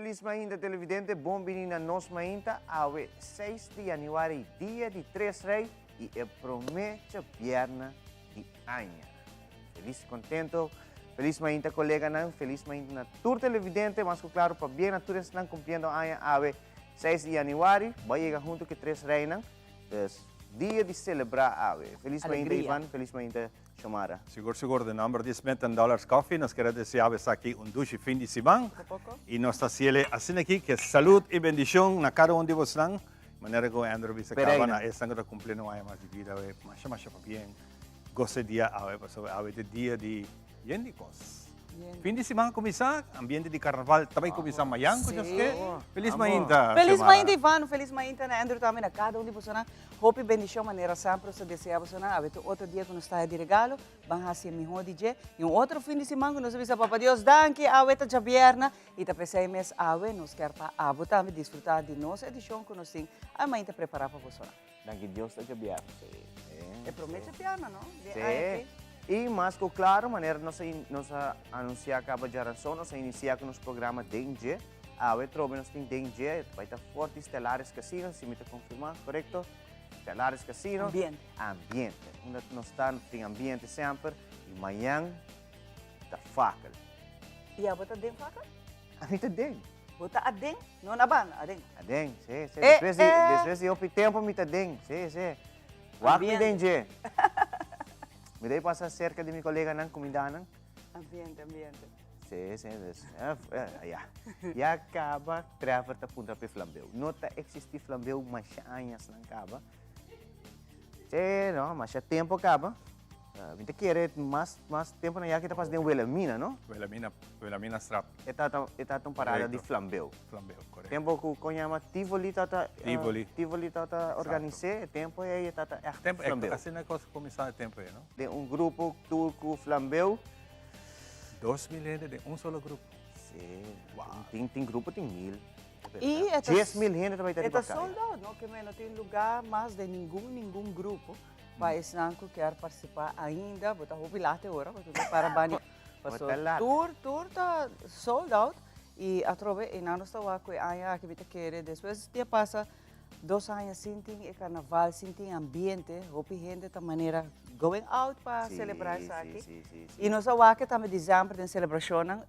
Feliz mainta, televidente, bon bini na Nos Mainta, awe 6 di januari, dia di Tres Rey y e prome djabièrnè di aña. Feliz y contento, feliz mainta, coleganan, feliz mainta na tur televidente, mas cu claro pabien na tur esnan cumpliendo aña awe 6 di januari, bo a yega hunto cu e Tres Reynan, dus dia di celebra awe. Feliz mainta, Alegria. Ivan, feliz mainta, Xiomara. Sigur sigur den nomber di Smith and Dollars Coffee nos kere desea bo esaki un dushi fin di siman Poco poco. y nos ta haciele asina aki ke salud y bendicion na cada un di bosnan manera cu Andrew bisa caba Pereira. na esnan cu ta cumpliendo un aña mas di bida awe masha masha pabien gosa e dia awe pasobra awe ta e dia di yen di cos. Yen. Fin di siman a cuminsa ambiente di carnaval ta bay cuminsa mayan cu Dios ke. Feliz Amo. mainta Feliz Xiomara. mainta, Ivan, feliz mainta na Andrew tambe na cada un di bosonan. Hopi bendicion manera semper nos ta desea bosonan awe tur otro dia cu nos ta di regalo ban haci e miho di dje y un otro fin di siman cu nos ta bisa Papa Dios danki awe ta djabierna y ta pesey mes awe nos kier pa abo tambe disfruta di nos edicion cu nos tin a mainta prepara pa bosonan. Danki Dios ta djabierna. E prome djabierna no? Di aña aki. Y mas cu claro manera nos a nos a anuncia caba djaranson nos a inicia cu nos programa den dje. Awe trobe nos tin den dje, bai ta Forti Stellaris Casino, si mi ta confirma, corecto? Stellaris Casino. Ambiente. Ambiente. Unda nos ta, nos tin ambiente semper. Y mañan ta fakel. Y abo ta den fakel? Ami ta den. Bo ta aden? No na banda, aden. Aden, si, si. Eh, Despues di, eh. despues di hopi tempo mi ta den, si, si. Wak mi Ambiente. den dje. Mi ta pasa cerca di mi coleganan, cumindanan. Ambiente, ambiente. Sí, sí, dus, ya. Ya caba Trevor ta puntra p'e flambeu. No ta existi flambeu masha añas nan caba. Sí, no, masha tempo caba. Mi ta kere mas, mas tempo nan ya ki ta pasa den Wilhelmina, no? Wilhelmina, Wilhelmina Straat. E tata, e tata un parada di Correcto. flambeu. Flambeu, correcto. Tempo cu con yama Tivoli tata, Tivoli. Tivoli tata organise, e tempo ey e tata echt Tempo, flambeu. asina cos cuminsa e tempo ey, no? Den un grupo tur cu flambeu. 2000 hende den un solo grupo. Sí. Wow. Tin, tin grupo tin 1000. Y e ta 10.000 hende ta bai ta E ta riba caya. sold out, no? Ke men no tin lugar mas den ningun, ningun grupo pa esnan cu kier participa ainda. Bo ta hopi laat e ora, bo ta para bani. Bo Paso ta laat. tur, tur ta sold out y atrobe einan nos ta wak cu e aña aki mi ta kere despues di a pasa dos aña sin tin e carnaval, sin tin ambiente, hopi hende ta manera going out pa celebra esaki. Y nos a wak tambe december den celebracionnan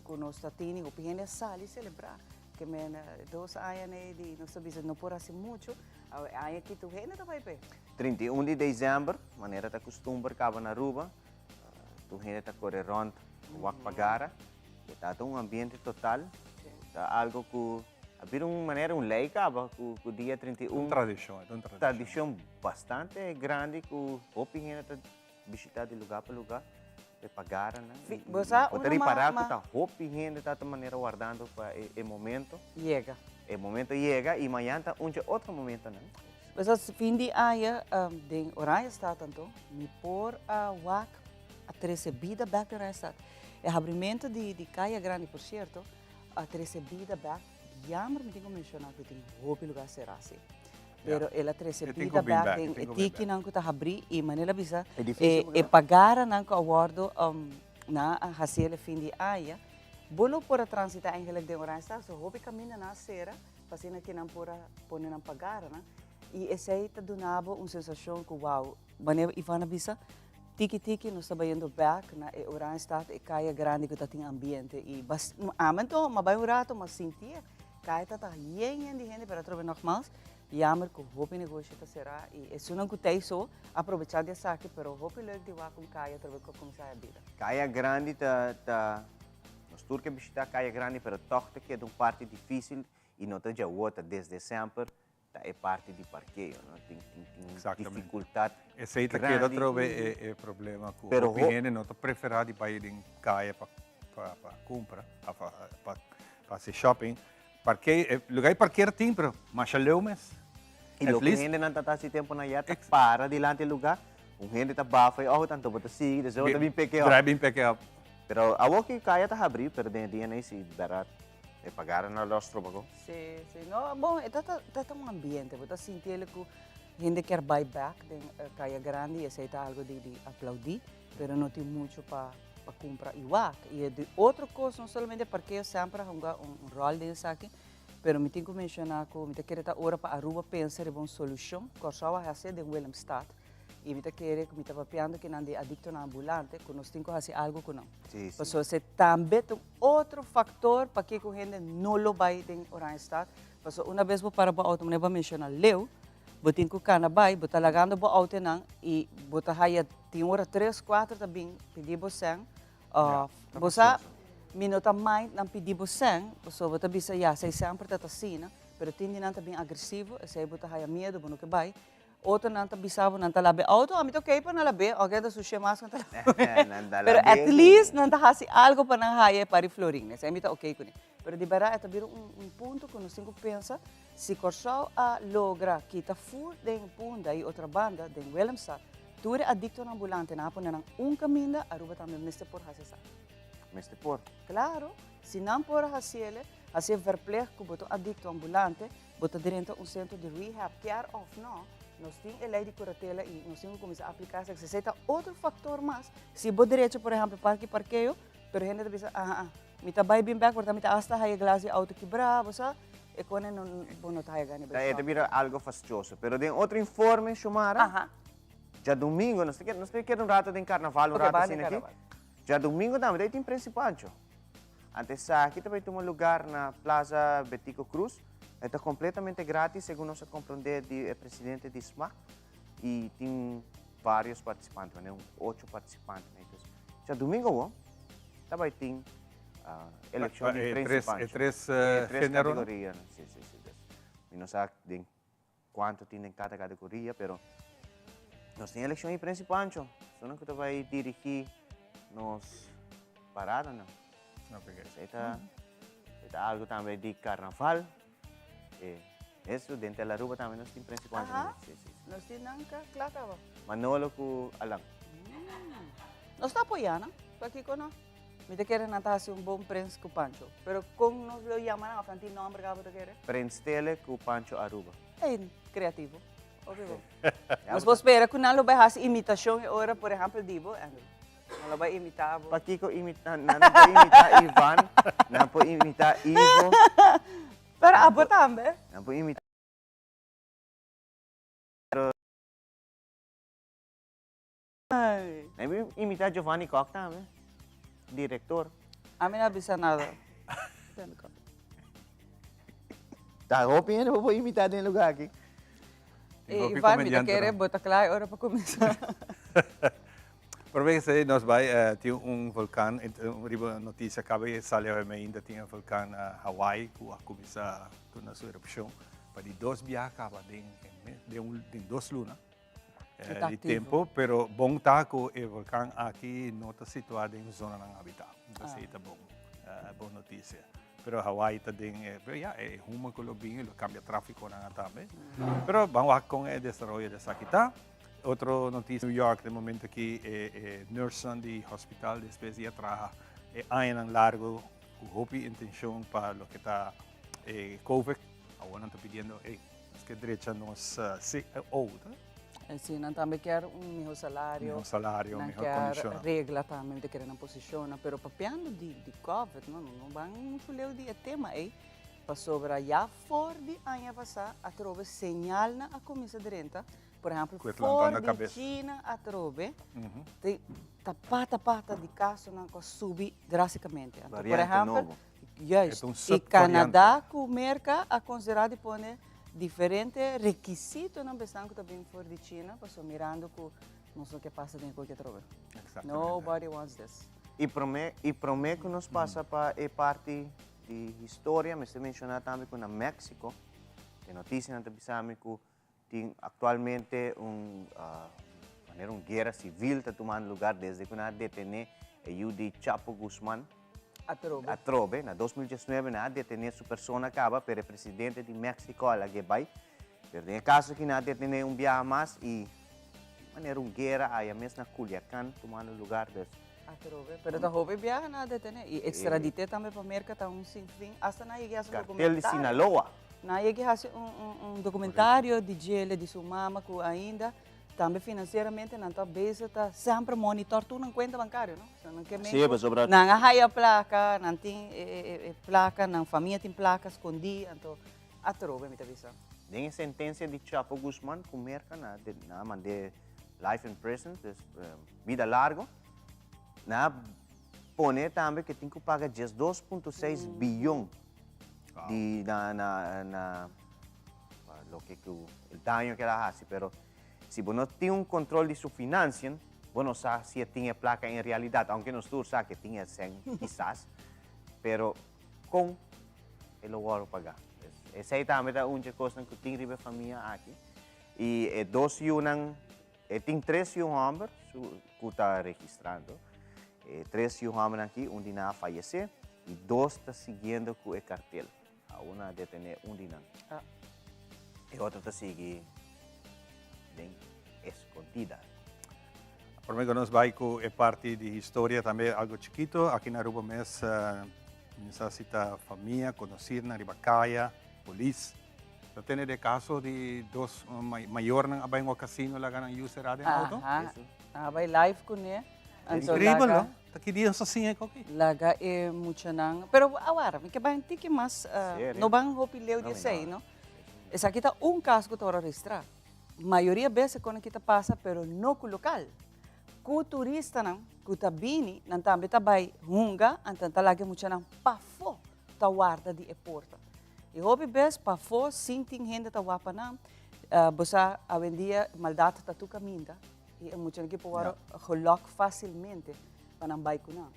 cu nos ta tini, hopi hende a sali celebra. Ke men 2 aña nee di nos ta bisa no por haci mucho, awe aña aki tur hende ta bay pe. 31 di december, manera ta costumber caba na Aruba, tur hende ta core rond wak pagara. E ta un ambiente total. Ta algo cu a bira un manera un ley caba cu dia 31. Un tradicion, un tradicion. Tradicion bastante grandi cu hopi hende ta bishita di lugar pa lugar e pagara nan. Bo sa Bo ta uno ripara cu ta hopi hende ta ta manera wardando pa e momento. Yega. E momento yega y mañana ta un otro momento nan. Bo sa fin di aña den Oranjestad anto mi por a wak a trece bida bek den Oranjestad. E habrimento di Caya Grandi, por cierto, a trece bida bek. Jammer mi tin cu menciona cu tin hopi lugar cera si. Pero el a trece E tin bida cu bin bek bek, den e tin e cu bin bek. tikinan cu ta habri y manera bisa Edificio e porque pagaranan cu a wordo na a haci el e fin di aña. Bo no por a transita eigenlijk den Oranjestad, so hopi camindanan a cera pa asina cu nan por a pone nan pagaranan. Y esey ta duna bo un sensacion cu wow, manera Ivan a bisa, tiki tiki nos ta bayendo bek na e Oranjestad, e caya grandi cu ta tin ambiente. Y bas, amen to, ma bay un rato, ma sinti e caya ta ta yen yen di hende, pero atrobe nogmaals, jammer cu hopi negocio ta cera y esunnan cu tey so aprobecha di esaki, pero hopi leuk di wak un caya atrobe cu a cuminsa e bida. Caya grandi ta, nos tur ke bishita caya grandi, pero toch ta keda un parti dificil y no ta djawo, ta desde semper ta e parti di parkeo, no? Tin dificultad Esey ta keda grandi. Atrobe e problema cu Pero hopi hende no ta prefera di bay den caya pa cumpra, pa haci shopping. Parkeo, e lugar di parkeer tin, pero masha leu mes. Y At loke least hendenan ta haci tempo na ya ta para dilanti e lugar, un hende ta bafa e auto, anto bo ta sigui, despues bo ta bin pick e up. Drive bin pick e up. Pero awor ki caya ta habri, pero den e dia nei si berdad e pagara na los trobaco. Sí, sí. No, bon, e ta un ambiente, bo ta sinti el cu hende kier bay back den Caya Grandi, esey ta algo di aplaudi, pero no tin mucho pa. pa kumpra i wak. I e di otro kos, no solamente parkeo semper a hunga un ròl den esaki, pero mi tin ku menshoná ku mi ta kere ta ora pa Aruba pensa riba un solushon. Kòrsou a hasié den Willemstad i mi ta kere ku mi ta papiando kinan di adiktonan ambulante ku nos tin ku hasi algu ku nan. Pasobra esei tambe ta un otro faktor pakiko hende no lo bai den Oranjestad. Pasobra una bes bo para bo outo, manera bo a menshoná leu, Bo tin ku kana bai, bo ta lagando bo outonan i bo ta haya tin ora tres, kuater ta bin pidi bo sèn òf bo sa mi no ta mind nan pidi bo sèn pasobra bo ta bisa ya esei semper ta ta asina, pero tin di nan ta bin agresivo esei bo ta haya miedu bo no ke bai. Otronan ta bisa bo nan ta laba e outo, ami ta okey pa nan lab'é oke ta sush'é mas ku nan ta lab'é pero at least nan ta hasi algo pa nan haya e par di florin esei mi ta okey kuné. Pero di bèrdat e ta bira un punto ku nos tin ku pensa. Si Kòrsou a logra kita fur den Punda i Otrabanda den Willemstad, tur e adiktonan ambulante nan a pone nan un kaminda, Aruba tambe mester por hasi esaki. Mester por. Klaro, si nan por a hasiele, hasi e verplicht ku bo ta un adikto ambulante, bo ta drenta un sentro di rehab, kier òf no, nos tin e lei di kuratela i nos tin ku kuminsá apliká esaki. Esei ta otro faktor mas, si bo derecho por ehèmpel parke parkeo, pero hende ta bisa, aha, mi ta bai bin bèk, por ta mi ta asta haya glas di outo kibrá, bo sa. E kone no, bo no ta haya gana E ta bira algo fastioso. Pero den otro informe, Xiomara, djadumingo, nos ta keda, nos ta keda un rato den carnaval, un rato asina aki. Djadumingo tambe ta tin Prince Pancho. Ante esaki ta bai tuma lugar na Plaza Betico Croes. E ta completamente gratis, segun nos a comprende di e presidente di smac. Y tin varios participante, manera un ocho participante. Entonces, djadumingo bo ta bai tin Eleccion di Prince Pancho. E tres E tres género. categoria, no? Sí, sí, sí. Dus, mi no sa den cuanto tin den cada categoria, pero nos tin eleccion di Prince Pancho. Esunnan cu ta bay dirigi nos paradanan. Ok. Dus e ta, e ta algo tambe di carnaval. E, eso, den Tel Aruba tambe nos tin Prince Pancho. Sí, sí, sí. Nos tin nan cla caba. Manolo cu Alan. Nos ta apoya nan, pakico no? Mi ta kere nan ta hasi un bon Prins ku Pancho. Pero kon nos lo yama nan of nan tin nomber kaba bo ta kere? Prins Tele ku Pancho Aruba. Ey, creativo. Hopi bon. Nos por spera ku nan lo bai hasi imitashon e ora, por ehempel, di bo, Andrew. Nan lo bai imita bo. Pakiko imita? Nan no por imita Ivan, nan por imita Ivo. Pero abo tambe. Nan por imita. Nan por imita Giovanni Kock tambe, director. Ami no a bisa nada. Ta hopi hende bo por imita den lugar aki. Tin hopi Ivan, mi ta comediante kere no. bo ta kla e ora pa kuminsá. Prome esei nos bai tin un volkan, riba noticia caba e sali awe mainta tin e volkan na Hawaii cu a cuminsa duna su erupcion pa di dos biaha caba den den dos luna. E ta di activo. tempo, pero bon ta cu e volcan aki no ta situa den zonanan habita. Entonces ta bon, bon noticia. Pero Hawaii ta den e, pero ya, e huma cu lo bin lo cambia traficonan tambe. Pero ban wak con e desaroyo di esaki ta. Otro noticia, New York den momento aki e, e nursenan di hospital despues di a traha e añanan largo cu hopi intencion pa loke ta e COVID, awor nan ta pidiendo, hey, nos ke drecha nos CO, ta? Si, nan tambe kier un miho salario. Miho salario, nan miho kier condicionnan. regla tambe, nan ta kere nan posicionnan. Pero papiando di, di COVID, no, no ban mucho leu di e tema ei, pasobra ya for di aña pasá atrobe señalnan a cuminsa drenta. Por ehempel, Cu e for lantando di cabes. China atrobe, te ta pata pata di casonan cu a subi drasticamente. Anto, por Variante ehempel, nobo. Juist. E ta un Y subvariante. Canada cu Merca a considera di pone diferente requisitonan besnan cu ta bin for di China, pasobra mirando cu nos no ke pasa den cualkier trobe. Exactamente. Nobody wants this. Y prome, y prome cu nos pasa pa e parti di historia, mester menciona tambe cu na Mexico, e noticianan ta bisa mi cu tin actualmente un, manera un guera civil ta tumando lugar desde cu nan a detene e yu di Chapo Guzman. Atrobe. Atrobe. Na 2019 nan a detene su persona caba, pero e presidente di Mexico a lag'e bay. Pero den e caso aki nan a detene un biaha mas y manera un guera aya mes na Culiacan tumando lugar. Dus. Atrobe. Pero ta hopi biaha nan a detene y extradite tambe pa Merca ta un sinfin. Hasta nan a yega haci un Cartel di documentario. Sinaloa. Nan a yega haci un documentario di djele di su mama cu ainda. Tambe financieramente nan ta bezig ta semper monitor tur nan cuenta bancario, no? So nan ke Sí, pasobra. Nan a haya placa, nan tin e placa, nan famia tin placa scondi, anto atrobe mi ta bisa. Den e sentencia di Chapo Guzman cu Merca nan a mand'é life in prison, dus bida largo, nan a pone tambe cu e tin cu paga 12.6 biyon di na na loke cu e daño cu el a haci, pero si bo no tin un control di su financian, bo no sa si e tin e placa en realidad, aunke nos tur sa cu e tin e cen kisas, pero con e lo worde paga? Esey tambe ta un dje cosnan cu tin riba e famia aki. Y e dos yunan, e tin tres yu homber cu ta registrando. E tres yu hombernan aki, un di nan a fayece y dos ta siguiendo cu e cartel. Aun a detené un di nan. E otro ta sigui den eskondida. Prome ku nos bai ku e parti di historia tambe algo chikito. Aki na Aruba mes mi sa si ta famia, konosirnan riba kaya, polis. Ta tene de kaso di dos mayornan a bai un kasino laga nan yu será den auto. Aha, a bai live kuné. Increíbel, no? Ta ki dia nos a siña e koki? Laga e muchanan. Pero awara, mi ke bai un tiki mas, no ban hopi leu di esei, no? Esaki ta un kas ku ta ora registrá. Mayoria bes e kon aki ta pasa, pero no ku lokal. Ku turistanan ku ta bini, nan tambe ta bai hunga, anto nan ta laga e muchanan pafó ta warda di e porta. I hopi bes pafó sin tin hende ta wak pa nan. Bo sa, awendia maldat ta tur kaminda. I e muchanan ki por wòrdu gelòk fásilmente pa nan bai ku nan.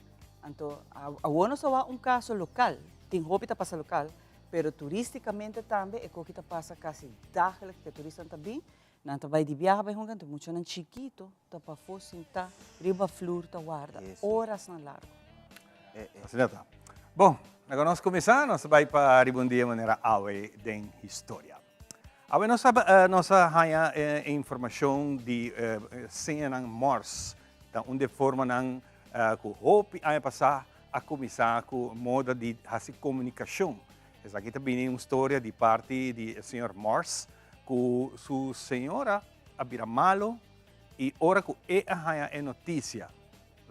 Anto, awor nos a wak un kaso lokal, tin hopi ta pasa lokal, pero turístikamente tambe e koki ta pasa kasi dagelijks ku e turistanan ta bin, nan ta bai di biaha bai hunga, anto muchanan chikito ta pafó sintá riba flur ta warda orasnan largu. Asina ta. Bon, laga nos kuminsá, nos ta bai pa riba un dia manera awe den historia. Awe nos a nos a haña e informashon di señanan Morse. Ta un di e formanan ku hopi aña pasá a kuminsá ku moda di hasi komunikashon. Esaki ta bini un storia di parti di e señor Morse ku su señora a bira malo i ora ku e a haña e notisia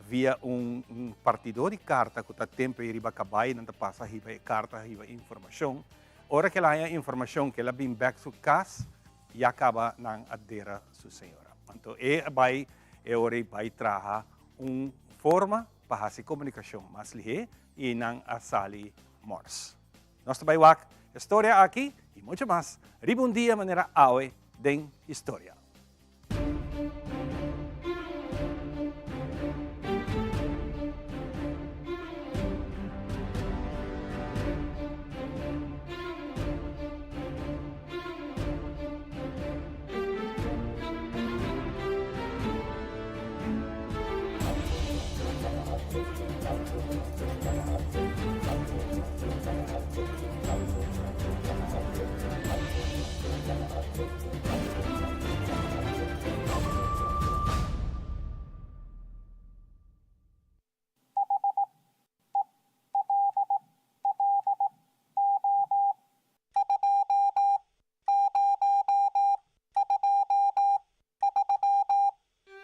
via un partidó di karta ku ta tempu ei riba kabai nan ta pasa hiba e karta hiba informashon. Ora ku el a haña informashon ku el a bin bèk su kas, ya kaba nan a dera su señora. Anto e a bai e ora ei bai traha un forma pa hasi komunikashon mas lihé i nan a sali Morse. Nos ta bai wak e storia aki i mucho mas riba un dia manera awe den historia.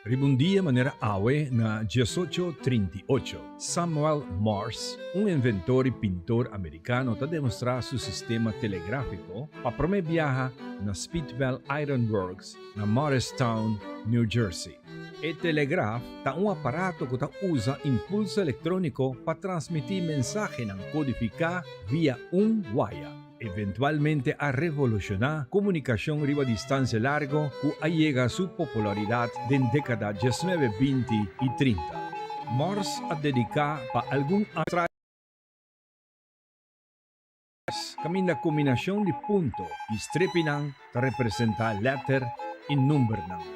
Riba un dia manera awe na diesocho trinta i ocho, Samuel Morse, un inventor i pintor amerikano ta demostrá su sistema telegráfiko pa promé biaha na Speedwell Iron Works na Morristown, New Jersey. E telegraf ta un aparato ku ta usa impulso elektróniko pa transmití mensahenan kodifiká via un waya. Eventualmente a revolushoná komunikashon riba distansia largo ku a yega su popularidat den dékada diesnuebe, binti i trinta. Morse a dediká pa algun aña kaminda kombinashon di punto i strepinan ta representá lèter i numbernan.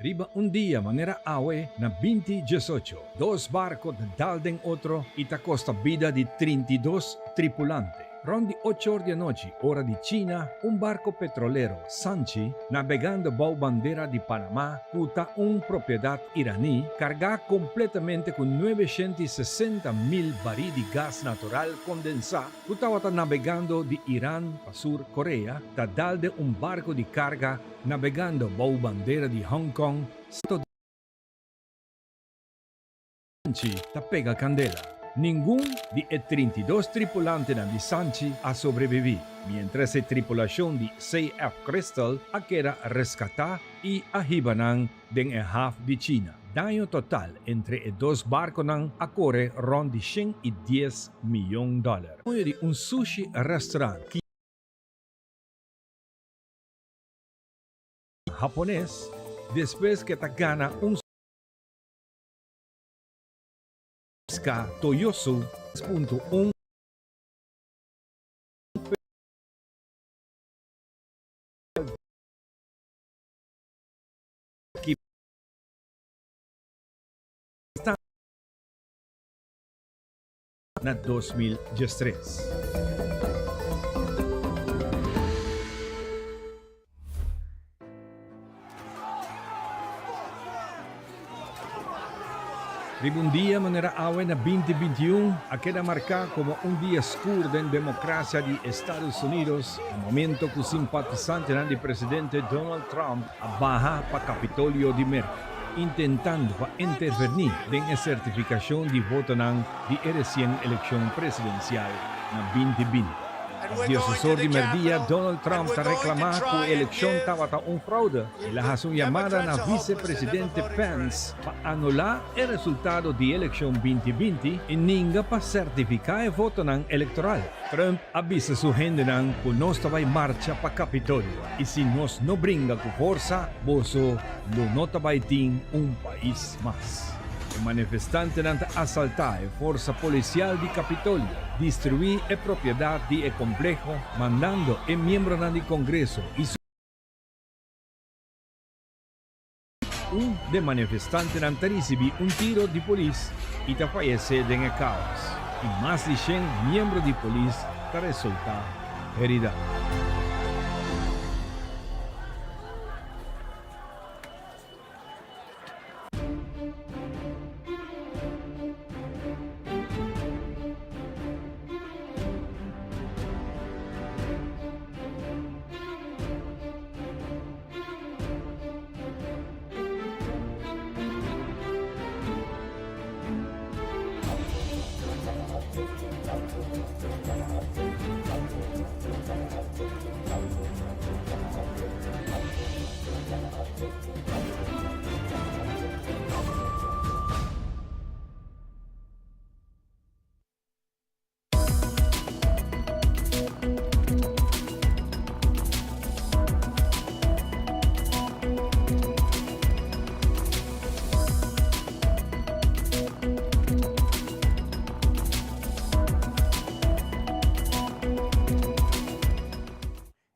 Riba un dia manera awe na binti diesocho, dos barco ta dal den otro y ta costa bida di 32 tripulante. Rond di ocho or di anochi, ora di China, un barco petrolero, Sanchi, nabegando bou bandera di Panama, cu ta un propiedad iraní, cargá completamente cu 960.000 barí di gas natural condensá, cu tawata nabegando di Iran pa Sur Korea, ta dal den un barco di carga nabegando bou bandera di Hong Kong, Sanchi ta pega kandela. Ningun di e 32 tripulantenan di Sanchi a sobrebibí, miéntras e tripulashon di CF Crystal a keda reskatá i a hiba nan den e haf di China. Daño total entre e dos barkonan a kore rònt di 110 miyon dòler. Dueño di un sushi restaurant hapones despues ke ta gana un. Ska Toyosu punto un na 2013. Riba un dia manera awe na 2021 a keda marká komo un dia skur den demokrasia di Estados Unidos na momento ku simpatisantenan di presidente Donald Trump a baha pa Kapitolio di Merka, intentando pa interverní den e sertifikashon di votonan di e resien elekshon presidensial na 2020. As diosesor di merdia, Donald Trump ta reklamá ku e elekshon tabata un fraude. El a hasi un yamada na visepresidente Pence pa anulá e resultado di elekshon 2020 i ninga pa sertifiká e votonan elektoral. Trump a bisa su hendenan ku nos ta bai marcha pa Kapitolio i si nos no bringa ku forsa, boso lo no ta bai tin un pais mas. E manifestantenan ta asaltá e forsa polisial di Kapitolio, destruí e propiedat di e kompleho, mandando e miembronan di Kongreso i su. Un de manifestantenan ta risibí un tiro di polis i ta fayesé den e kaos, i mas di shen miembro di polis ta resultá heridá.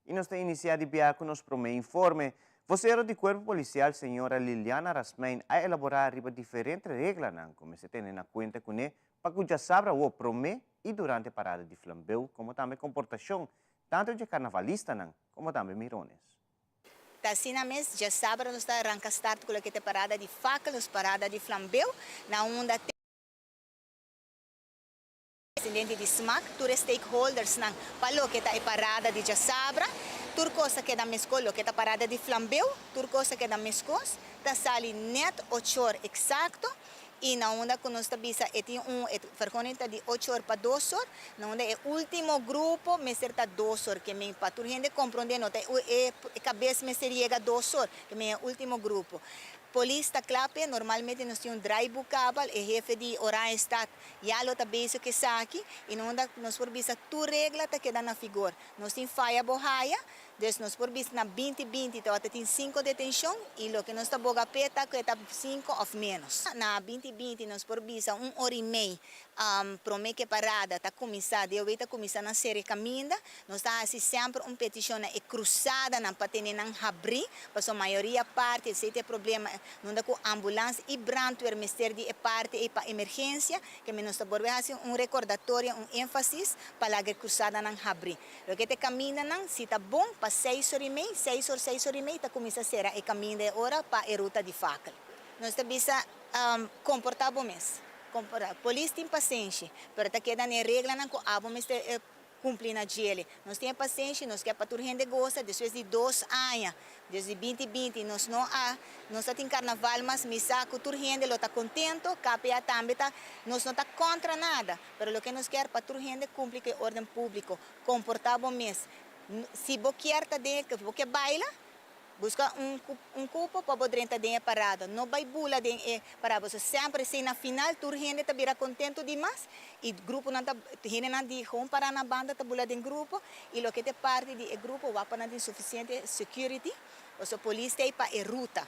Y nos ta inicia di bia cu nos prome informe. Vocero di Cuerpo Policial señora Liliana Rasmijn a elabora riba diferente reglanan cu mester tene na cuenta cune pa cu djasabra awo prome y durante parada di flambeu como tambe comportacion tanto dje carnavalistanan como tambe mirones. Ta asina mes, djasabra nos ta ranca start cu loke ta e parada di fakel, nos parada di flambeu, na unda. Presidente di smac, tur e stakeholdersnan pa loke ta e parada di djasabra, tur kos ta keda meskos, loke ta parada di flambeu, tur kos ta keda meskos, ta sali nèt ochor eksakto i na unda ku nos ta bisa e tin un e vergoning ta di ochor pa dosor, na unda e ultimo grupo mester ta dosor, ke men pa tur hende komprondé no ta e kabes mester yega dosor, ke men e ultimo grupo. Polis ta kla p'e, normalmente nos tin un draaiboek kabal, e hefe di Oranjestad Ya lo ta bezig ku esaki i no unda nos por bisa tur regla ta keda na figor. Nos tin faya bo haya, Dus nos por bisa na binti binti tabata tin sinku detenshon i loke nos ta boga p'e ta ku e ta sinku òf ménos. Na binti binti nos por bisa un ora i mei promé ku e parada ta kuminsá, DOW ta kuminsá na sera e kaminda. Nos ta hasi semper un petishon na e krusadanan pa tene nan habrí, pasobra mayoria parti esei ta e problema, nunda ku ambulans i brandweer mester di e parti ei pa emergensia, ke mi nos ta bolbe hasi un rekordatorio, un énfasis pa laga e krusadanan habrí. Loke ta e kamindanan, si ta bon, pa seis or i mei, seis or, seis or i mei, ta kuminsá sera e kaminda e ora pa e ruta di fakel. Nos ta bisa, komportá bo mes. Komportá. Polis tin pasenshi, pero ta keda na e reglanan ku abo mester kumpli na djele. Nos tin e pasenshi, nos ke pa tur hende gosa, despues di dos aña, desde binti binti, nos no a, nos ta tin karnaval mas, mi sa ku tur hende lo ta kontento, KPA tambe ta, nos no ta kontra nada. Pero loke nos kier pa tur hende cumpli cu e orden publico. Comporta bo mes. Si bo kier ta den e, bo kier baila, busca un un cupo pa bo drenta den e parada. No bay bula den e parada pasobra semper esey na final tur hende ta bira contento di mas y gruponan ta, hendenan di gewoon para na banda ta bula den grupo y loke ta e parti di e grupo wak pa nan tin suficiente security pasobra polis ta ey pa e ruta.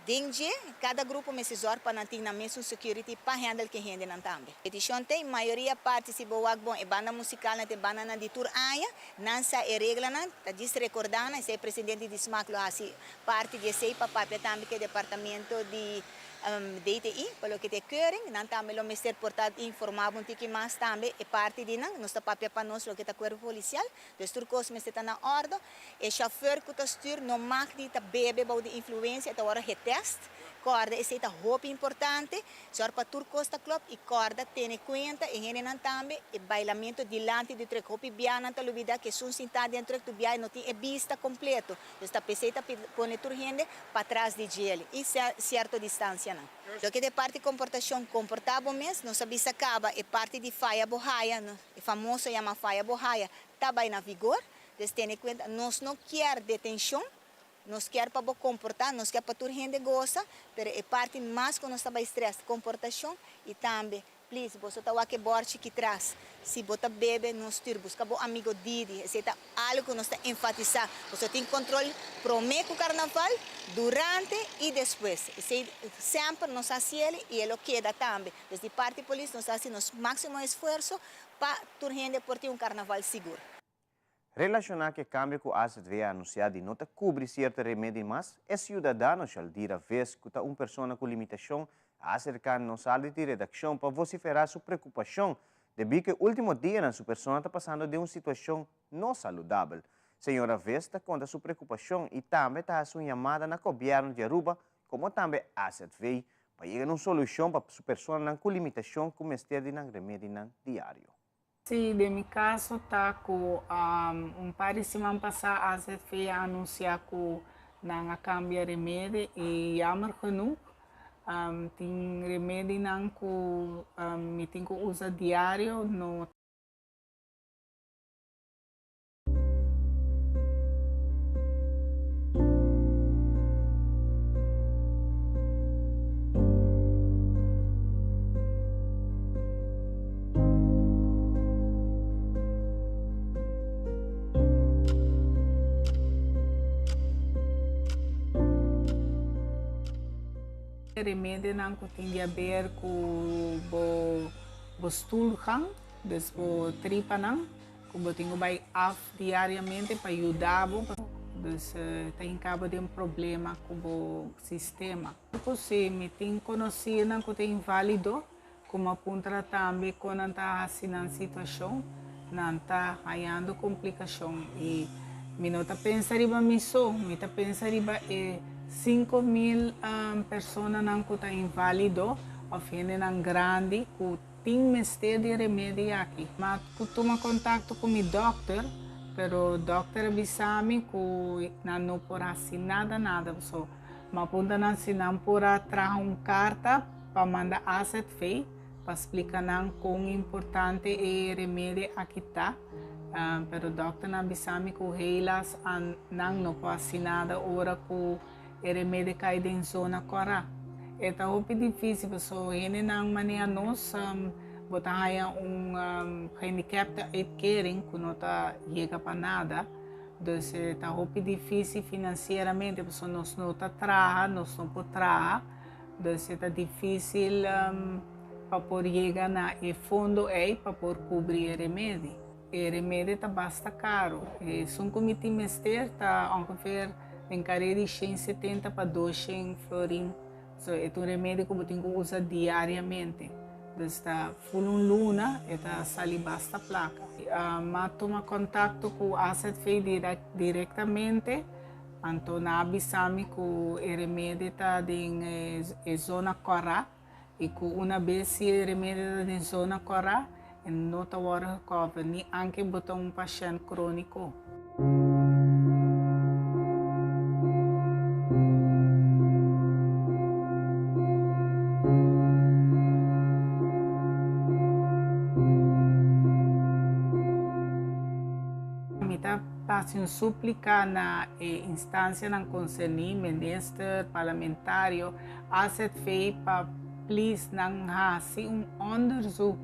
Den dje, kada grupo mester zòrg pa nan tin nan mesun security pa handle ke hendenan tambe. Petishon t'ei, mayoria parti si bo wak bon e banda musikalnan ta e bandanan di tur aña, nan sa e reglanan, ta djis rekordá nan, esei presidente di smak lo hasi parti di esei pa papia tambe ku e departamento di DTI pa loke ta e keuring, nan tambe lo mester por ta informá bo un tiki mas tambe e parti di nan, nos ta papia pa nos loke ta kuerpo polisial, dus tur kos mester ta na òrdo. E chauffeur cu ta stuur no mag di ta bebe bou di influencia, e ta worde getest. Corda esey ta hopi importante. Zorg pa tur cos ta klop y corda tene cuenta e hendenan tambe e bailamento dilanti di truck. Hopi bia nan ta lubida cu esun sinta den truck tur bia e no tin e bista completo. Dus ta pesey ta pone tur hende patras di djele y cierto distancianan. Loke ta e parti comportacion, comporta bo mes, nos a bisa caba e parti di faya bo haya, e famoso yama faya bo haya, ta bay na vigor. Des tene cuenta, nos no kier detencion, nos kier pa bo comporta, nos kier pa tur hende goza, pero e parti mas cu nos ta bay stress, comportacion y tambe, please, boso ta wak e borchi ki tras, si bo ta bebe, no stuur, busca bo amigo Didi, esey ta algo cu nos ta enfatisa, boso tin control prome cu carnaval, durante y despues, esey semper nos haci el y e lo keda tambe, des di parti polis nos ta haci nos maximo esfuerzo pa tur hende por tin un carnaval sigur. Relashoná ku e kambio ku AZV a anunsiá di no ta kubri sierto remedi mas, e siudadano Shaldira Ves, ku ta un persona ku limitashon, a aserká nos sala di redakshon pa vosiferá su preokupashon debí ku e último dianan su persona ta pasando den un situashon no saludabel. Señora Ves ta konta su preokupashon i tambe ta hasi un yamada na gobièrnu di Aruba komo tambe AZV pa yega na un solushon pa su personanan ku limitashon ku mester di nan remedinan diario. Sí, den mi kaso ta ku un par di siman pasá AZV a anunsiá ku nan a kambia remedi i jammer genoeg tin remedinan ku mi tin ku usa diario no. Remedinan ku tin di haber ku bo bo stoelgang, dus bo tripanan. Ku bo tin ku bai af diariamente pa yuda bo. Dus ta hinka bo den problema ku bo sistema. Ku si mi tin konosínan ku ta inválido, ku mi a puntra tambe kon nan ta hasi nan situashon, nan ta hañando komplikashon. I mi no ta pensa riba mi so, mi ta pensa riba e 5000 personanan ku ta inválido òf hendenan grandi ku Tin mester di remedi aki. Ma ku tuma kontakto ku mi dòkter, pero dòkter a bisa mi ku nan no por hasi nada nada. So mi a punta nan si nan por a traha un karta pa manda AZV pa splika nan kon importante e remedi aki ta. Pero dòkternan a bisa mi ku helaas nan no por hasi nada ora ku E remedi kai den zona kòrá. E ta hopi difísil pasobra hendenan manera nos bo ta haña un gehandicapte uitkering ku no ta yega pa nada. Dus ta hopi difícil financieramente pasobra nos no ta traha, nos no por traha. Dus ta difícil pa por yega na e fondo ei pa por cubri e remedi. E remedi ta basta caro. Esun cu mi tin mester ta ongeveer den care di shen setenta pa doshen florin. So e ta un remedi cu bo tin cu usa diariamente. Dus ta ful un luna e ta sali basta placa. M'a tuma contacto cu AZV directamente, anto nan a bisa mi cu e remedi ta den e zona cora y cu una bes si e remedi ta den zona cora e no ta wordo gecover ni anke bo ta un pashent cronico. Mi ta hasi un súplika na e instansianan konserní, minister, parlamentario, AZV pa please nan hasi un onderzoek,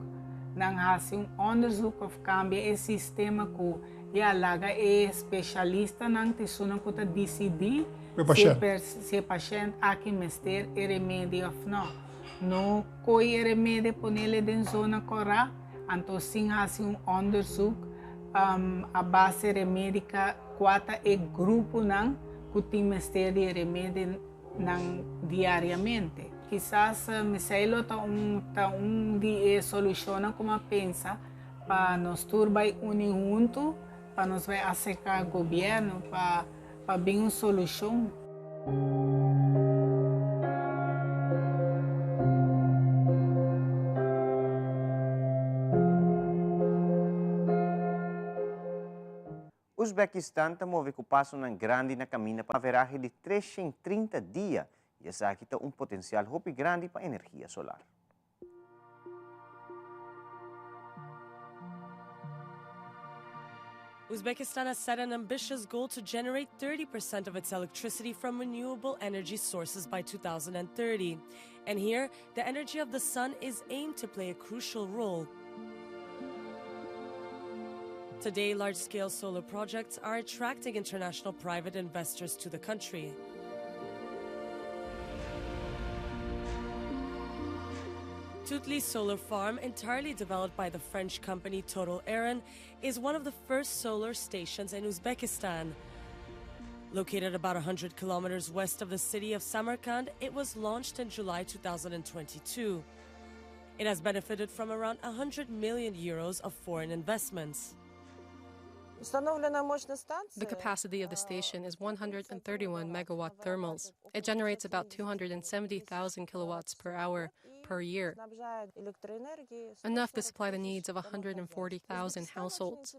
nan hasi un onderzoek òf kambia e sistema ku Ya laga e specialistanan ta esunnan cu ta dicidi si e pashent aki mester e remedi of no. No coy e remedi ponele den zona cora, anto sin haci un onderzoek a base remedica cua ta e gruponan cu tin mester di e remedinan diariamente. Kisas mesey lo ta un ta un di e solucionnan cu mi a pensa. Pa nos tur bai uni huntu pa nos bai aserká gobièrnu pa pa bin un solushon. Uzbekistan ta move ku pasonan grandi na kaminda pa averahe di 330 dia i esaki ta un potensial hopi grandi pa energia solar. Uzbekistan has set an ambitious goal to generate 30% of its electricity from renewable energy sources by 2030. And here, the energy of the sun is aimed to play a crucial role. Today, large-scale solar projects are attracting international private investors to the country. Tutli Solar Farm, entirely developed by the French company Total Eren, is one of the first solar stations in Uzbekistan. Located about 100 kilometers west of the city of Samarkand, it was launched in July 2022. It has benefited from around 100 million euros of foreign investments. The capacity of the station is 131 megawatt thermals. It generates about 270,000 kilowatts per hour per year, enough to supply the needs of 140,000 households.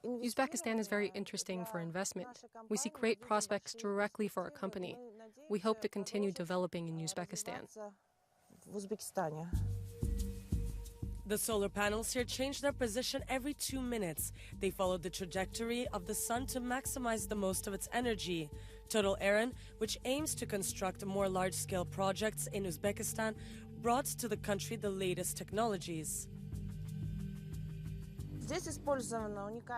Uzbekistan is very interesting for investment. We see great prospects directly for our company. We hope to continue developing in Uzbekistan. The solar panels here change their position every two minutes. They follow the trajectory of the sun to maximize the most of its energy. Total Eren, which aims to construct more large-scale projects in Uzbekistan, brought to the country the latest technologies.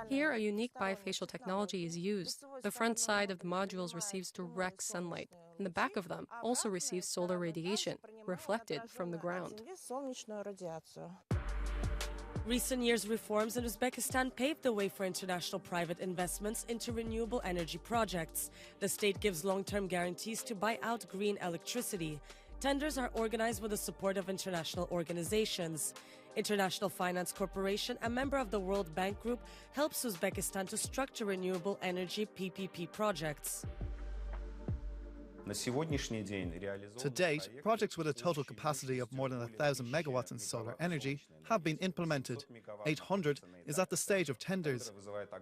Here, a unique bifacial technology is used. The front side of the modules receives direct sunlight, and the back of them also receives solar radiation, reflected from the ground. Recent years' reforms in Uzbekistan paved the way for international private investments into renewable energy projects. The state gives long-term guarantees to buy out green electricity. Tenders are organized with the support of international organizations. International Finance Corporation, a member of the World Bank Group, helps Uzbekistan to structure renewable energy PPP projects. To date, projects with a total capacity of more than 1,000 megawatts in solar energy have been implemented. 800 is at the stage of tenders.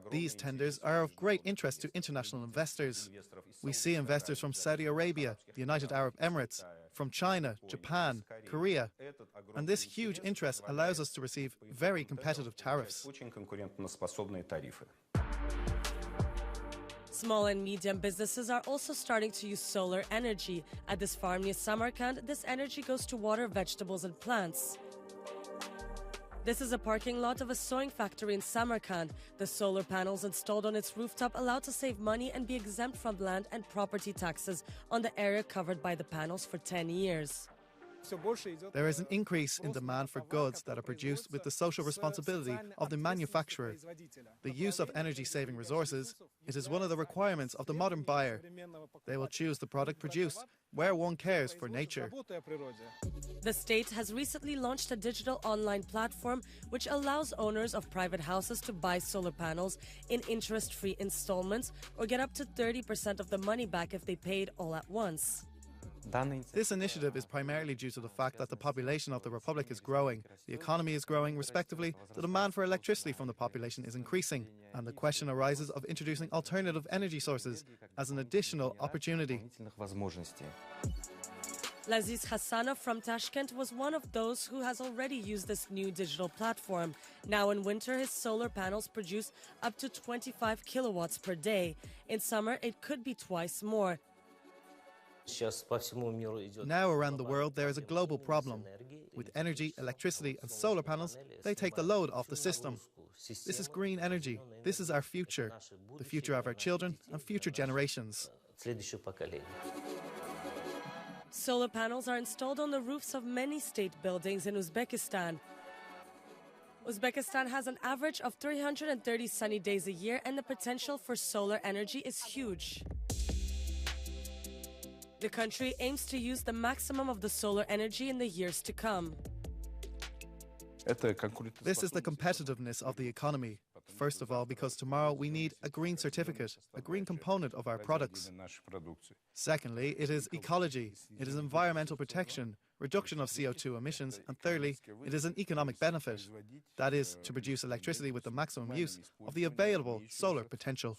These tenders are of great interest to international investors. We see investors from Saudi Arabia, the United Arab Emirates, from China, Japan, Korea, and this huge interest allows us to receive very competitive tariffs. Small and medium businesses are also starting to use solar energy. At this farm near Samarkand, this energy goes to water vegetables and plants. This is a parking lot of a sewing factory in Samarkand. The solar panels installed on its rooftop allow to save money and be exempt from land and property taxes on the area covered by the panels for 10 years. There is an increase in demand for goods that are produced with the social responsibility of the manufacturer. The use of energy-saving resources, it is one of the requirements of the modern buyer. They will choose the product produced where one cares for nature. The state has recently launched a digital online platform which allows owners of private houses to buy solar panels in interest-free installments or get up to 30% of the money back if they paid all at once. This initiative is primarily due to the fact that the population of the Republic is growing, the economy is growing, respectively, the demand for electricity from the population is increasing, and the question arises of introducing alternative energy sources as an additional opportunity. Laziz Hassanov from Tashkent was one of those who has already used this new digital platform. Now in winter, his solar panels produce up to 25 kilowatts per day. In summer, it could be twice more. Now around the world there is a global problem. With energy, electricity and solar panels, they take the load off the system. This is green energy. This is our future, the future of our children and future generations. Solar panels are installed on the roofs of many state buildings in Uzbekistan. Uzbekistan has an average of 330 sunny days a year and the potential for solar energy is huge. The country aims to use the maximum of the solar energy in the years to come. This is the competitiveness of the economy. First of all, because tomorrow we need a green certificate, a green component of our products. Secondly, it is ecology, it is environmental protection, reduction of CO2 emissions, and thirdly, it is an economic benefit. That is, to produce electricity with the maximum use of the available solar potential.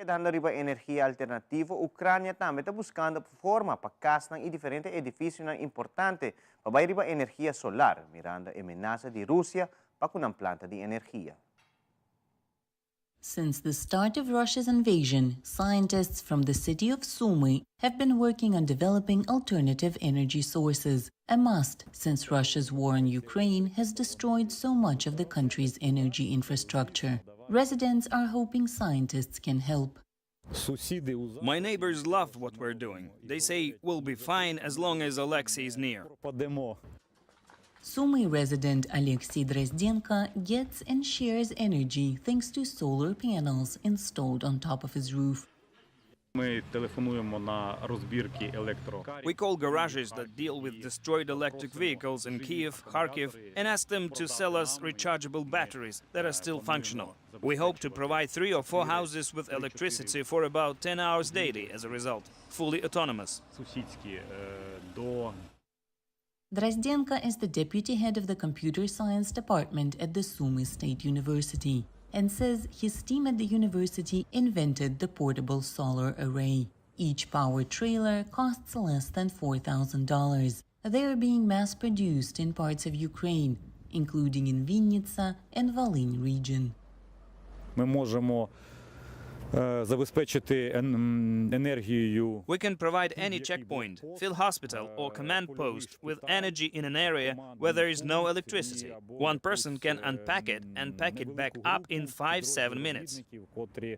Kedando riba energia alternativo, Ucrania tambe ta buscando forma pa casnan y diferente edificionan importante pa bay riba energia solar, mirando e menasa di Rusia pa cu nan planta di energia. Since the start of Russia's invasion, scientists from the city of Sumy have been working on developing alternative energy sources, a must since Russia's war on Ukraine has destroyed so much of the country's energy infrastructure. Residents are hoping scientists can help. My neighbors love what we're doing. They say we'll be fine as long as Alexei is near. Sumy resident Alexei Drozdenko gets and shares energy thanks to solar panels installed on top of his roof. We call garages that deal with destroyed electric vehicles in Kiev, Kharkiv, and ask them to sell us rechargeable batteries that are still functional. We hope to provide three or four houses with electricity for about 10 hours daily as a result, fully autonomous. Drozdenko is the deputy head of the computer science department at the Sumy State University and says his team at the university invented the portable solar array. Each power trailer costs less than $4,000. They are being mass produced in parts of Ukraine, including in Vinnytsia and Volyn region. Ми можемо забезпечити енергією We can provide any checkpoint, field hospital or command post with energy in an area where there is no electricity. One person can unpack it and pack it back up in 5-7 minutes. котрі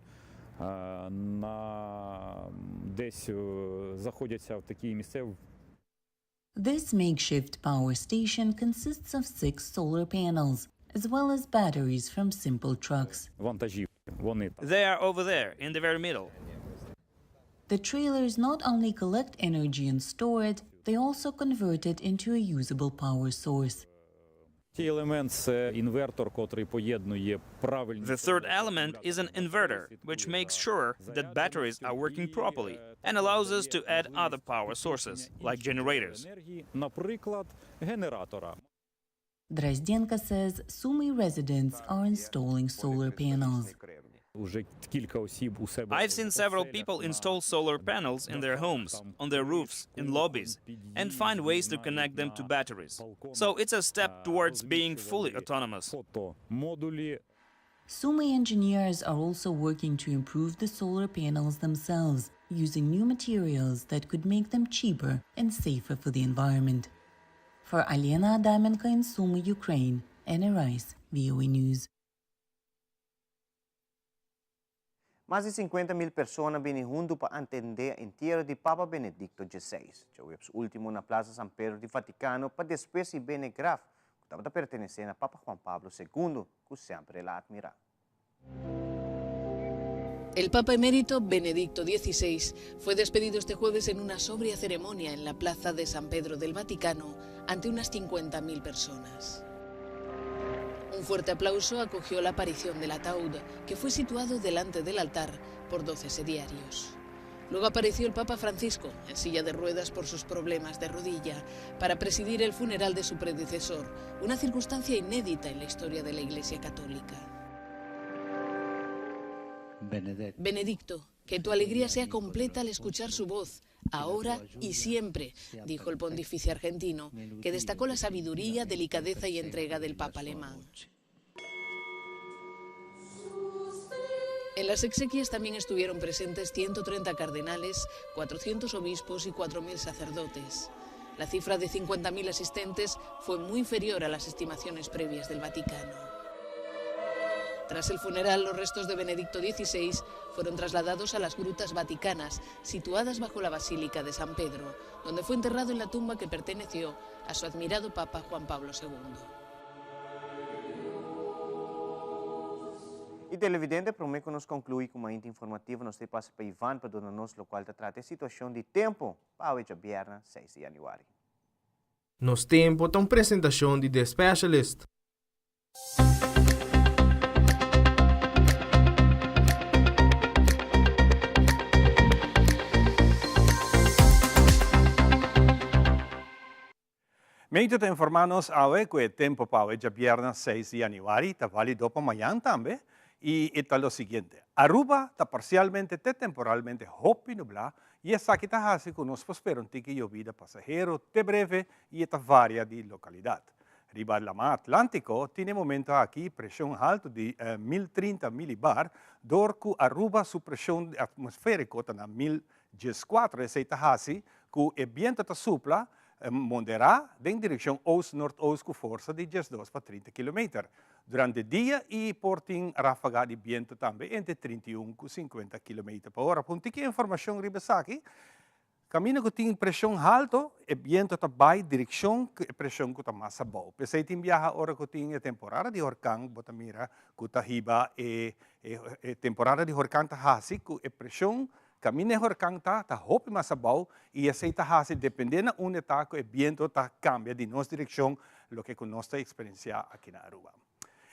на десь знаходяться в такій місцевості. This makeshift power station consists of six solar panels, as well as batteries from simple trucks. Вантажів. Вони They are over there, in the very middle. The trailers not only collect energy and store it, they also convert it into a usable power source. Третій елемент це інвертор, котрий поєднує правильні The third element is an inverter, which makes sure that batteries are working properly and allows us to add other power sources, like generators. енергії, наприклад, генератора. Drozdenko says Sumy residents are installing solar panels. Уже кілька осіб у себе I've seen several people install solar panels in their homes, on their roofs, in lobbies, and find ways to connect them to batteries. So it's a step towards being fully autonomous. фотомодулі. Sumy engineers are also working to improve the solar panels themselves, using new materials that could make them cheaper and safer for the environment. For Alena Adamenko in Sumy, Ukraine, Anna Rice, VOA News. Mas di 50 mil persona bini huntu pa atendé entiero di Papa Benedicto XVI, djaweps último na Plaza San Pedro di Vaticano pa despues i bene graf ku tabata pertenesé na Papa Juan Pablo Segundo ku semper el a atmirá. El Papa emérito Benedicto XVI fue despedido este jueves en una sobria ceremonia en la Plaza de San Pedro del Vaticano ante unas 50.000 personas. Un fuerte aplauso acogió la aparición del ataúd, que fue situado delante del altar por 12 sediarios. Luego apareció el Papa Francisco, en silla de ruedas por sus problemas de rodilla, para presidir el funeral de su predecesor, una circunstancia inédita en la historia de la Iglesia Católica. Benedicto, que tu alegría sea completa al escuchar su voz, ahora y siempre, dijo el pontífice argentino, que destacó la sabiduría, delicadeza y entrega del Papa alemán. En las exequias también estuvieron presentes 130 cardenales, 400 obispos y 4.000 sacerdotes. La cifra de 50.000 asistentes fue muy inferior a las estimaciones previas del Vaticano. Tras el funeral, los restos de Benedicto XVI fueron trasladados a las grutas vaticanas, situadas bajo la Basílica de San Pedro, donde fue enterrado en la tumba que perteneció a su admirado Papa Juan Pablo II. I televidente, promé ku nos konkluí ku Mainta Informativo, nos ta pasa pa Ivan pa duna nos lokual ta trata e situashon di tempu pa awe djabièrnè seis di yanüari. Nos Tempo ta un presentashon di The Specialist. Medio ta informá nos awe ku e tempu pa awe djabièrnè seis di yanüari ta válido pa mañan tambe i e ta lo siguiente, Aruba ta parsialmente te temporalmente hopi nublá i esaki ta hasi ku nos por spera un tiki yobida pasahero te breve i e ta varia di lokalidat. Riba Laman Atlántiko tin e momento aki preshon haltu di 1030 milibar dor ku Aruba su preshon atmosfériko ta na 1014 esei ta hasi ku e biento ta supla Moderá den direkshon oost-noordoost ku forsa di 12 pa 30 kilometer durante dia i por tin ráfaga di bientu tambe entre 31 ku 50 kilometer pa ora. Pa un tiki informashon riba esaki, kaminda ku tin preshon haltu e bientu ta bai direkshon ku e preshon ku ta mas abou. P'esei tin biaha ora ku tin e temporada di horkan bo ta mira ku ta hiba e temporada di horkan ta hasi ku e preshon Kaminda e horkan ta, ta hopi mas abou i esei ta hasi dependé na unda ta ku e biento ta kambia di nos direkshon, loke ku nos ta eksperensiá aki na Aruba.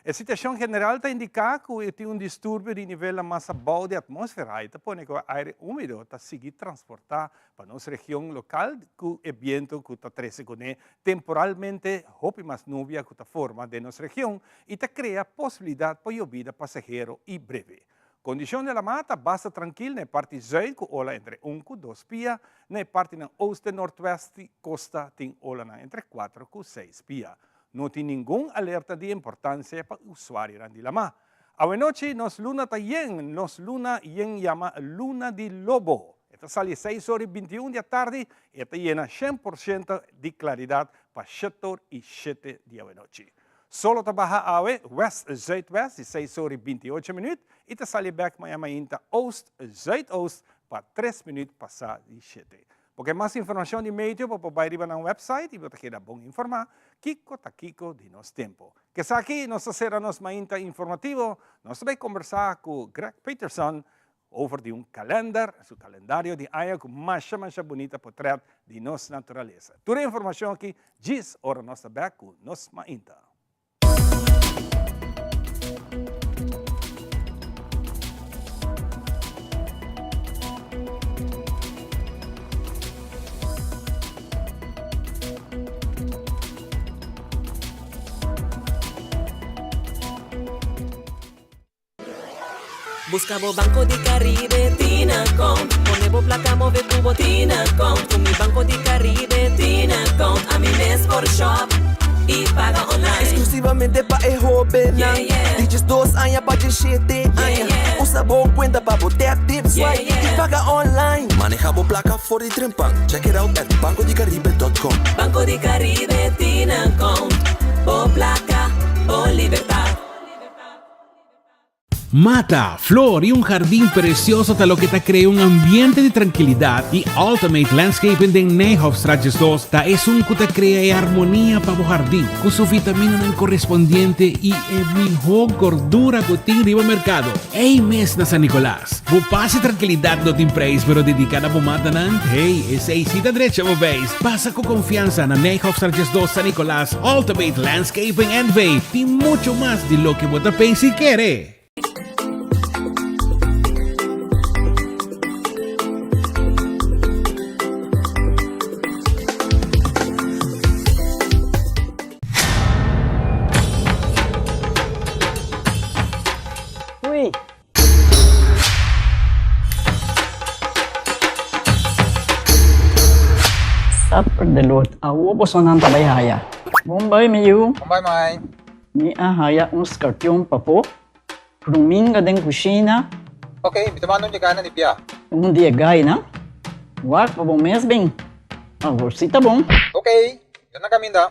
E situashon general ta indiká ku e tin un disturbio di nivelnan mas abou di atmósfera i ta pone ku e aire úmido ta sigui transportá pa nos region lokal ku e biento ku ta trese kuné temporalmente hopi mas nubia ku ta forma den nos region i ta krea posibilidat pa yobida pasahero i breve. Kondishon di lamá ta basta trankil na e parti zùit ku ola entre un ku dos pia, na e partinan oost te nortwèst di kosta tin olanan entre kuater ku seis pia. No tin ningun alerta di importansia pa usuarionan di lamá. Awenochi nos luna ta yen, nos luna yen yama luna di lobo. E ta sali seis or i 21 di atardi i e ta yena 100% di klaridat pa shetor i shete di awenochi. Solo ta baha awe west zuidwest di seis or i 28 minuut i ta sali bek maña mainta oost zuidoost pa tres minuut pasa di shete. Bo ke mas informashon di meteo bo por bai riba nan website i bo ta keda bon informá kiko ta kiko di nos tempu. Kesaki nos ta sera nos mainta informativo, nos ta bai kombersá ku Greg Peterson Over di un kalender, su kalendario di aña ku masha masha bunita potret di nos naturalesa. Tur e informashon aki djis ora nos ta bek ku nos mainta. Buska bo Banco di Caribe Tina Account. Pone bo plaka move ku bo Tina Account. Ku mi Banco di Caribe Tina Account ami mes por shop. i paga online. Exclusivamente pa e hobennan di 12 aña pa 17 aña. Usa bo cuenta pa bo tap, tip, swipe y paga online. Maneha bo placa for di trempan. Check it out at bancodicaribe.com. Banco di Caribe tin account. Bo placa, bo libertad. Mata, flor y un jardin precioso ta loke ta crea un ambiente di trankilidad y Ultimate Landscaping den Nijhofstraat 12 ta esun cu ta crea e armonia pa bo jardin cu su vitaminanan correspondiente y e miho gordura cu tin riba mercado. Ey mes na San Nicolas. Bo paz y trankilidad no tin prijs pero dedica na bo matanan, hey, esey si ta drecha bo beis. Pasa cu confiansa na Nijhofstraat 12 San Nicolas. Ultimate Landscaping NV tin mucho mas di loke bo ta pensa y kere. Ui. Supper de lot. Awo bosonan ta bai haya. Bon bai mi yu. Bon bai mai. Mi a haya un skarpion papo. Pruminga den kushina. Ok, mi ta manda un yegana di bia. Un di e gainan. Wak pa bo mes bin. Awor si ta bon. Ok, mi ta na kaminda.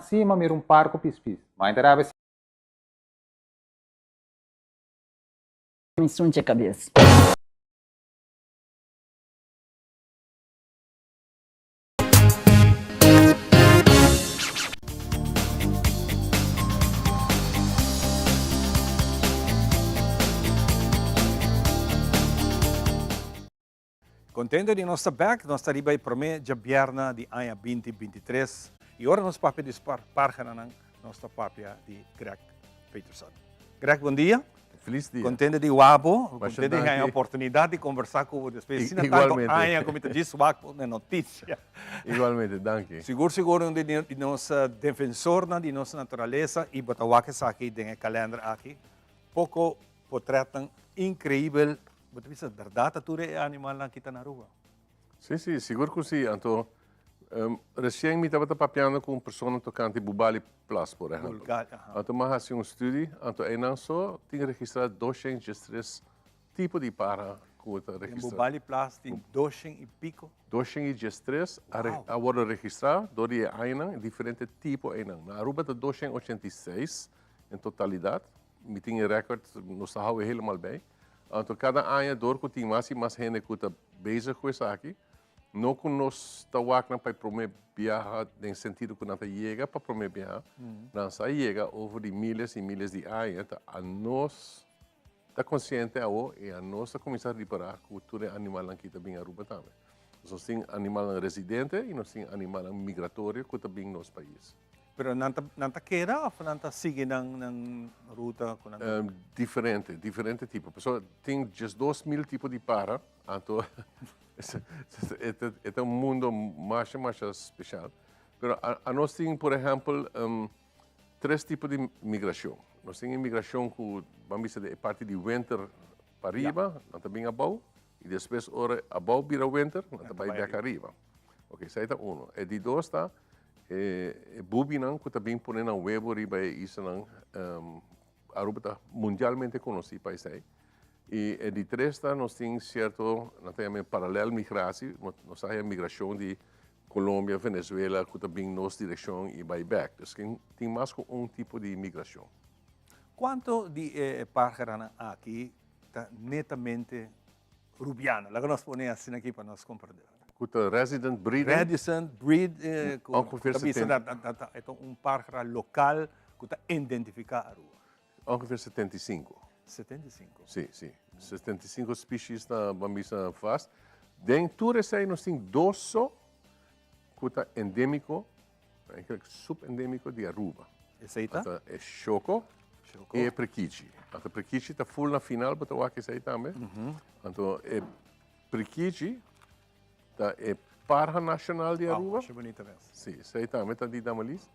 Sí, m'a mira un par ku pispis. Ma enterá bes. Mi sunche kabes. Contento di nos ta bek, nos ta riba e prome djabièrnè di aña 2023 y ora nos papia di pargananan nos ta papia di Greg Peterson. Greg, bon dia. Feliz dia. Contento di wak bo, contento di haña oportunidad di conversa cu bo despues di asina tanto aña cu mi ta djis wak bo na noticia. Igualmente, danki. Sigur sigur un di nos defensornan di nos naturalesa y bo ta wak esaki den e kalender aki. Poco potretnan increibel Bo ta bisa berdad ta tur e animalnan aki ta na Aruba? Sí, sí, sigur cu sí. Anto, recien mi tabata papiando cu un persona tocante Bubali Plas, por ehempel. Bulgali, aha. Anto mi a haci un studie, anto eynan so tin registra doshen diestres tipo di para cu ta Den registra. Bubali Plas tin doshen y pico? Doshen y diestres a Wow. a wordo registra door di e añanan, diferente tipo eynan. Na Aruba ta doshen ochenta y seis en totalidad. Mi tin e record, nos ta hou e helemaal bij. Anto kada aña dor ku tin mas i mas hende ku ta bezig ku esaki, no ku nos ta wak nan pa e promé biaha den sentido ku nan ta yega pa promé biaha, nan sa yega over di miles i miles di aña, ta anos ta konsiente awo i anos ta kuminsá ripará ku tur e animalnan ki ta bin Aruba tambe. Nos tin animalnan residente i nos tin animalnan migratorio ku ta bin nos pais. Pero nan ta nan ta keda of nan ta sigui nan nan ruta ku nan ta. Diferente, diferente tipo. Pasobra tin 12.000 tipo di para, anto e ta e ta un mundo masha masha special. Pero anos tin por ehempel tres tipo di migracion. Nos tin e migracion ku ban bisa di e parti di winter pa riba, nan ta bin abou, i despues ora abou bira winter, nan ta bai bek ariba. Ok, esei ta uno. E di dos ta E bubinan ku ta bin pone nan webo riba e islanan, Aruba ta mundialmente konosí pa esei. I e di tres ta nos tin sierto, nan ta yama paralel migrasi, nos ta haya migrashon di Colombia, Venezuela ku ta bin nos direkshon i bai bèk. Dus tin mas ku un tipo di migrashon. Kuantu di e págaranan aki ta netamente Rubiano, laga nos pone asina aki pa nos comprende. Cu ta resident breeding? Resident breed, cu ta bisa dat e ta un pargra local cu ta identifica Aruba. Ongeveer 75. 75? Si, si. 75 species ta ban bisa vast. Den tur esey nos tin dos so cu ta endemico, eigenlijk subendemico di Aruba. Esey ta? Ata e Choco y e Prekichi. Anto Prekichi ta full na final, bo ta wak esey tambe. Anto e Prekichi ta e parha nacional di Aruba. Wow, masha bunita mes. Si, esey tambe ta di Damalis.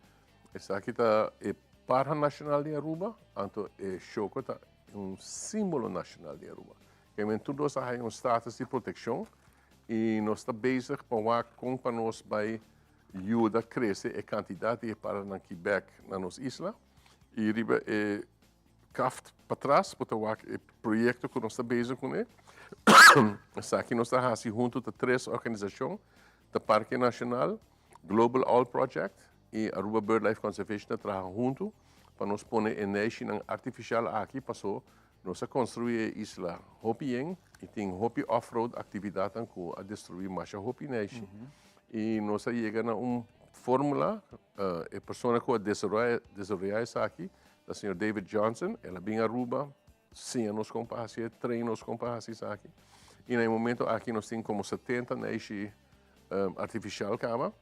Esaki ta e parha nacional di Aruba, anto e Choco ta un simbolo nacional di Aruba. Ke men tur dos a haya un status di protekshon i nos ta bezig pa wak kon pa nos bai yuda krese e kantidat di e paranan ki bèk na nos isla. I riba e kaft patras bo ta wak e proyekto ku nos ta bezig kuné. Esaki nos ta hasi huntu ta tres organisashon, ta Parke Nashonal, Global Owl Project i Aruba Birdlife Conservation ta traha huntu pa nos pone e neishinan artifisial aki paso nos a konstruí e isla hopi yen i tin hopi off-road aktividatnan ku a destruí masha hopi neishi i nos a yega na un formula, e persona ku a desaroyá esaki ta señor David Johnson, el a bin Aruba siña nos kon pa hasi e, train nos kon pa hasi esaki i na e momento aki nos tin komo 70 neishi artifisial kaba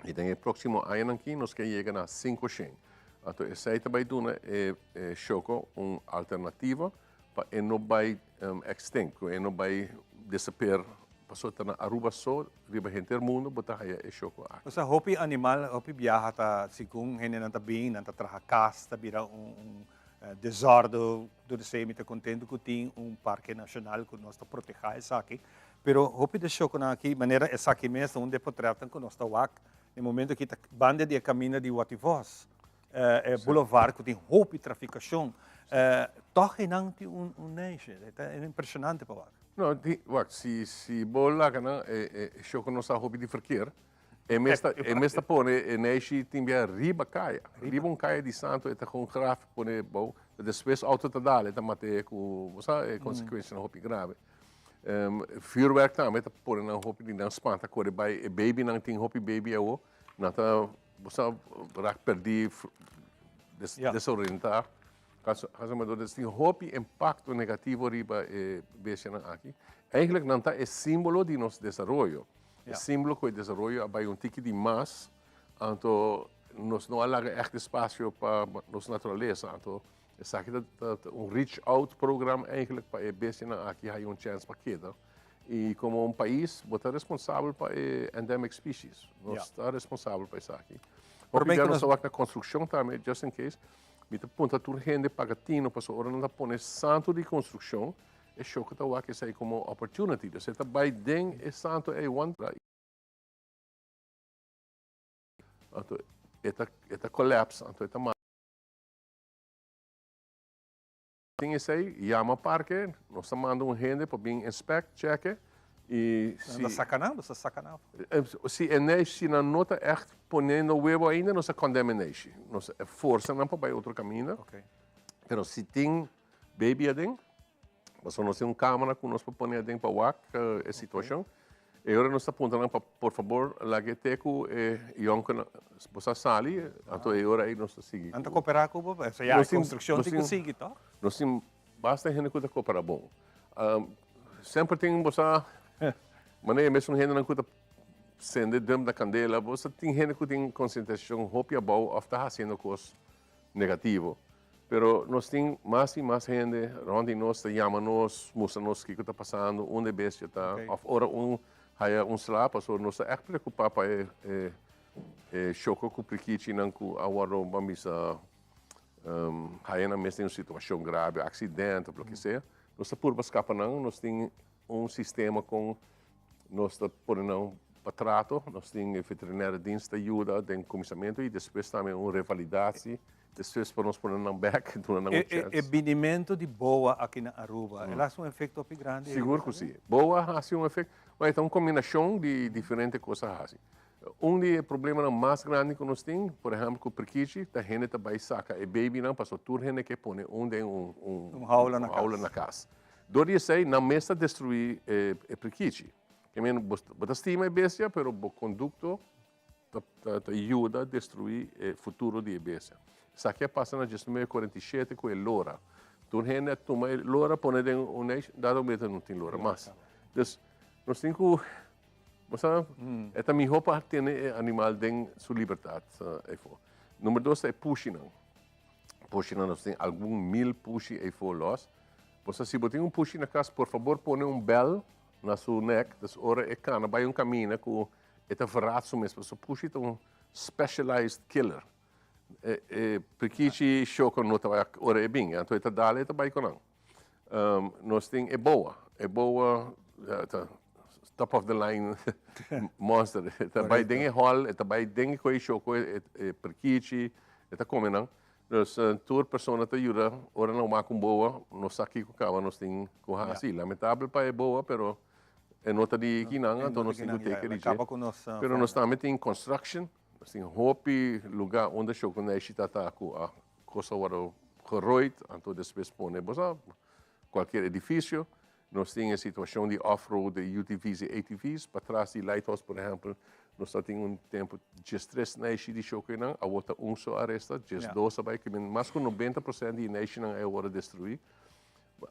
i den e próksimo añanan aki nos ke yega na 500. Anto esei ta bai duna e shoko un alternativa pa e no bai extinct, ku e no bai desaper pasobra ta na Aruba so riba henter mundo bo ta haya e shoko aki. Osea hopi animal, hopi biaha ta segun hendenan ta bin, nan ta traha kas, ta bira un desòrdu, tur esei mi ta kontentu ku tin un parke nashonal ku nos ta protehá esaki. Pero hopi di e shokonan aki, manera esaki mes ta un di e potretnan ku nos ta wak na e momento aki ta banda di e kaminda di Wativos, e boulevard ku tin hopi trafikashon. Tòg einan tin un neisje. E ta impreshonante pa wak. No, wak, si bo laga nan e shoko no sa hopi di ferkeer, E mes ta, e mes ta pone e neishi tin bia riba kaya. Riba un kaya di santo e ta gewoon graf pone bou. Despues auto ta dal e ta mat'é ku, bo sa, e konsekuensianan hopi grave. Vuurwerk tambe ta pone nan hopi di nan spanta kore bai. E babynan tin hopi baby awo, nan ta, bo sa, rak pèrdí, desorientá. Kaso tin hopi impakto negativo riba e bestianan aki. Eigenlijk nan ta e símbolo di nos desaroyo. E símbolo ku e desaroyo a bai un tiki di mas, anto nos no a laga ègt espasio pa nos naturalesa. Anto esaki ta un reach out program eigenlijk pa e bestianan aki haya un chèns pa keda. I komo un pais bo ta responsabel pa e endemic species. Nos ta responsabel pa esaki. Hopi bia nos ta wak na konstrukshon tambe, just in case. Mi ta puntra tur hende paga tino pasobra ora nan ta pone santu di konstrukshon e shoko ta wak esei komo opportunity. Dus e ta bai den e santu ei one anto e ta e ta collapse anto e ta mata. Tin esei yama parke nos ta manda un hende pa bin inspect cheke y si Nan ta saka nan? Bo ta saka nan afo? Si e neishi si nan no ta echt poniendo webo ainda nos ta condemn e neishi. Nos ta forsa nan pa bai otro caminda. Pero si tin baby aden pasobra nos tin un camera cu nos por pone aden pa wak e situacion. E ora nos ta puntra nan pa por fabor laga e te cu e yonkernan bo sa sali, anto e ora ei nos ta sigui. Nan ta coopera cu bo? Eso ya e construccion tin cu sigui toch? Nos tin basta hende cu ta coopera bon. Semper tin bo sa manera e mesun hendenan cu ta sende dump na candela, bo sa tin hende cu tin concientisacion hopi abou of ta haciendo cos negativo. Pero nos tin mas y mas hende rond di nos ta yama nos, mustra nos kico ta pasando, unda e bestia ta, of ora un haya un sla, pasobra nos ta echt preocupa pa e e shoko cu prikichinan cu a wordo, ban bisa, haya nan mes den un situacion grave, accident of loke sea. Nos ta purba scapa nan, nos tin un sistema con nos ta pone nan pa trato, nos tin e veterinaire dienst ta yuda den cuminsamentu y despues tambe un revalidatie, despues pa nos pone nan bek, duna nan un chance. E binimento di boa aki na Aruba, el haci un efecto hopi grandi? Sigur cu si. Boa haci un efecto, bueno, e ta un combinacion di diferente cos a haci. Un di e problemanan mas grandi cu nos tin, por ehempel cu prikichi, ta hende ta bay saca e babynan pasobra tur hende ke pone un den un Un haula na cas. haula na cas. Dor di esei nan mes ta destrui e prikichi. Ke men bo ta stima e bestia pero bo kondukto ta yuda destrui e futuro di e bestia. Esaki a pasa na 1947 ku e lora. Tur hende a tuma e lora pone den un neishi, dado momento no tin lora mas. Dus nos tin ku, bo sa, e ta miho pa tene e animal den su libertat eifo. Number dos ta e pushinan. Pushinan nos tin algun mil pushi eifo los. Bo sa si bo tin un pushi na kas por fabor pone un bèl na su nèk, dus ora e kana bai un kamina ku e ta verrat su mes pasobra pushi ta un specialized killer. E e prikichi shoko no ta bai ora e bin, anto e ta dal e ta bai ku nan. Nos tin e boa. E boa ta top of the line monster. E ta bai den e hall, e ta bai den e koe shoko, e perkichi, e ta come nan. Dus tur persona ta yuda ora nan wak un boa, nos sa kiko kaba nos tin ku hasi. Lamentabel pa e boa, pero e no ta di kinan, anto nos tin ku take di dje. Pero nos tambe tin construction, nos tin hopi luga unda shoko neishi ta ta ku a Cos a wordo gerooid, anto despues pone, bo sa, cualkier edificio. Nos tin e situacion di off-road, de UTV's y ATV's. Patras di Lighthouse, por ehempel, nos ta tin un tempo diestres neishi di shokenan, awor ta un so a resta, diesdos a bay, ke men mas cu 90% di e neishinan a wordo destrui.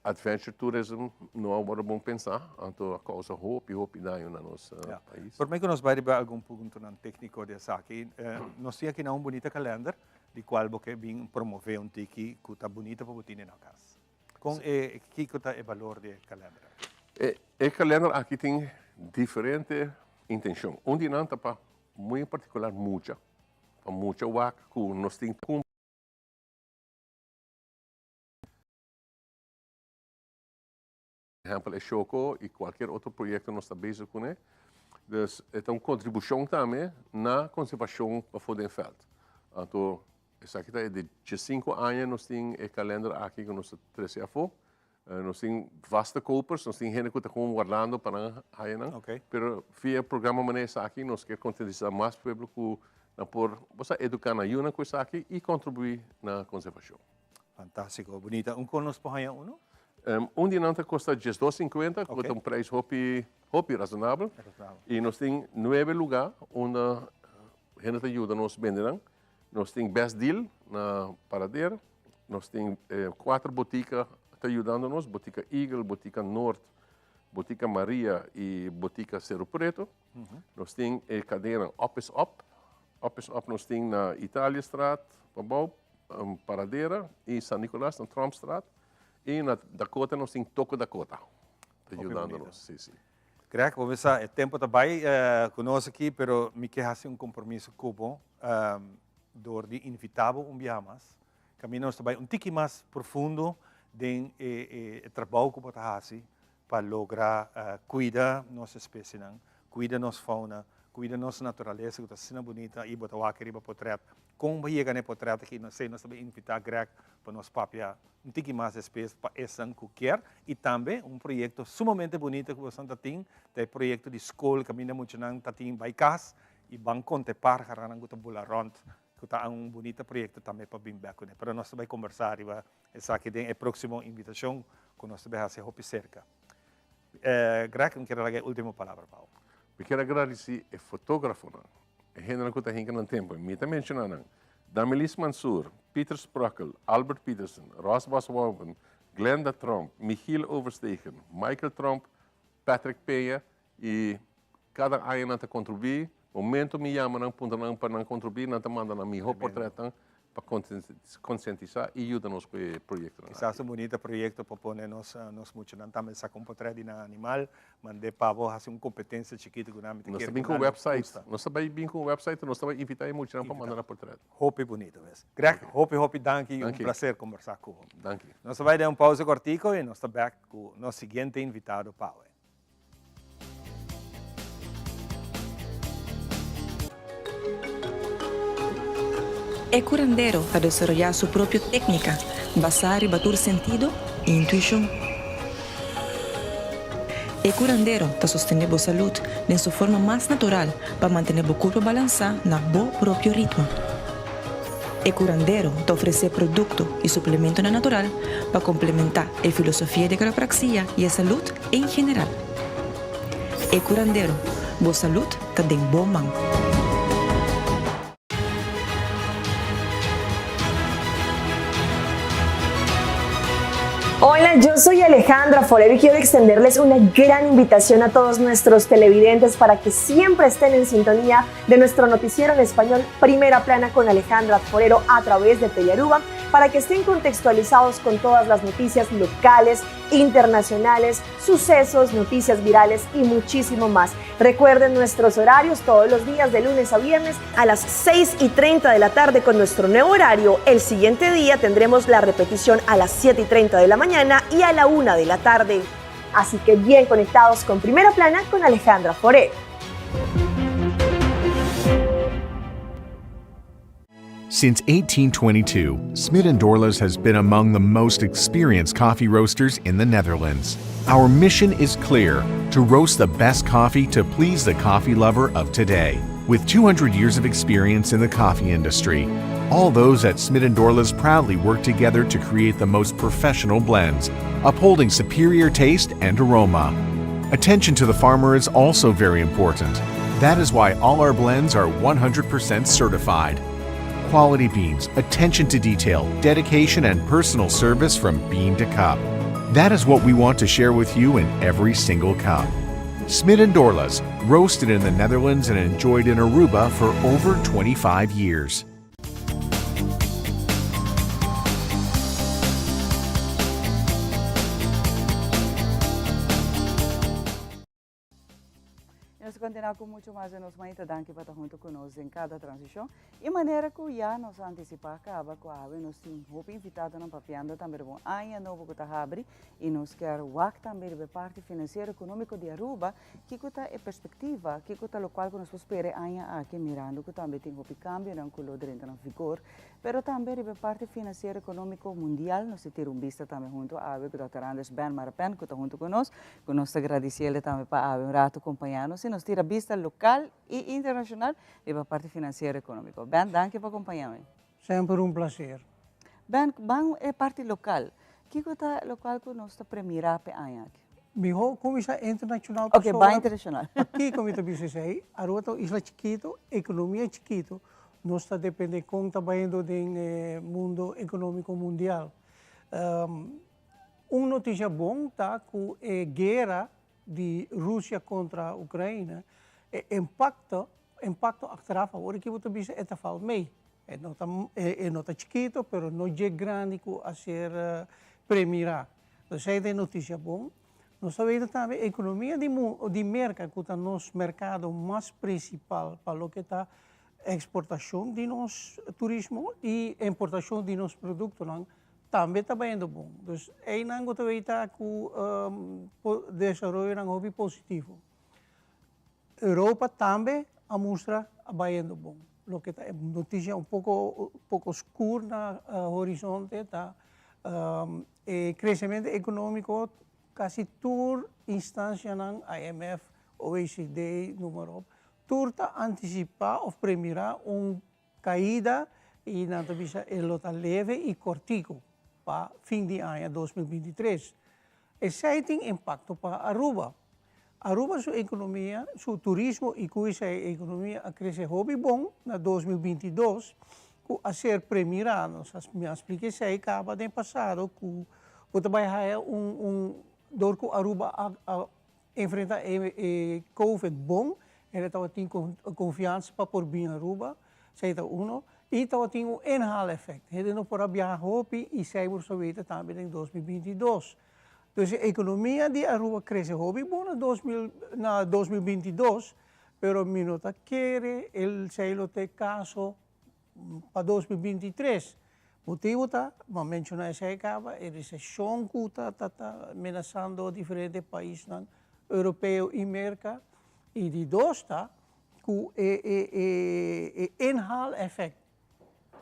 Adventure tourism no a wordo bon pensa, anto a causa hopi, hopi daño na nos pais. Prome cu nos bay riba algun puntonan tecnico di esaki, nos tin aki na un bunita kalender di cual bo ke bin promove un tiki cu ta bunita pa bo tine na cas. Con e, kico ta e balor di e kalender aki? E, e kalender aki tin diferente intencion. Un di nan ta pa, muy en particular, mucha. Pa mucha wak cu nos tin. Ehempel e Shoko y cualkier otro proyecto nos ta bezig cune. Dus e ta un contribucion tambe na conservacion pafo den veld. Anto esaki ta e di diescinco aña nos tin e kalender aki cu nos ta trece afo. Nos tin vaste kopers, nos tin hende cu ta gewoon wardando pa nan haya nan. Pero via programa manera esaki nos kier concientisa mas pueblo cu nan por, bo sa, educa nan yunan cu esaki y contribui na conservacion. Fantástiko, bunita. Un kon nos por haña uno? Un di nan ta kosta diesdos sinkuenta, ku ta un preis hopi, hopi rasonabel. I nos tin nuebe lugá unda hende ta yuda nos bende nan. Nos tin Best Deal na Paradera. Nos tin kuater botika ta yudando nos, Botika Eagle, Botika Noord, Botika Maria i Botika Seru Preto. Nos tin e kadena Up is Up. Up is Up nos tin na Italiastraat, pabou, Paradera y San Nicolas na Trompstraat y na Dakota nos tin Toko Dakota ta yudando nos. Si, si. Greg, bo mester sa e tempo ta bai cu nos aki, pero mi ke haci un compromiso cu bo door di invita bo un biaha mas. Caminda nos ta bai un tiki mas profundo den e trabou cu bo ta haci pa logra cuida nos especienan, cuida nos fauna, cuida nos naturalesa cu ta asina bunita y bo ta wak riba potret. Con bo yega na e potret aki? No sé, nos ta bay invita Greg pa nos papia un tiki mas despues pa esnan cu kier. Y tambe un proyecto sumamente bunita cu boso ta tin, ta e proyecto di scol caminda muchanan ta tin bay cas y ban conta e parharannan cu ta bula rond, cu ta un bunita proyecto tambe pa bin bek cune. Pero nos ta bay combersa riba esaki den e proximo invitacion cu nos ta bay haci hopi cerca. Greg, mi kier a laga e ultimo palabra pa bo. Mi kier a gradici e fotografonan, e hendenan cu ta hinca nan tempo. Mi ta menciona nan, Damelis Mansur, Peter Sprockel, Albert Peterson, Ross Boswoven, Glenda Tromp, Michiel Overstegen, Michael Tromp, Patrick Peña y cada aña nan ta contribui. Momento mi yama nan puntra nan pa nan contribui, nan ta manda nan miho portretnan pa concientisa y yuda nos cu e proyectonan aki. Kisas un bunita proyecto pa pone nos nos muchanan tambe saca un potret di nan animal, mand'e pa bo haci un competencia chikito cu nan, mi ta Nos ta kere bin cu cu un nan website, gusta. nos ta bay bin cu un website, nos ta bay invita e muchanan pa manda nan potret. Hopi bunito mes. Greg, hopi hopi danki y un Danki. placer combersa cu bo. Danki. Nos ta bay den un pausa cortico y nos ta bek cu nos siguiente invitado pa awe. E curandero ta desaroyá su propio técnica basá riba tur sentido i intuishon. E curandero ta sostené bo salud den su forma mas natural pa mantené bo curpa balansá na bo propio ritmo. E curandero ta ofresé producto i suplementonan natural pa complementá e filosofia di quiropraxia i e salud en general. E curandero, bo salud ta den bo man. Hola, yo soy Alejandra Forero y quiero extenderles una gran invitación a todos nuestros televidentes para que siempre estén en sintonía de nuestro noticiero en español Primera Plana con Alejandra Forero a través de Telearuba para que estén contextualizados con todas las noticias locales, internacionales, sucesos, noticias virales y muchísimo más. Recuerden nuestros horarios todos los días de lunes a viernes a las 6 y 30 de la tarde con nuestro nuevo horario. El siguiente día tendremos la repetición a las 7 y 30 de la mañana y a la 1 de la tarde. Así que bien conectados con Primera Plana con Alejandra Foré. Since 1822, Smit & Dorlas has been among the most experienced coffee roasters in the Netherlands. Our mission is clear to roast the best coffee to please the coffee lover of today. With 200 years of experience in the coffee industry, all those at Smit & Dorlas proudly work together to create the most professional blends, upholding superior taste and aroma. Attention to the farmer is also very important. That is why all our blends are 100% certified. Quality beans, attention to detail, dedication, and personal service from bean to cup. That is what we want to share with you in every single cup. Smit and Dorlas, roasted in the Netherlands and enjoyed in Aruba for over 25 years. Y nos ta continua cu mucho mas di nos mainta. Danki pa ta hunto cu nos den cada transicion. Y manera cu ya nos a anticipa caba cu awe nos tin hopi invitadonan papiando tambe riba un aña nobo cu ta habri y nos kier wak tambe riba e parti financiero economico di Aruba, kico ta e perspectiva, kico ta locual cu nos por spera e aña aki mirando cu tambe tin hopi cambionan cu lo drenta na vigor. Pero tambe riba e parti financiero economico mundial nos ta tira un bista tambe hunto awe cu Dòkter Anders Ben Marapen cu ta hunto cu nos. Cu nos ta gradiciele tambe pa awe un rato compaña nos y nos tira bista local y internacional riba parti financiero economico. Ben, danki pa compaña mi. Semper un placer. Ben, ban e parti local. Kico ta locual cu nos ta premira p'e aña aki? Miho cuminsa internacional Ok, ban internacional. Pakico mi ta bisa esey? Aruba ta un isla chikito, economia chikito, nos ta depende con ta bayendo den e mundo economico mundial. Un noticia bon ta cu e guera di Rusia contra Ucraina, e impacto, impacto achteraf, awor aki bo ta bisa e ta valt mee. E no ta, e no ta chikito, pero no dje grandi cu a ser premira. Entonces esey ta e noticia bon. Nos ta weten tambe economia di di Merca cu ta nos mercado mas principal pa loke ta exportacion di nos turismo y importacion di nos productonan, Tambe ta bayendo bon. Dus einan ku ta weta ku desaroyonan hopi positivo. Europa tambe a mustra a bayendo bon. Loke ta e notisia un poko poko skur na horizonte ta e kresementu ekonómiko kasi tur instansianan, IMF, OECD, noem maar op, tur ta antisipá òf premirá un Kaida i nan ta bisa e lo ta leve i kortiku pa fin di aña 2023. Esei tin impakto pa Aruba. Aruba su ekonomia, su turismo i ku esei e ekonomia a krese hopi bon na 2022 ku a ser premirá. Nos a mi a splika esei kaba den pasado ku bo ta bai haya un un dor ku Aruba a a Enfrenta e covid bon, hende tabatin confiansa pa por bin Aruba, esey ta uno, y tabatin un inhaal effect, hende no por a biaha hopi y esey por sa weten tambe den 2022. Dus e economia di Aruba crece hopi bon na 2000 na 2022, pero mi no ta kere esey lo ta e caso Pa 2023. Motibu ta, bo a menshoná esei kaba, e reseshon ku ta ta ta menasando diferente paisnan europeo i Merka. I di dos ta ku e e e e inhaal effect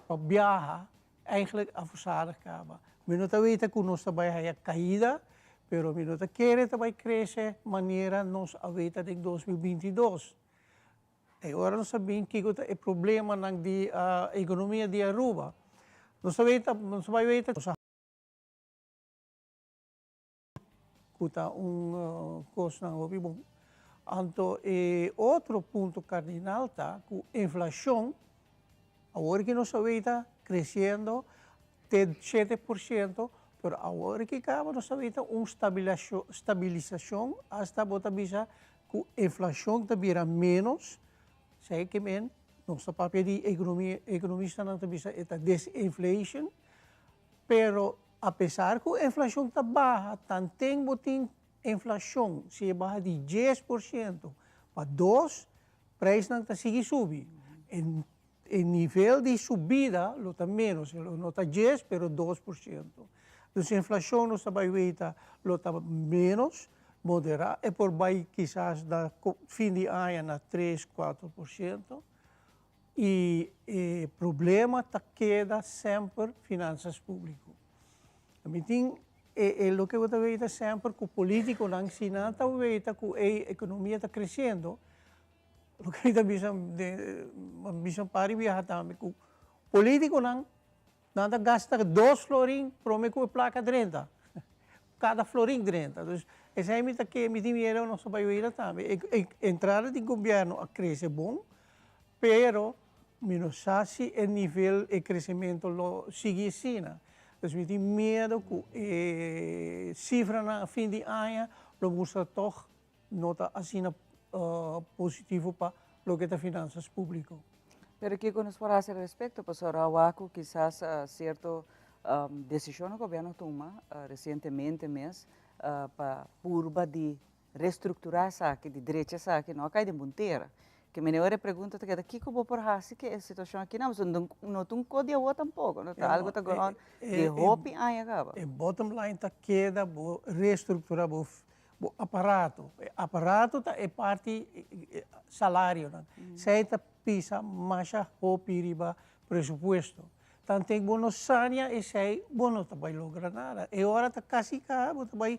pa biaha eigenlijk a verzadig kaba. Mi no ta weta ku nos ta bai haya kaida, pero mi no ta kere ta bai krese manera nos a weta den 2022. E ora nos a bin kiko ta e problemanan di economia di Aruba. Nos a weta, nos a bai weta cu ta un cosnan hopi bon. Anto e otro punto cardinal ta cu inflacion awor ki nos a weta creciendo te 7%, pero awor ki caba nos a weta un stabilisacion hasta bo ta bisa Ku inflashon ta bira ménos, esei ke men nos ta papia di ekonomia, ekonomistanan ta bisa e ta disinflation, pero Apesar ku inflashon ta baha, tanten bo tin inflashon, si e baha di 10% pa dos, preisnan ta sigui subi. E nivel di subida lo ta ménos, lo no ta 10 pero 2%. Dus inflashon nos ta bai weta lo ta ménos, moderá, e por bai kisas na fin di aña na tres, 4%. I e problema ta keda semper finansas públiko. Mi tin e loke bo ta weta semper ku polítikonan si nan ta weta ku e ekonomia ta kresiendo, loke mi ta bisa mi a bisa un par di biaha tambe ku polítikonan Nan ta gasta dos florin prome ku e plaka drenta. Kada florin drenta. Dus esei mi ta ke mi tin miedo nos ta bai wera tambe. E entrada di gobierno a krese bon, pero mi no sa si e nivel e kresemento lo sigui asina. Dus mi tin miedo ku e sifranan a fin di aña lo mustra tòg no ta asina positivo pa loke ta finansas públiko. Pero kiko nos por hasi al respekto? Pasobra awa ku kisas sierto desishon ku gobièrnu tuma resientemente mes pa purba di restrukturá esaki, di drecha esaki, no a kai den bon tera. Ke mene ora e pregunta ta keda, kiko bo por hasi ku e situashon aki nan? Pasobra no ta un kos di awo tampoko, no ta algu ta going on di hopi aña kaba. E bottom line ta keda bo restrukturá bo Bo aparato. E aparato ta e parti salarionan. Esei ta pisa masha hopi riba presupuesto. Tanten bo no sania esei, bo no ta bai logra nada. E ora ta kasi kaha, bo ta bai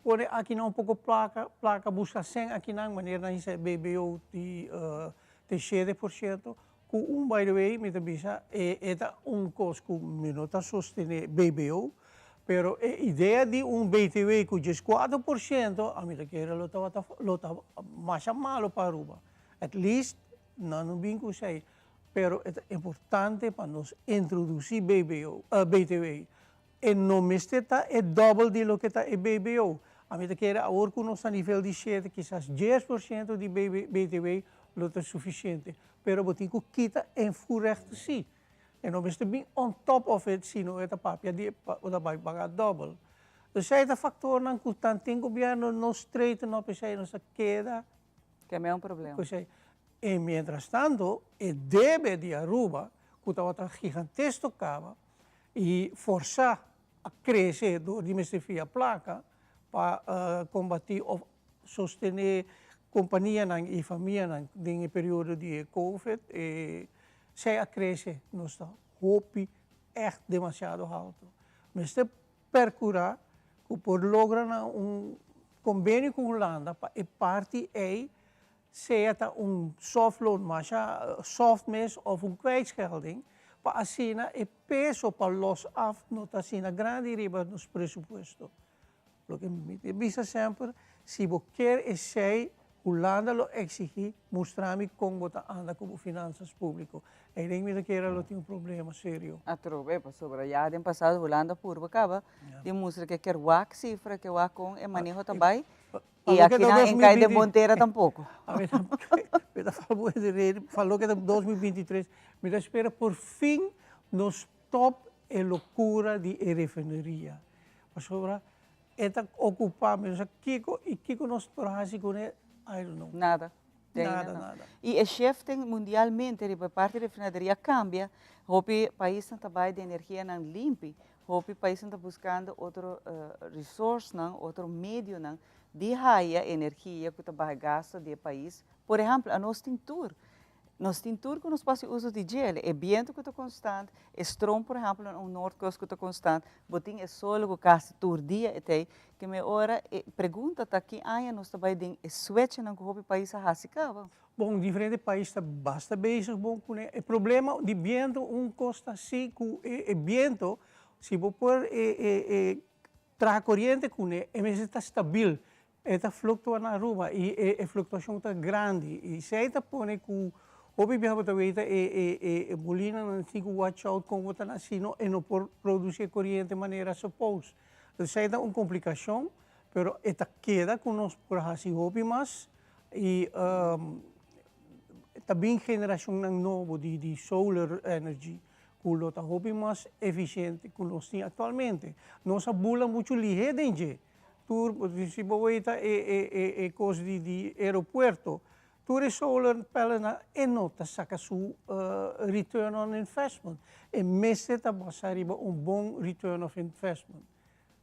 pone akinan un poko plaka, plaka buska sen akinan, manera nan hisa e BBO di te 7%, ku un by the way mi ta bisa e ta un kos ku mi no ta sostené BBO, pero e idea di un BTW ku 14% a mi ta kere lo tabata lo ta masha malo pa Aruba. At least nan no bin ku esei, pero e ta importante pa nos introdusí BBO, BTW. E no mester ta e dòbel di loke ta e BBO. A mi ta kere awor ku nos ta nivel di shete, kisas 10% di BTW lo ta sufisiente. Pero bo tin ku kita invoerrechten sí. E no mester bin on top of it sino e ta papia di bo ta bai paga dòbel. Dus esei ta faktornan ku tanten gobièrnu no straighten up esei nos ta keda. Keme un problema. Ku esei. E mientrastanto e debe di Aruba ku tabata gigantesto kaba i forsá a krese dor di mester fia plaka pa kombatí òf sostené kompanianan i famianan den e periodo di e covid, esei a krese, nos ta hopi ègt demasiado haltu. Mester perkurá ku por logra na un kombenio ku Hulanda pa e parti ei sea ta un soft loan masha soft mes of un kwijtschelding, pa asina e peso pa los af no ta asina grandi riba nos presupuesto. Loke mi ta bisa semper, si bo kier esei, Hulanda lo exigi, mustra mi con bo ta anda cu bo finanzas publico. Ei mi ta kere lo tin un problema serio. Atrobe, pasobra ya den pasado Hulanda purba caba di mustra ke kier wak cifra, ke wak con e maneho ta bay, Y aki nan en kai den bon tera tampoco. Mi ta fala bo pa loke ta 2023, mi ta spera por fin nos stop e locura di e refineria. Pasobra e ta ocupa, mi no sa kico y kico nos por haci cune, I don't know. Nada. Nada, nada. Y e shifting mundialmente riba e parti refinaderia cambia, hopi paisnan ta bay den energianan limpi, Hopi paisnan ta buskando otro resourcenan, otro medionan di haya energia ku ta baha gasto di e pais. Por ehèmpel, anos tin tur. Nos tin tur ku nos por hasi uso di djele. E bientu ku ta konstant, e stroom por ehèmpel na un noordkust ku ta konstant, bo tin e solo ku kasi tur dia e ta ei. Ke mi ora e pregunta ta ki aña nos ta bai den e switchnan ku hopi pais a hasi kaba? Bon, diferente pais ta basta bezig bon kuné. E problema di biento un kos ta si ku e biento si bo por e traha koriente kuné e mester ta stabil. E ta fluktua na Aruba i e fluktuashon ta grandi i esei ta pone ku hopi biaha bo ta weta e molinanan tin ku watch out kon bo ta na sino e no por produsi e koriente manera suppose. Esei ta un komplikashon pero e ta keda ku nos por hasi hopi mas. I ta bin generashonnan nobo di solar energy. ku lo ta hopi mas efisiente ku nos tin aktualmente. Nos a bula muchu lihé den dje. Tur, si bo weta e e e kos di di aeropuerto, tur e solar panelnan e no ta saka su return on investment. E mester ta basa riba un bon return of investment.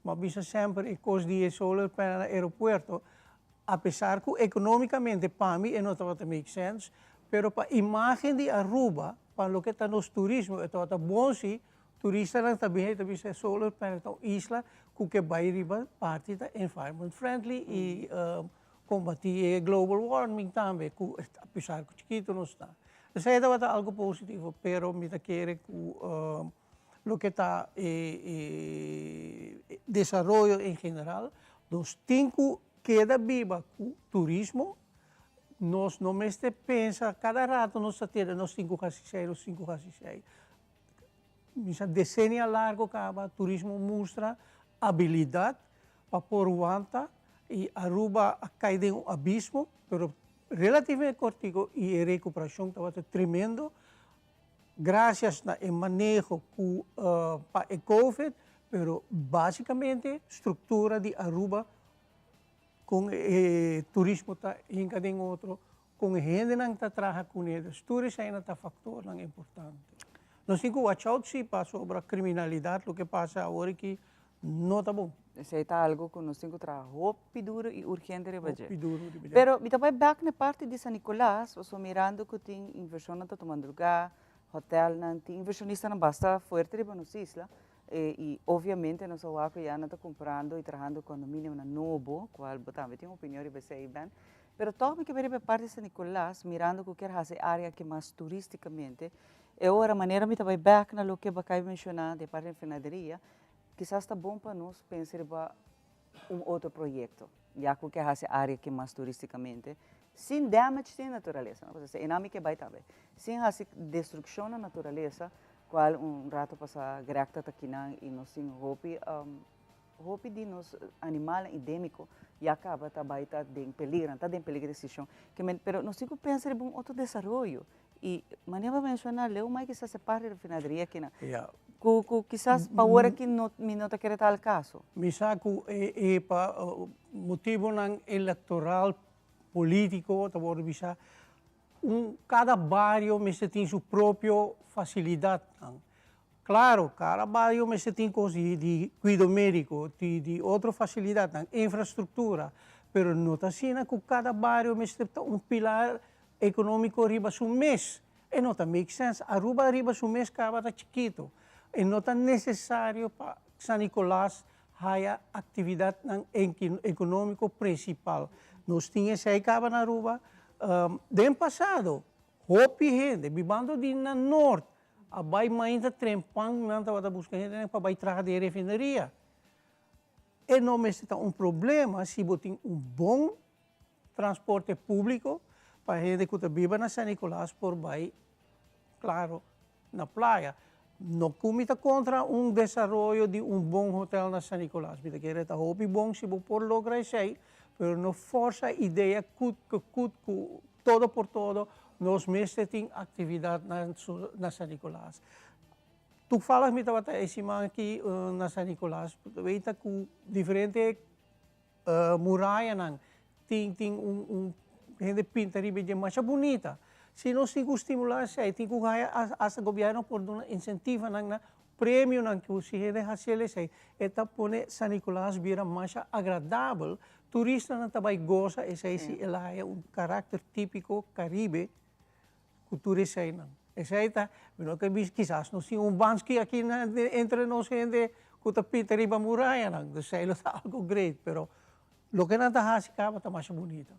Bo a bisa semper e kos di e solar panel na aeropuerto, apesar ku economicamente pa mi e no tabata make sense, pero pa imagen di Aruba, pa loke ta nos turismo e tabata bon si turistanan ta bini ta bisa e solar panel ta un isla ku ke bai riba parti ta environment friendly i combati e global warming tambe ku apesar ku chikito nos ta. Esei tabata algo positivo pero mi ta kere ku loke ta e desaroyo en general, nos tin ku keda biba ku turismo, nos no mester pensa kada rato nos ta tende nos tin ku hasi esei, nos tin ku hasi esei. Mi sa desenia largo kaba turismo mustra abilidat pa por wanta i Aruba a kai den un abismo, pero relativamente kortiko i e rekuperashon tabata tremendo. Gracias na e maneho cu pa e covid, pero basicamente structura di Aruba con e turismo ta hinca den otro, con e hendenan ta traha cune, dus tur eseinan ta factornan importante. Nos tin cu watch out si pasobra criminalidad loke pasa awor aki no ta bon. Esei ta algo cu nos tin cu traha hopi duro y urgente riba dje. Hopi duro riba dje. Pero mi ta bai bek na e parti di San Nicolas, pasobra mirando cu tin inversionnan ta tumando lugar, hotelnan, tin inversionistanan basta fuerte riba nos isla, y obviamente nos a wak cu ya nan ta cumprando y trahando condominionan nobo, cual bo tambe tin opinion riba esei, Ben. Pero tog mi ke bai riba e parti di San Nicolas, mirando cu kier haci e area aki mas turisticamente, e ora manera mi ta bai bek na loke bo a caba di menciona di e parti di refinaderia, Kisas ta bon pa nos pensa riba un otro proyekto, ya ku ke hasi área aki mas turístikamente, sin damage den naturalesa, no? Pasobra esei mi ke bai tambe, sin hasi destrukshon na naturalesa, kual un rato pasá Greg ta ta kinan i nos tin hopi hopi di nos animalnan endémiko ya kaba ta bai ta den peligro, nan ta den peligro di ekstinshon. Pero nos tin ku pensa riba un otro desaroyo. Y manera bo menciona leu mai kisas e parti refinaderia aki Ja. Cu cu kisas pa ora aki no mi no ta kere tal caso. Mi sa cu e e pa motibonan electoral politico ta wordo bisa un cada bario mester tin su propio facilidadnan. Claro, cada bario mester tin cos di di cuido medico, di di otro facilidadnan, infrastructura, pero no ta asina cu cada bario mester ta un pilar Economico riba su mes e no ta make sense. Aruba riba su mes caba ta chikito. E no ta necesario pa San Nicolas haya actividadnan economico principal. Nos tin esey caba na Aruba. Den pasado hopi hende bibando di na noord a bay mainta tren pan nan tabata busca hendenan pa bay traha den refineria. E no mester ta un problema si bo tin un bon Transporte públiko pa hende ku ta biba na San Nicolas por bai klaro na playa. No ku mi ta kontra un desaroyo di un bon hotel na San Nicolas. Mi ta kere ta hopi bon si bo por logra esei, pero no forsa idea kut ke kut ku todo por todo nos mester tin aktividat na San Nicolas. Toevallig mi tabata e siman aki na San Nicolas, weta ku diferente Murayanan tin tin un un hende pinta riba dje masha bunita. Si nos tin ku stimulá esei, tin ku haya hasta gobièrnu por duna insentivanan na premionan ku si hende hasi el esei, e ta pone San Nicolas bira masha agradabel, turistanan ta bai gosa esei si el a haya un karakter típiko karibe ku tur eseinan. Esei ta, mi no ke bisa, kisas nos tin un banski aki na entre nos hende ku ta pinta riba murayanan, dus esei lo ta algo great, pero loke nan ta hasi kaba ta masha bunita.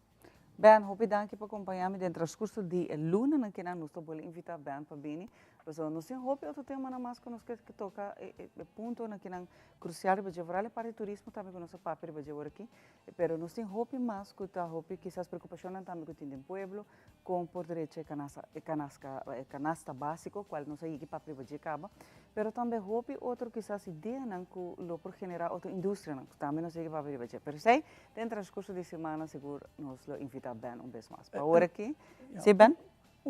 Ben, hopi danki pa kompañá mi den transkurso di e lunanan kinan nos ta bolbe invitá Ben pa bini, pasobra nos tin hopi otro temanan mas ku nos ke toka e puntonan kinan krusial riba dje, vooral e parti di turismo tambe ku nos a papia riba dje ora aki, pero nos tin hopi mas ku ta hopi kisas preokupashonnan tambe ku tin den pueblo, Con por drecha e canasta, e canasca, e canasta basico, cual nos a yegi papia riba dje caba, pero tambe hopi otro kisas ideanan cu lo por genera otro industrianan, cu tambe nos a yegi papia riba dje. Pero esey, den transcurso di semana sigur nos lo invita Ben un bes mas. Pa awor aki, si Ben?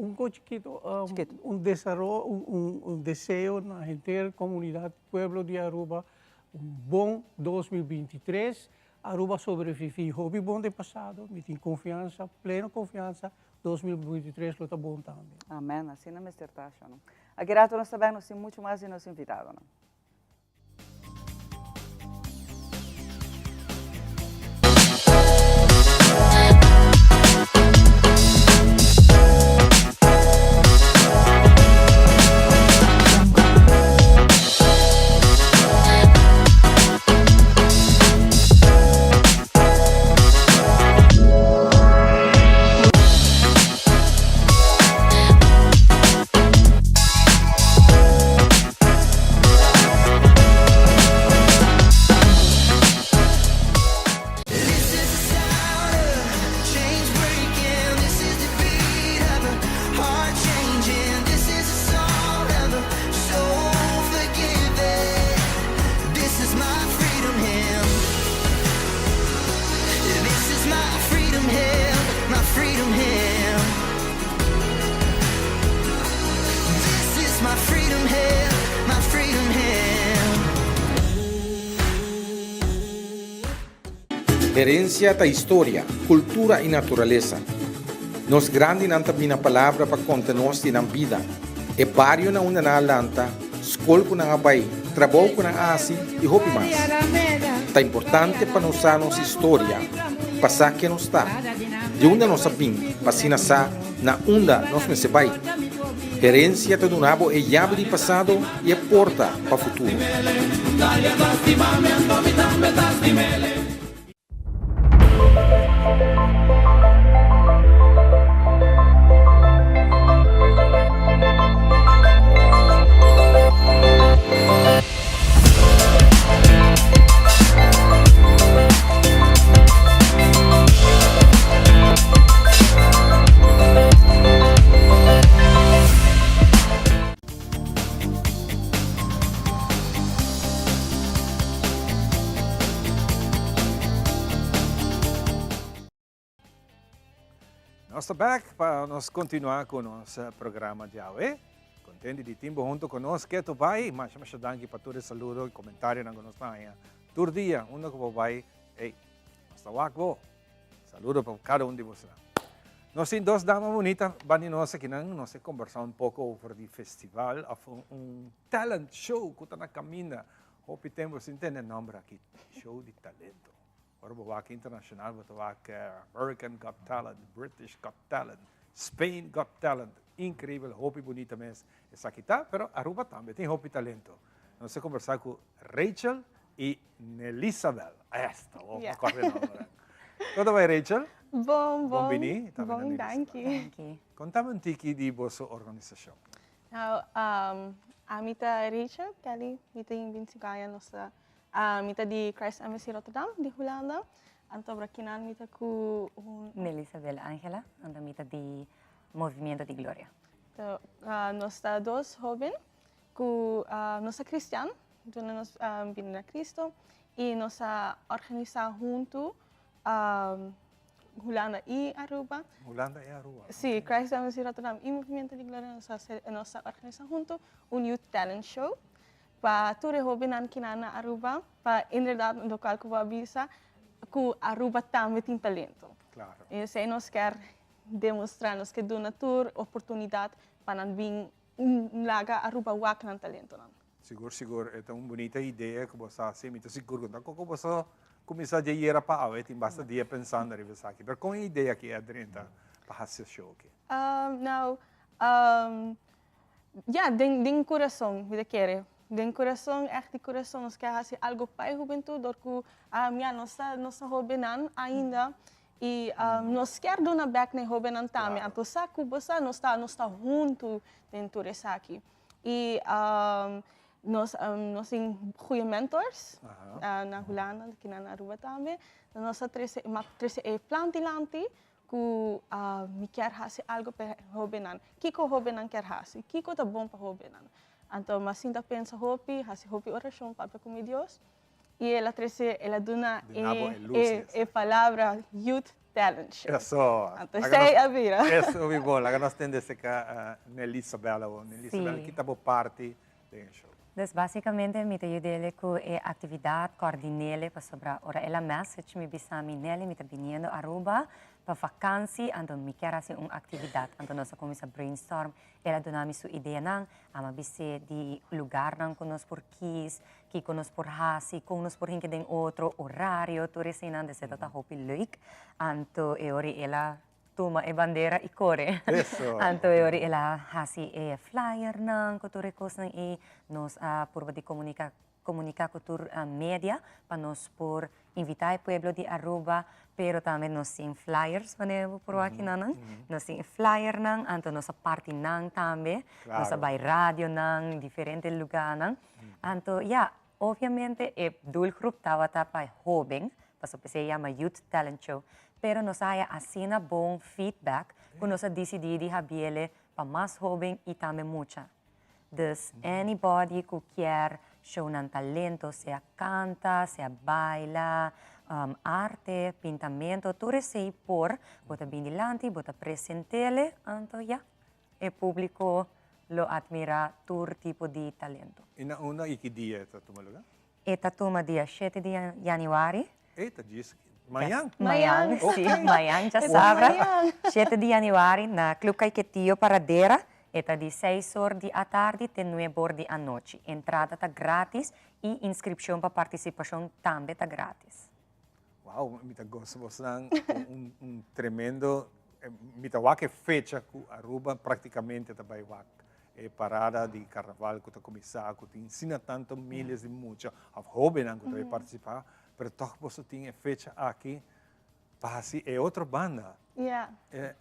Un cos chikito, un desaro, un deseo na henter comunidad, pueblo di Aruba, un bon 2023. Aruba a sobrevivi hopi bon den pasado, mi tin confiansa, pleno confiansa, 2023 lo ta bon tambe. Amen, asina mester ta, Shona. Aki rato nos ta bek, nos tin mucho mas di nos invitadonan. Herencia ta historia, cultura y naturalesa. Nos grandinan ta bina palabra pa conta nos di nan bida, e bario na unda nan a lanta, scol cu nan a bay, trabou cu nan a haci y hopi mas. Ta importante pa nos sa nos historia, pa sa ken nos ta, di unda nos a bin, pa asina sa na unda nos mester bai. Herencia ta duna bo e yabi di pasado y e porta pa futuro. Nos ta back pa nos continua cu nos eh, programa di awe. Contenti di timbo hunto con nos keto bai. Masha masha danki pa tur e saludo y comentarionan cu nos ta haña tur dia unda cu bo bai. Ey, nos ta wak bo. Saludo pa cada un di bosonan. Nos tin dos dama bunita bandi nos akinan. Nos e conversa un poco over di festival of un, un talent show cu ta na caminda. Hopi tempo sin tende nomber aki. Show di talento. Ora bo wak internacional bo ta wak American Got Talent, British Got Talent, Spain Got Talent. Increibel, hopi bunita mes esaki ta, pero Aruba tambe tin hopi talento. Nos a conversa cu Rachel y Nelisabel. Esta, bo yeah. corre nomber. Con ta bai Rachel? Bon, bon. Bon bini. Bon, danki. Contame un tiki di boso organisacion. Nou, um, ami ta Rachel Kelly, mi tin 25 aña, nos ta Mi ta di Christ Embassy Rotterdam, di Hulanda. Anto brakinan mi ta ku un. Melisabel Angela, anto mi ta di Movimiento di Gloria. To, nos ta dos hoben ku nos ta cristian, duna nos bini na Cristo i nos a organisa huntu Hulanda i Aruba. Hulanda i Aruba. Si, Christ Embassy Rotterdam i Movimiento di Gloria nos a nos a organisa huntu un Youth Talent Show. Pa tur e hobennan kinan na Aruba, pa inderdaad locual cu bo a bisa, cu Aruba tambe tin talento. Claro. Y esey nos kier demostra, nos kier duna tur oportunidad pa nan bin laga Aruba wak nan talentonan. Sigur, sigur, e ta un bunita idea cu bo sa haci. Mi ta sigur cu tampoco bo sa cuminsa dje yera pa awe, tin basta dia pensando riba esaki. Pero con e idea aki a drenta pa haci e show aki? Nou, Ya, den den kurason, mi ta kere. Den kurason, ègt di kurason, nos ke hasi algu pa e hubentut dor ku ya, nos ta nos ta hóbennan ainda i nos kier duna bèk na e hóbennan tambe. Anto sa ku bo sa, nos ta nos ta huntu den tur esaki. I nos nos tin goeie mentors na Hulanda, kinan na Aruba tambe. Nos a trese trese e plan dilanti Ku mi kier hasi algu pa e hóbennan. Kiko hóbennan kier hasi? Kiko ta bon pa hóbennan? Anto mi a sinta pensa hopi, hasi hopi orashon, papia ku mi Dios, i el a trese, el a duna e palabra Youth Talent. Talent Show. Eso. Anto esei a bira. Eso mi bon. Laga nos tende acerca Nelisabel awor. Nelisabel, ki ta bo parti den e show? Dus basicamente mi ta yud'ele cu e actividad, coordin'ele pasobra ora el a message mi bisa mi, Nelly mi ta biniendo Aruba pa vakantie anto mi kier haci un actividad. Anto nos a cuminsa brainstorm, el a duna mi su ideanan, ami a bis'e di lugarnan cu nos por kies, Kiko nos por hasi, kon nos por hinka den otro, orario, tur eseinan, dus e ta ta hopi leuk. Anto e ora el a tuma e bandera i kore. Eso. Anto e ora el a hasi e flyernan ku tur e kosnan ei. Nos a purba di komunika komunika ku tur media pa nos por invita e pueblo di Aruba, pero tambe nos tin flyers, wanneer bo por wak kinan nan. Nos tin e flyernan, anto nos a parti nan tambe. Nos a bai radionan, diferente lugarnan. Anto ya, obviamente e doelgroep tabata pa e hoben, pasobra p'esei e yama Youth Talent Show, pero nos a haya asina bon feedback ku nos a disidí di habiele pa mas hoben i tambe mucha. Dus anybody ku kier show nan talento, sea kanta, sea baila, arte, pintamento, tur esei por, bo ta bin dilanti, bo ta present'ele, anto ya. E públiko lo atmirá tur tipo di talento. I na unda i ki dia e ta tuma lugá? E ta tuma dia shete di yanüari. E ta djis mañan? Mañan, sí, mañan djasabra. Shete di yanüari na Club Caiquetio Paradera. E ta di seis or di atardi te nuebe or di anochi. Entrada ta grátis i inskripshon pa partisipashon tambe ta grátis. Wow, mi ta gosa bosnan un, un tremendo, mi ta wak e fecha ku Aruba praktikamente ta bai wak e parada di karnaval ku ta kuminsá, ku tin asina tanto miles di mucha òf hóbennan ku ta bai partisipá, pero tòg boso tin e fecha aki pa hasi e otro banda. Ja. E,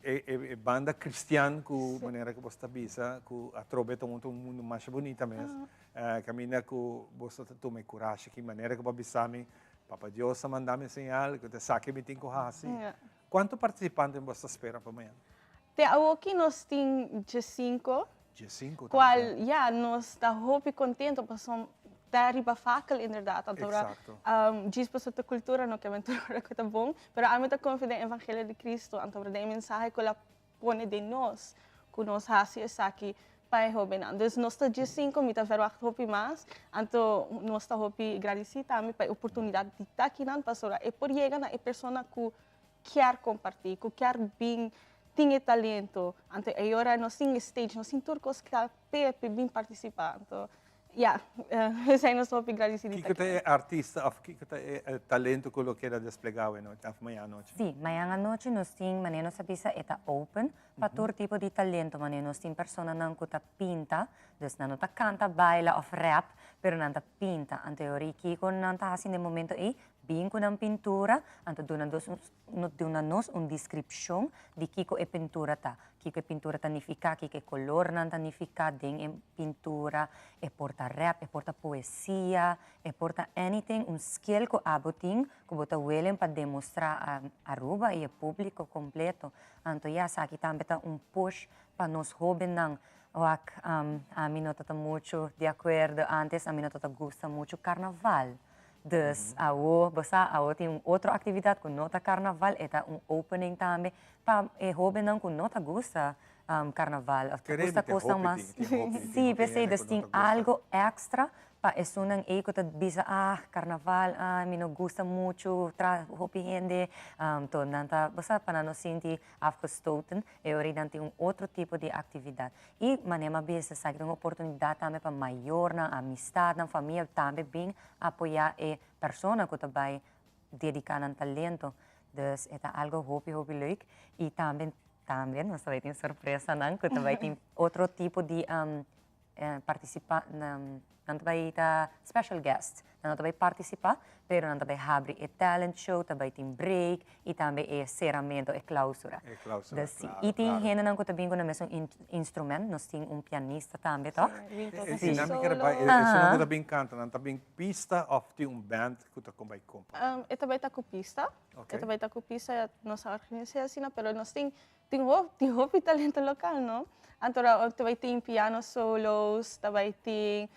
e, e banda cristian ku manera ku boso ta bisa ku atrobe ta un mundu masha bunita mes. Kaminda ku boso ta tuma e kurashi ki manera ku bo a bisa mi, Papa Dios a manda mi señal ku ta esaki mi tin ku hasi. Kuantu partisipante boso ta spera pa mañana? Te awoki nos tin diesinko. Diesinko ta Kual, ya, nos ta hopi kontento pasobra ta riba fakel inderdaad. Anto ora djis pasobra ta kultura no ke men tur ora ku ta bon, pero ami ta konfia den evangelio di Cristo, anto ora den e mensahe ku el a pone den nos ku nos hasi esaki pa e hobennan. Dus nos ta diesinko, mi ta verwacht hopi mas, anto nos ta hopi gradisí tambe pa e oportunidat di ta akinan pasobra e por yega na e persona ku kier kompartí, ku kier bin tin e talento, anto e ora nos tin e stage, nos tin tur kos kla p'e p'e bin partisipá. Anto ya, esei nos ta hopi gradisí di ta Kiko ta akinan. e artista òf kiko ta e talento ku lo keda desplegá awe nochi òf mañana anochi? Sí, mañana anochi nos tin, manera nos a bisa, e ta open pa tur tipo di talento. Manera nos tin personanan ku ta pinta, dus nan no ta kanta, baila òf rap, pero nan ta pinta. Anto e ora ei kiko nan ta hasi na e momento ei? Bin ku nan pintura, anto duna nos un duna nos un deskripshon di kiko e pintura ta, kiko e pintura ta nifiká, kiko e kolornan ta nifiká den e pintura, e por ta rap, e por ta poesia, e por ta anything, un skill ku abo tin ku bo ta willing pa demostrá a Aruba i e públiko kompleto. Anto ya, esaki tambe ta un push pa nos hóbennan. Wak, ami no ta ta muchu di akuerdo, ántes ami no ta ta gusta muchu karnaval. Dus awo, bo sa, awo tin un otro actividad cu no ta carnaval, e ta un opening tambe pa e hobennan cu no ta gusta carnaval of ta gusta cosnan mas. Sí, p'esey, dus tin algo extra pa esunnan ey cu ta bisa, ah, carnaval, ah, mi no gusta mucho, tra hopi hende, to nan ta, bo sa, pa nan no sinti afgestoten, e ora ey nan tin un otro tipo di actividad. I manera mi a bisa esaki ta un oportunidat tambe pa mayornan, amistadnan, famia tambe bin apoyá e persona ku ta bai dediká nan talento. Dus e ta algo hopi hopi leuk. I tambe tambe nos ta bai tin sorpresanan ku ta bai tin otro tipo di partisipa nan ta bai ta special guest. Nan no ta bai partisipá, pero nan ta bai habri e talent show, ta bai tin break i tambe e seramento, e klausura. E klausura, Dus si. klaro, I tin klaro. hendenan ku ta bin ku nan mesun in- instrument, nos tin un pianista tambe, tòg? Sí, bin toka E su nan mi kere bai, solo. esunnan ku ta bin kanta, nan ta bin pista òf tin un band ku ta kon bai kompa? E ta bai ta ku pista. Ok. E ta bai ta ku pista, nos a organisá asina, pero nos tin Tin hopi, tin hopi talento lokal, no? Anto ta bai tin piano solos, ta bai tin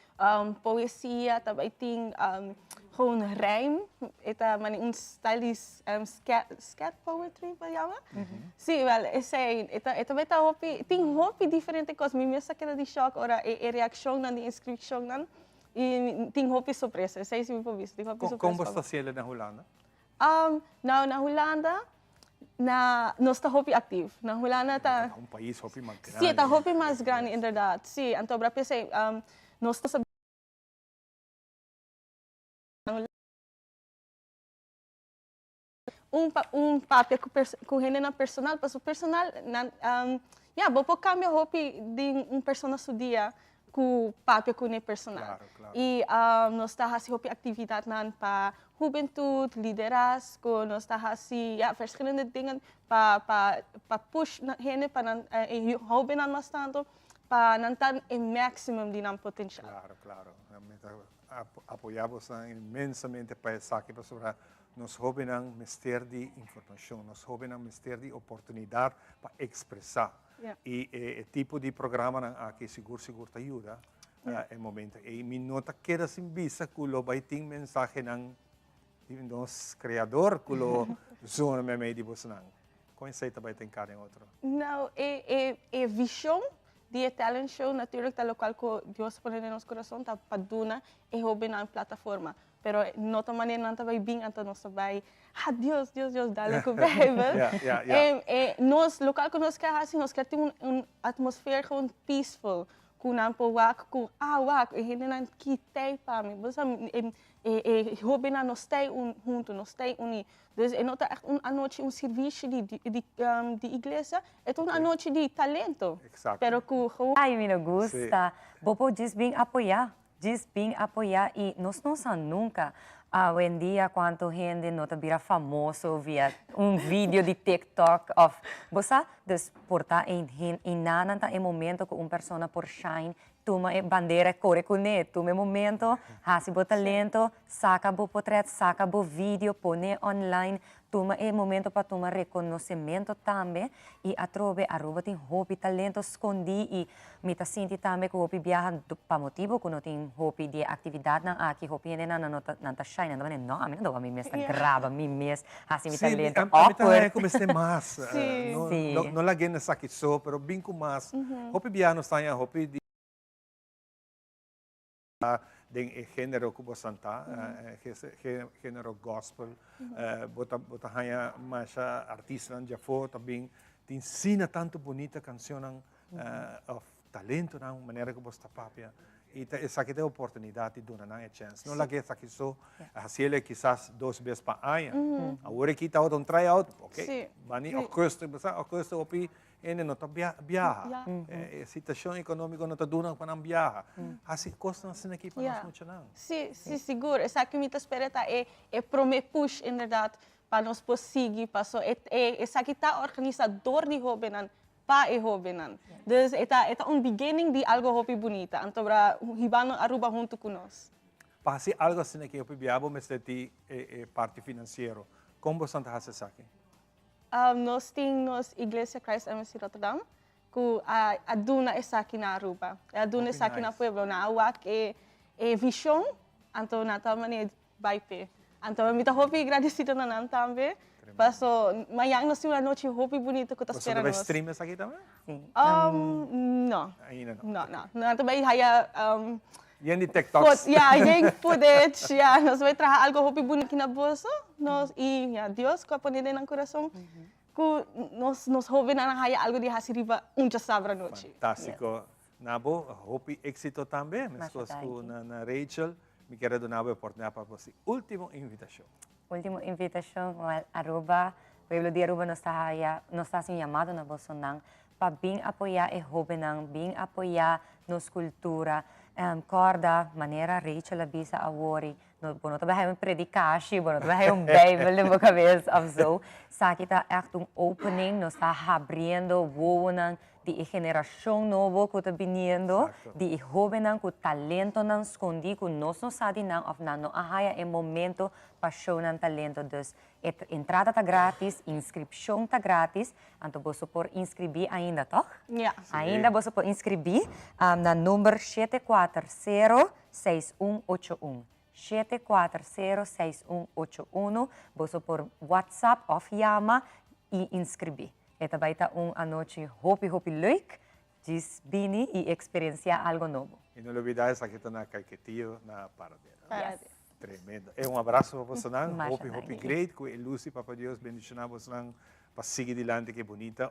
poesia, ta bai tin. Gewoon rijm, e ta mane un style di scat, scat poetry pa yama. Si, wel, esei, e ta, e ta bai ta hopi, tin hopi diferente kos. Mi mes a keda di shock ora e, e reakshonnan di inskripshonnan i tin hopi sorpresa. Esei si mi por bisa, tin hopi Kon, sorpresa kon bo pa sta hasiel na Hulanda? Um, nou, na Hulanda, na, nos ta hopi aktief. Na Hulanda ta. Ta un pais hopi mas grandi. Si, ta hopi mas grandi, inderdaad. Si, anto bra p'esei, um, nos ta. Un pa un papia ku ku hendenan personal pasobra personal nan ya bo por kambia hopi di un persona su dia ku papia kuné personal. I nos ta hasi hopi aktividatnan pa hubentut, liderazgo, nos ta hasi ya verschillende dingen pa pa pa push hende pa nan e hóbennan mas tantu pa nan ta e maximum di nan potenshal. Klaro, klaro. Mi ta apoyá bosonan inmensamente pa esaki pasobra nos hóbennan mester di informashon, nos hóbennan mester di oportunidat pa ekspresá. I e tipo di programanan aki sigur sigur ta yuda e momento ei. Mi no ta keda sin bisa ku lo bai tin mensahenan di nos Kreador ku lo zona meimei di bosonan. Kon esei ta bai ta enkarna e otro? Nou, e e vishon Di e talent show natuurlijk ta locual cu Dios a pone den nos corazon ta pa duna e hobennan e plataforma. Pero no ta manera nan ta bay bin anto nos ta bay ha Dios, Dios, Dios dale cu Bijbel. Ja, ja, ja. E nos locual cu nos kier haci nos kier tin un un atmosfeer gewoon peaceful cu nan por wak cu ah wak e hendenan kitey pa mi. Bo sa e e hobennan nos stay hunto nos stay uni. Dus e no ta echt un anochi, un sirvishi di, di, di, di iglesia, e ta un anochi di talento. Exacto. Pero ku gewoon. Ay, mi no gusta. Bo por djis bin apoyá, djis bin apoyá i nos no sa nunka awendia kuantu hende no ta bira famoso via un video di TikTok òf bo sa. Dus por ta einanan ta e momento ku un persona por shine Tuma e bandera e kore kuné. Tuma e momento, hasi bo talento, saka bo potret, saka bo video, pone online. Tuma e momento pa tuma rekonosementu tambe. I atrobe Aruba tin hopi talento skondí i mi ta sinti tambe ku hopi biaha pa motibu ku no tin hopi di e aktividatnan aki, hopi hendenan nan no ta nan ta shine, nan ta manera no ami no ta wak mi mes ta graba mi mes hasi mi Sí, mi talento a mi ta haña awkward. ku mester mas. No Sí. no no lag'é na esaki so, pero bin ku mas. Hopi bia nos ta haña hopi di den e genero ku bosan ta, genero gospel. Bo ta bo ta haña masha artistanan djafó ta bin tin sina tantu bunita kanshonnan òf talentonan manera ku bos ta papia. I ta esaki ta e oportunidat di duna nan e chèns. No laga esaki so hasiel kisas dos bes pa aña. Awor aki tabata un try out, ok, bani augustus, bo sa augustus hopi Hende no ta biaha. E situacion economico no ta duna pa nan biaha. Haci cosnan asina aki pa nos muchanan. Si, si, sigur. Esaki mi ta spera ta e e prome push inderdaad pa nos por sigui paso e e esaki ta organisa door di hobennan pa e hobennan. Dus e ta e ta un beginning di algo hopi bunita. Anto bra hibando Aruba hunto cu nos. Pa haci algo asina aki hopi biaha bo mester di e e parti financiero. Con boso ta haci esaki? Nos tin nos Iglesia Christ Embassy Rotterdam ku a a duna esaki na Aruba. E a duna esaki na pueblo. Nan a wak e e vishon, anto nan ta manera bai p'e. Anto mi ta hopi gradesido na nan tambe, paso mañan nos tin un anochi hopi bunito ku ta spera nos. Boso ta bai stream esaki tambe? Si. No. Ainda no. No, no. Nan ta bai haya Yen di TikToks. Ya, yen footage, ya. Nos bai traha algo hopi buniki na boso. Nos, i ya, Dios ku a pone den nan kurason ku nos, nos hobennan a haya algo di hasi riba un djasabra anochi. Fantástiko. Na bo hopi éksito tambe, meskos ku na Rachel. Mi kier a duna bo e oportunidat pa bo hasi último invitashon. Último invitashon, wèl, Aruba, pueblo di Aruba nos ta haya, nos ta hasi un yamado na bosonan pa bin apoyá e hóbennan, bin apoyá nos kultura. Kòrda, manera Rachel a bisa awor, no, bo no ta bai haya un predikashi, bo no ta bai haya un Bijbel den bo kabes òf zo. Esaki ta ègt un opening, nos ta habriendo wowonan di e generashon nobo ku ta biniendo, di e hóbennan ku talentonan skondí ku nos no sa di nan òf nan no a haya e momento pa show nan talento. Dus e entrada ta gratis, inskripshon ta gratis, anto boso por inskribí ainda, tòg? Ja. Ainda boso por inskribí na number shete kuater sero seis un ocho un. 740 6181 Boso por WhatsApp òf yama i inskribí. E ta bai ta un anochi hopi hopi leuk. Djis bini i eksperensiá algo nobo. I no lubidá esaki ta na Caiquetio na Paradera. Paradera. Tremendo. E un abraso pa bosonan. Masha Hopi hopi danki. great ku e lus di Papa Dios bendishoná bosonan pa sigui dilanti ku e bunita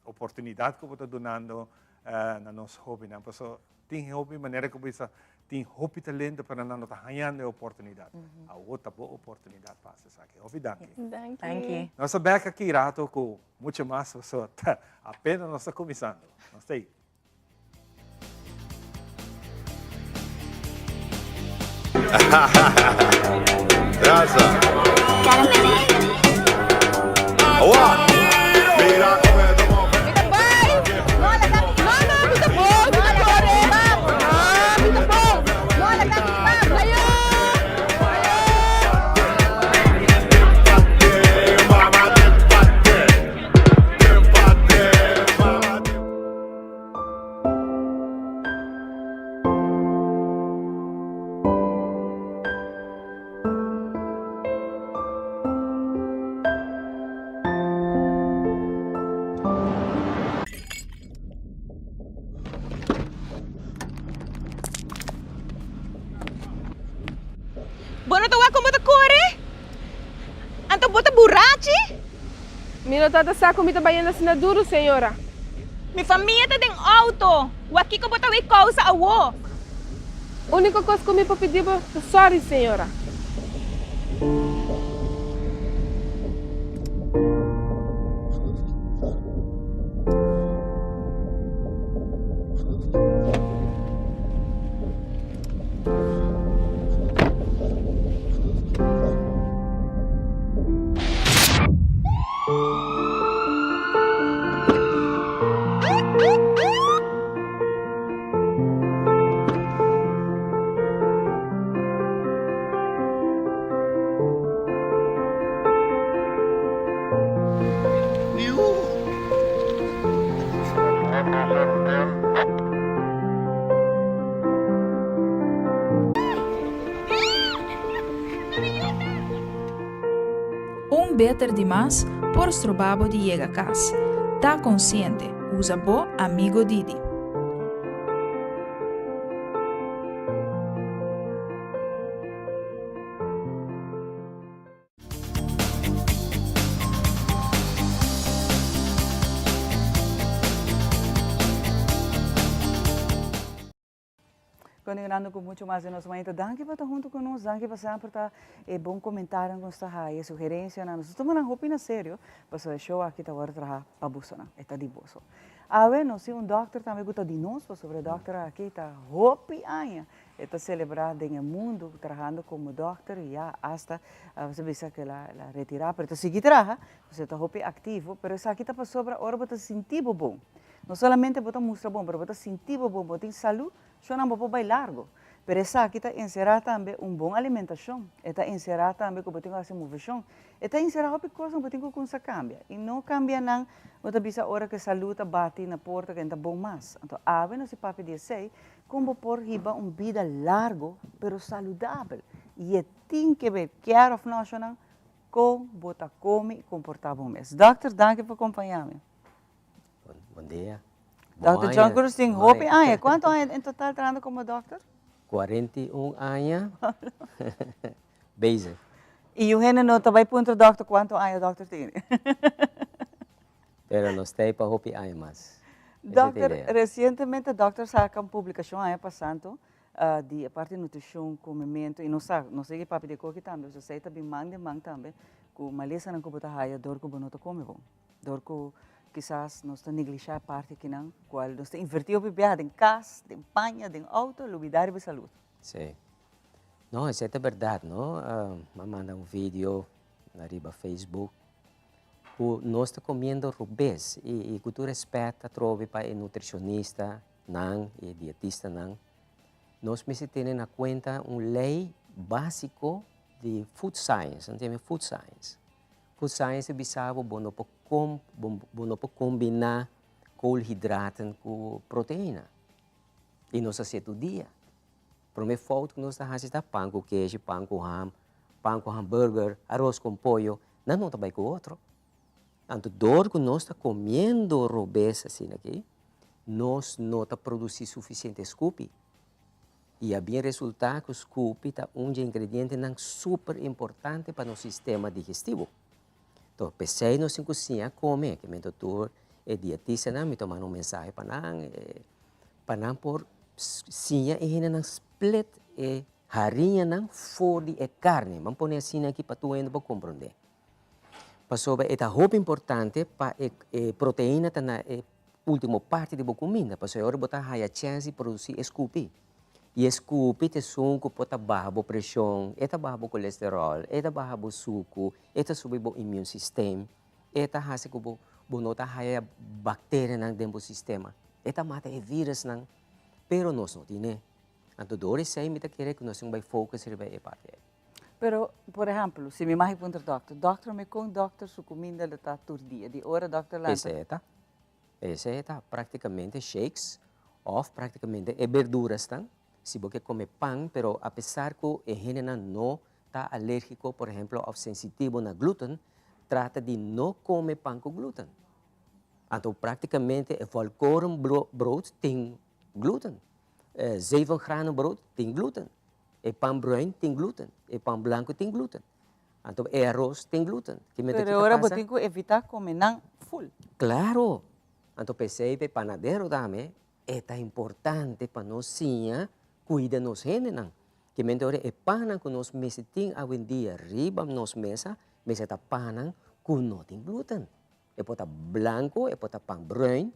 oportunidat ku bo ta dunando na nos hobennan. Paso tin hopi manera ku bo bisa tin hopi talento pero nan no ta hañando e oportunidat. Awor ta bo oportunidat pa hasi esaki. Hopi danki. Danki. Danki. Nos ta bek aki rato ku mucho mas paso ta apenas nos ta kuminsando. Nos ta ei. Bo no ta wak kon bo ta kore? Anto bo ta burachi? Mi no tabata sa ku mi ta bayendo asina duru, señora. Mi famia ta den auto. Wak kiko bo ta wei kousa awo? Úniko kos ku mi por pidi bo ta sòri, señora. Un beter di mas por stroba bo di yega kas. Ta konsiente, usa bo amigo Didi. Continuando cu mucho mas di nos mainta. Danki pa ta hunto cu nos, danki pa semper ta e bon comentarionan cu nos ta haya, e sugerencianan. Nos ta tuma nan hopi na serio, pasobra e show aki ta worde traha pa bosonan, e ta di boso. Awe nos tin un dokter tambe cu ta di nos, pasobra e dokter aki ta hopi aña e ta celebra den e mundo trahando como dokter y ya hasta bo bisa cu el a retira, pero e ta sigui traha, pasobra e ta hopi activo, pero esaki ta pasobra ora bo ta sinti bo bon. No solamente bo ta mustra bon, pero bo ta sinti bo bon, bo tin salú, shonnan bo por bai largo. Pero esaki ta enserá tambe un bon alimentashon, e ta enserá tambe ku bo tin ku hasi moveshon, e ta enserá hopi kos ku bo tin ku kumsa kambia. I no kambia nan, bo ta bisa ora ku e salú ta bati na porta ku e no ta bon mas. Anto awe nos e papia di esei, kon bo por hiba un bida largo pero saludabel. I e tin ke ber, kier òf no, shonnan, kon bo ta kome i komportá bo mes. Dòkter, danki pa kompañá mi. Bon dia. Dòkter John Cruz tin hopi aña. Kuantu aña en total trahando komo dòkter? 41 aña bezig. I yu hende no ta bai puntra dòkter kuantu aña dòkter tene. Pero nos ta ei pa hopi aña mas. Dòkter, resientemente dòkter saka un publikashon aña pasanto di e parti nutrishon, komementu, i nos sa, nos sigui papia di e koki tambe, pasobra esei ta bin man den man tambe ku malesanan ku bo ta haya dor ku bo no ta kome bon. Dor ku kisas nos ta neglishá e parti akinan, kual nos ta invertí hopi biaha den kas, den paña, den outo, lubidá riba e salud. Sí. No, esei ta bèrdat, no. Mi a manda un video na riba Facebook ku nos ta komiendo robes i i ku tur rèspèt atrobe pa e nutrishonistanan i e dietistanan, nos mester tene na kuenta un lei básiko di food science, nan ta yama e food science. Food science ta bisa bo bo no por com bo no por combina koolhidraten cu proteina y nos hacié tur dia. Prome fout ku nos ta hasi ta pan ku keshi, pan ku ham, pan ku hamburger, aros kon pollo, nan no ta bai ku otro. Anto dor ku nos ta komiendo robes asina aki, nos no ta produsí sufisiente skupi. I a bien resultá ku skupi ta un dje ingredientenan super importante pa nos sistema digestivo. Entonces, p'esei nos tin ku siña kome. Ke mento tur e dietistanan, mi ta manda un mensahe pa nan, pa nan por siña e hendenan split e hariñanan for di e karni. Ban pone asina aki pa tur hende por komprondé. Pasobra e ta hopi importante pa e e proteina ta na e ultimo parti di bo kuminda, pasobra e ora bo ta haya chèns di produsí e skupi. I e skupi ta esun ku por ta baha bo preshon, e ta baha bo kolesteròl, e ta baha bo suku, e ta subi bo immune system, e ta hasi ku bo bo no ta haya bakterianan den bo sistema, e ta mata e virusnan, pero nos no tine. Anto dor esei mi ta kere ku nos tin ku bai focus riba e parti ei. Pero, por ehempel, si mi mag puntra dokter, dokter mi kon dokter su kuminda lo ta tur dia? Di ora dokter lanta? Esei ta. Esei ta praktikamente shakes òf praktikamente e berdurasnan. Si bo ke kome pan, pero apesar ku e hendenan no ta alérgiko, por ehempel, òf sensitivo na gluten, trata di no kome pan ku gluten. Anto praktikamente e volkorenbrood tin gluten, zevengranen brood tin gluten. E pan bruin tin gluten, e pan blanco tin gluten, anto e aros tin gluten. Ki mester Pero kita ora bo pasa? tin cu evita come nan full. Claro! Anto p'esey p'e panadero tambe e ta importante pa nos siña cuida nos hendenan. Ki mente ora e pannan cu nos mester tin awendia riba nos mesa mester ta pannan cu no tin gluten. E por ta blanco, e por ta pan bruin,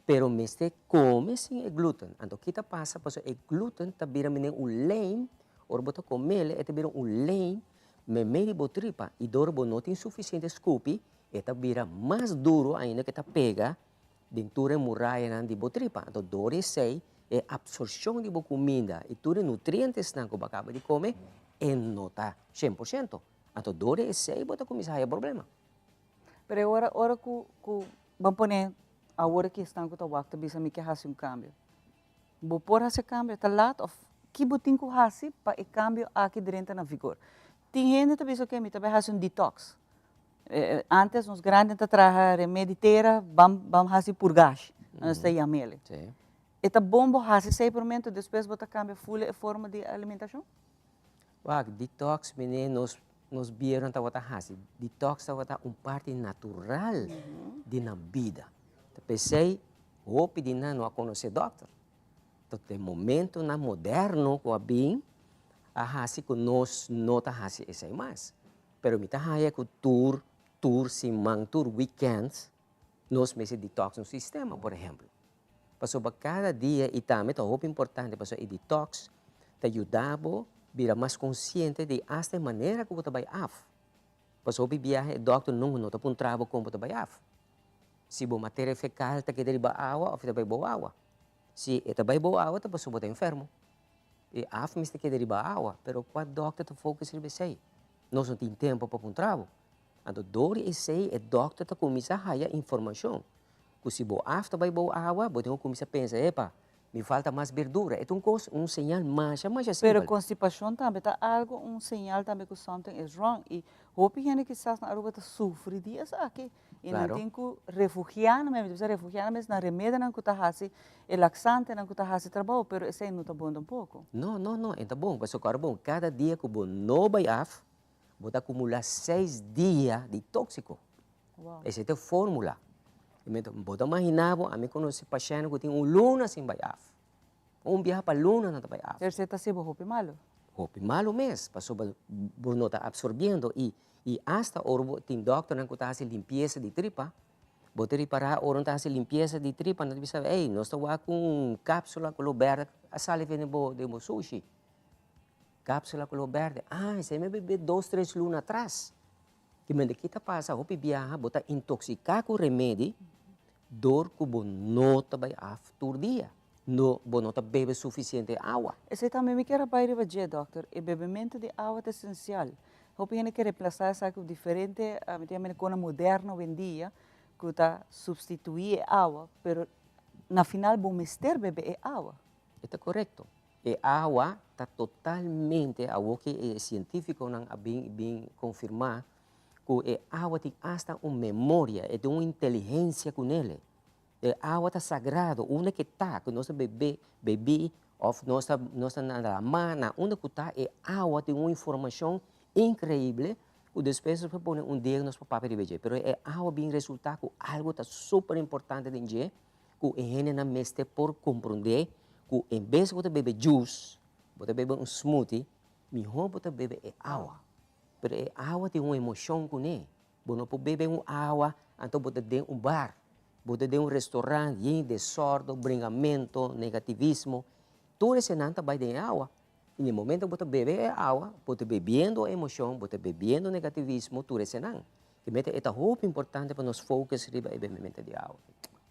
pero mester come sin e gluten. Anto ki ta pasa? Pasobra e gluten ta bira menen un lijm, ora bo ta comele e ta bira un lijm memey di bo tripa y dor bo no tin suficiente scupi e ta bira mas duro ainda ke ta pega den tur e murayanan di bo tripa. Anto dor esey e absorcion di bo cuminda y tur e nutrientesnan cu bo a caba di come e no ta 100%. Anto dor esey bo ta cuminsa haya problema. Pero e ora ora ku ku ban pone awor aki esnan ku ta wak ta bisa mi ke hasi un kambio. Bo por hasi e kambio? Ta lat of ki bo tin ku hasi pa e kambio aki drenta na vigor? Tin hende ta bisa oke mi ta bai hasi un detox. Antes nos grandinan ta traha remedi tera ban ban hasi purgashi, nos ta yam'el. E ta bon bo hasi esei promé despues bo ta kambia ful e forma di alimentashon? Wak, detox mene nos nos biernan tabata hasi. Detox tabata un parti natural di nan bida. Ta p'esei hopi di nan no a konosé dòkter. Tot e momentonan moderno ku a bin a hasi ku nos no ta hasi esei mas. Pero mi ta haya ku tur tur siman, tur weekend nos mester detox nos sistema, por ehempel. Pasobra kada dia i tambe ta hopi importante pasobra e detox ta yuda bo bira mas konsiente di asta e manera ku bo ta bai af. Pasobra hopi biaha e dòkter nunka no ta puntra bo kon bo ta bai af. Si bo materia fekal ta keda riba awa òf e ta bai bou awa. Si e ta bai bou awa ta pasobra bo ta enfermo. E af mester keda riba awa, pero kua dòkter ta focus riba esei? Nos no tin tempu pa puntra bo. Anto dor di esei e dòkter ta kuminsá haya informashon ku si bo af ta bai bou awa, bo tin ku kuminsá pensa, epa, mi falta mas berdura. E ta un kos, un señal masha, masha Pero simpel. konstipashon tambe ta algu, un señal tambe ku something is wrong. I hopi hende kisas na Aruba ta sufri di esaki. I nan tin ku refugiá nan mes, mi ta bisa refugiá nan mes na remedinan ku ta hasi, e laksantenan ku ta hasi trabou, pero esei no ta bon tampoko. No, no, no, e ta bon, pasobra kòrda bon, kada dia ku bo no bai af, Bo ta acumula seis dia di toxico. Esey ta e formula. Bo ta imagina bo, ami conoci pashent cu tin un luna sin bay af. Un biaha pa luna nan ta bay af. Esey ta haci bo hopi malo. Hopi malo mes, pasobra bo no ta absorbiendo y hasta ora bo tin dokternan cu ta haci limpieza di tripa, bo ta ripara ora nan ta haci limpieza di tripa nan ta bisa, ey, nos ta wak un capsula color berde a sali den bo sushi. Cápsula color berde. Ah, esei mi a bebe dos, tres luna atras. Ki mende ki ta pasa hopi biaha bo ta intoxiká ku remedi dor ku bo no ta bai af tur dia. No, bo no ta bebe sufisiente awa. Esei tambe mi kier a bai riba dje, dòkter. E bebementu di awa ta esensial. Hopi hende ke remplasá esaki ku diferente, mi ta yama kona moderno awendia ku ta supstituí e awa, pero na final bo mester bebe e awa. E ta korekto. E awa ta totalmente, awor ku e sientífikonan a bin bin konfirmá ku e awa tin asta un memoria, e tin un inteligensia kunele. E awa ta sagrado, unda ke ta ku nos ta bebe bebí òf nos ta nos ta na lamá, na unda ku ta e awa tin un informashon inkreible ku despues nos por pone un dia nos por papia riba dje. Pero e awa bin resultá ku algu ta super importante den dje ku e hendenan mester por komprondé ku en bes ku bo ta bebe juice, bo ta bebe un smoothie, mihó bo ta bebe e awa. Pero e awa tin un emoshon kuné. Bo no por bebe un awa anto bo ta den un bar, bo ta den un restaurant yen desordo, bringamento, negativismo. Tur esenan ta bai den e awa. I na e momento ku bo ta bebe e awa, bo ta bebiendo emoshon, bo ta bebiendo negativismo, tur esenan. Te mete e ta hopi importante pa nos focus riba e bebemento di awa.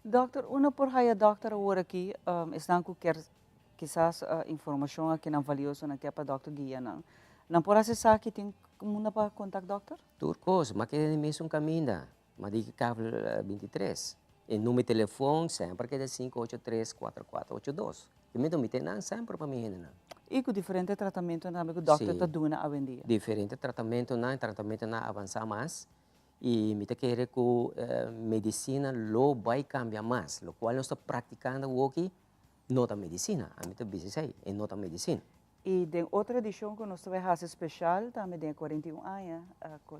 Dokter, unda por haya dokter awor aki? Esnan ku kier kisas informashon akinan valioso nan kier pa dokter guia nan. Nan por hasi esaki? Tin unda pa kontak dokter? Tur kos, ma keda den mesun kaminda, ma di kavel 23. E number di telefon semper keda 583 4482. Ki mi ta mi ten nan semper pa mi hendenan. I ku diferente tratamentonan tambe ku dokter ta duna awendia. Diferente tratamentonan, tratamentonan a avansa mas i mi ta kere ku medisina lo bai kambia mas, lokual nos ta praktikando awoki no ta medisina, ami ta bisa esei, e no ta medisina. I den otro edishon ku nos ta bai hasi speshal tambe den e 41 aña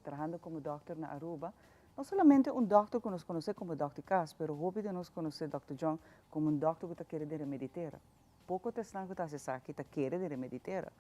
trahando komo dòkter na Aruba, no solamente un dòkter ku nos konosé komo dòkter Cas, pero hopi di nos konosé dòkter John komo un dòkter ku ta kere den remedi tera. Poko ta esnan ku ta hasi esaki ta kere den remedi tera.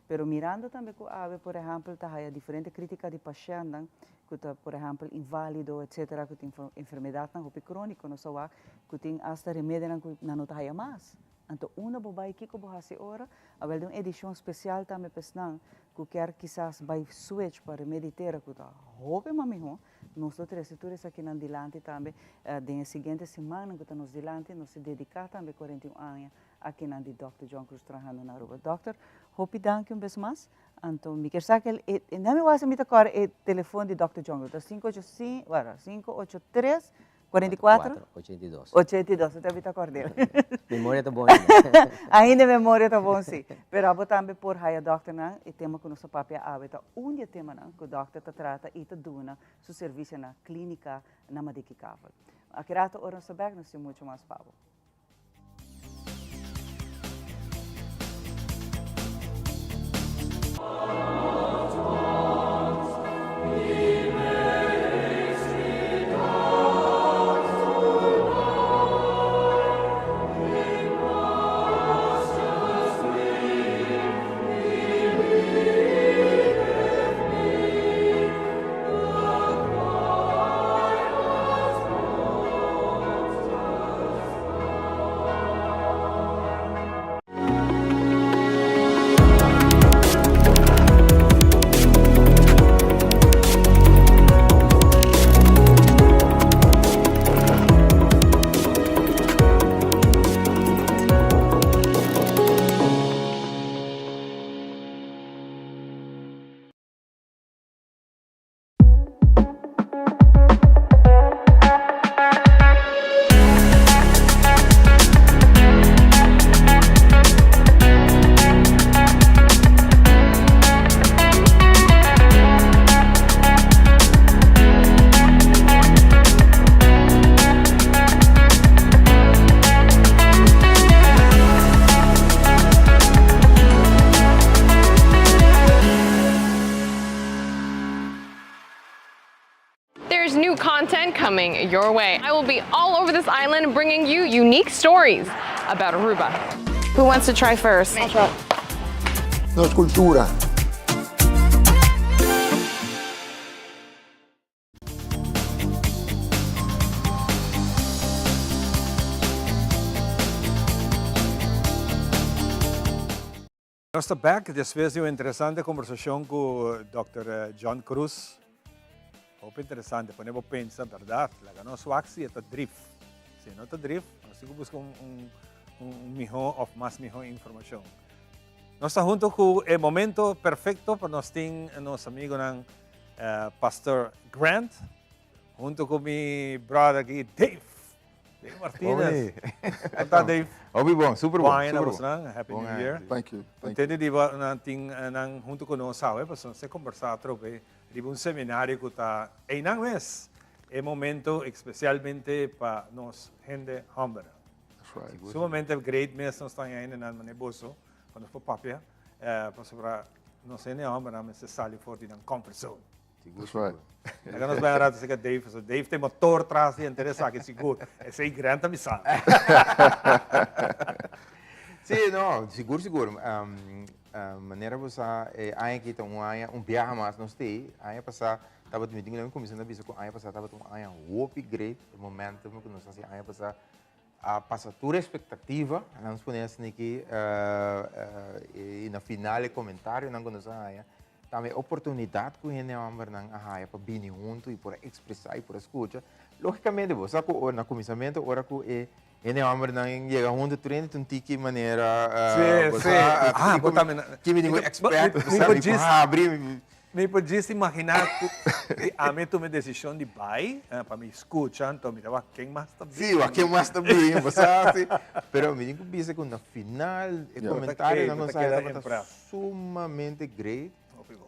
Pero mirando tambe ku awe por ehèmpel ta haya diferente krítika di pashèntnan ku ta por ehèmpel inválido etsetera ku tin enfermedatnan hopi króniko nos a wak ku tin asta remedinan ku nan no ta haya mas. Anto unda bo bai kiko bo hasi ora? Awel den un edishon spesial tambe pa esnan ku kier kisas bai switch pa remedi tera ku ta hopi mas mihó. Nos lo trese tur esakinan dilanti tambe den e siguiente simannan ku ta nos dilanti. Nos ta dediká tambe 41 aña akinan di Dòkter John Cruz trahando na Aruba. Dòkter, hopi danki un bes mas. Anto mi kier sa kel e, na mi wasa mi ta kòrda e telefon di Dòkter John Cruz. Ta 585, wara, 583 44? 82. 82, ata mi ta kòrd'é. Memoria ta bon ainda. Ainda memoria ta bon, sí. Pero abo tambe por haya dòkternan, e tema ku nos ta papia awe ta un di e temanan ku dòkter ta trata i ta duna su servisio na klínika na Madiki Kavel. Aki rato ora nos ta bèk nos tin muchu mas pa bo. There's new content coming your way. I will be all over this island bringing you unique stories about Aruba. Who wants to try first? I'll try. Nos cultura. Nos ta bek despues di un interesante kombersashon ku Dòkter John Cruz. Hopi interesante, pone bo pensa, bèrdat, laga nos wak si e ta drif. Si e no ta drif, nos tin ku buska un un mihó òf mas mihó informashon. Nos ta hunto ku e momento perfekto pa nos tin nos amigonan Pastor Grant hunto ku mi brother aki Dave. Dave Martinez. Kon ta Dave? Hopi bon, super bon. Bon aña na bosnan, Happy New Year. Thank you. Contento di bo nan tin nan hunto cu nos awe pasobra nos ta combersa atrobe riba un seminario cu ta eynan mes e momento especialmente pa nos hende hombernan. That's right. Sumamente great mes nos ta haña hendenan manera boso pa nos por papia pasobra nos hende hombernan mester sali for di nan comfort zone. That's right. Laga nos bai un rato cerca Dave, pasobra Dave ta e motor tras di henter esaki sigur. Esei Grant ta bisa. Sí, no, sigur, sigur. Manera bo sa, e aña aki ta un aña, un biaha mas nos t'ei. Aña pasá tabata, mi tin ku kuminsá na bisa ku aña pasá tabata un aña hopi great. E momentum ku nos hasi aña pasá a pasa tur expectativa. Nan nos pone asina aki i na final e comentarionan ku nos a haña. Tambe e oportunidat ku hende hòmbernan a haya pa bini huntu i por a ekspresá i por a skucha. Lógikamente bo sa ku ora na kuminsamentu ora ku e hende hòmbernan yega huntu tur hende ta un tiki manera bo sa ki mi tin ku expect bo sa mi por habri. Mi por djis imaginá ku si ami a tuma e desishon di bai pa mi skucha anto mi ta wak ken mas ta bini. Sí, wak ken mas ta bini bo sa si. Pero mi tin ku bisa ku na final e komentarionan ku nos a haya tabata sumamente great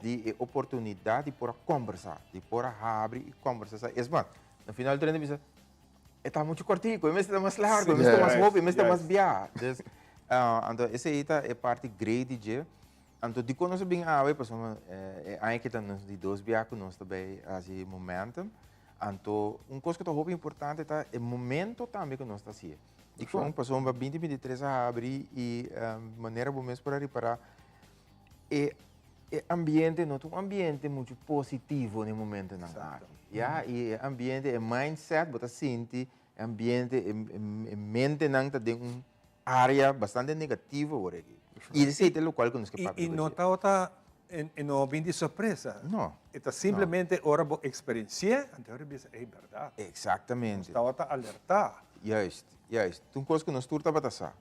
di e oportunidad di por a combersa, di por a habri y combersa. Sa, es mas, na final tur hende bisa, e ta mucho cortico, e mester ta mas largo, e mester ta mas hopi, e mester ta mas bia. Dus, anto esey ta e parti great di dje. Anto dikon nos a bin awe, pasobra e aña aki ta nos di dos bia ku nos ta bay hasi Momentum. Anto un kos ku ta hopi importante ta e momento tambe ku nos ta hasié. Dikon? Pasobra binti 23 a habri i manera bo mes por a ripará e e ambiente no ta un ambiente muchu positivo na e momentonan aki. Ya, i e ambiente, e mindset bo ta sinti e ambiente, e e mentenan ta den un área bastante negativo awor aki. I esei ta lokual ku nos ke papia I no tabata, e no bin di sorpresa. No. E ta simplemente ora bo eksperensi'é, anto ora bo bisa, ey, bèrdat. Eksaktamente. Nos tabata alertá. Juist, juist. Ta un kos ku nos tur tabata sa.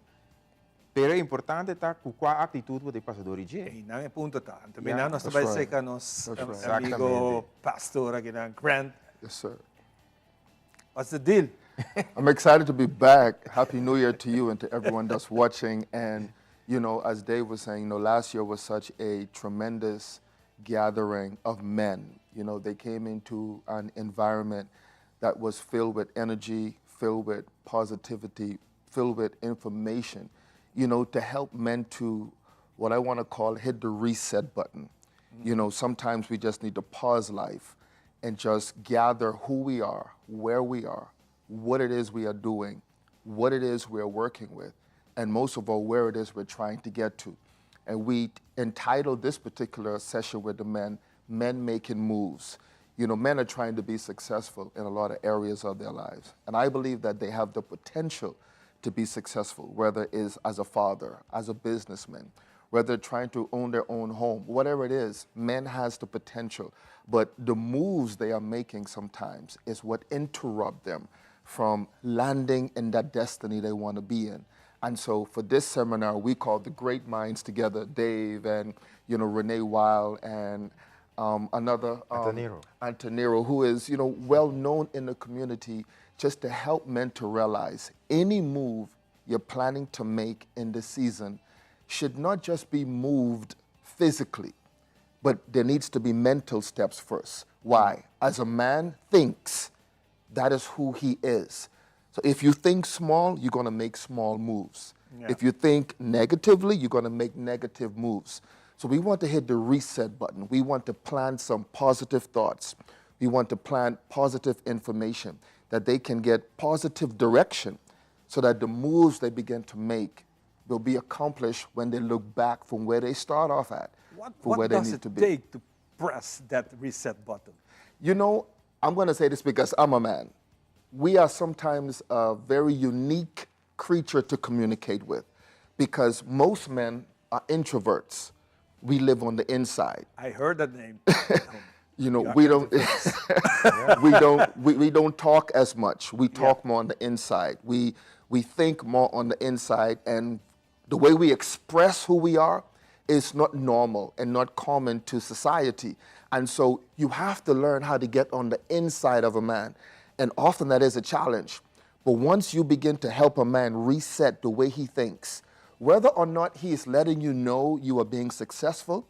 Pero e importante ta ku kua aktitut bo ta pasa dor di dje. Einan e punto ta. Anto minan nos ta bai seka nos amigo pastor akinan, Grant. Yes, sir. What's the deal? I'm excited to be back. Happy New Year to you and to everyone that's watching. And, you know, as Dave was saying, you know, last year was such a tremendous gathering of men. You know, they came into an environment that was filled with energy, filled with positivity, filled with information, you know, to help men to what I want to call hit the reset button. You know, sometimes we just need to pause life and just gather who we are, where we are, what it is we are doing, what it is we are working with, and most of all, where it is we're trying to get to. And we entitled this particular session with the men, Men Making Moves. You know, men are trying to be successful in a lot of areas of their lives. And I believe that they have the potential to be successful, whether it is as a father, as a businessman, whether trying to own their own home, whatever it is, men has the potential. But the moves they are making sometimes is what interrupt them from landing in that destiny they want to be in. And so for this seminar, we called the great minds together, Dave and you know Renee Weil and another Antoniro. Antoniro, who is you know well known in the community, just to help men to realize any move you're planning to make in the season should not just be moved physically, but there needs to be mental steps first. Why? As a man thinks, that is who he is. So if you think small, you're going to make small moves. If you think negatively, you're going to make negative moves. So we want to hit the reset button. We want to plant some positive thoughts. We want to plant positive information that they can get positive direction so that the moves they begin to make will be accomplished when they look back from where they start off at, What, for what where they does need it to be. take to press that reset button? You know, I'm going to say this because I'm a man. We are sometimes a very unique creature to communicate with because most men are introverts. We live on the inside. I heard that name. You know, We are we don't we don't we don't talk as much. We talk more on the inside. We think more on the inside and the way we express who we are is not normal and not common to society. And so you have to learn how to get on the inside of a man. And often that is a challenge. But once you begin to help a man reset the way he thinks, whether or not he is letting you know you are being successful,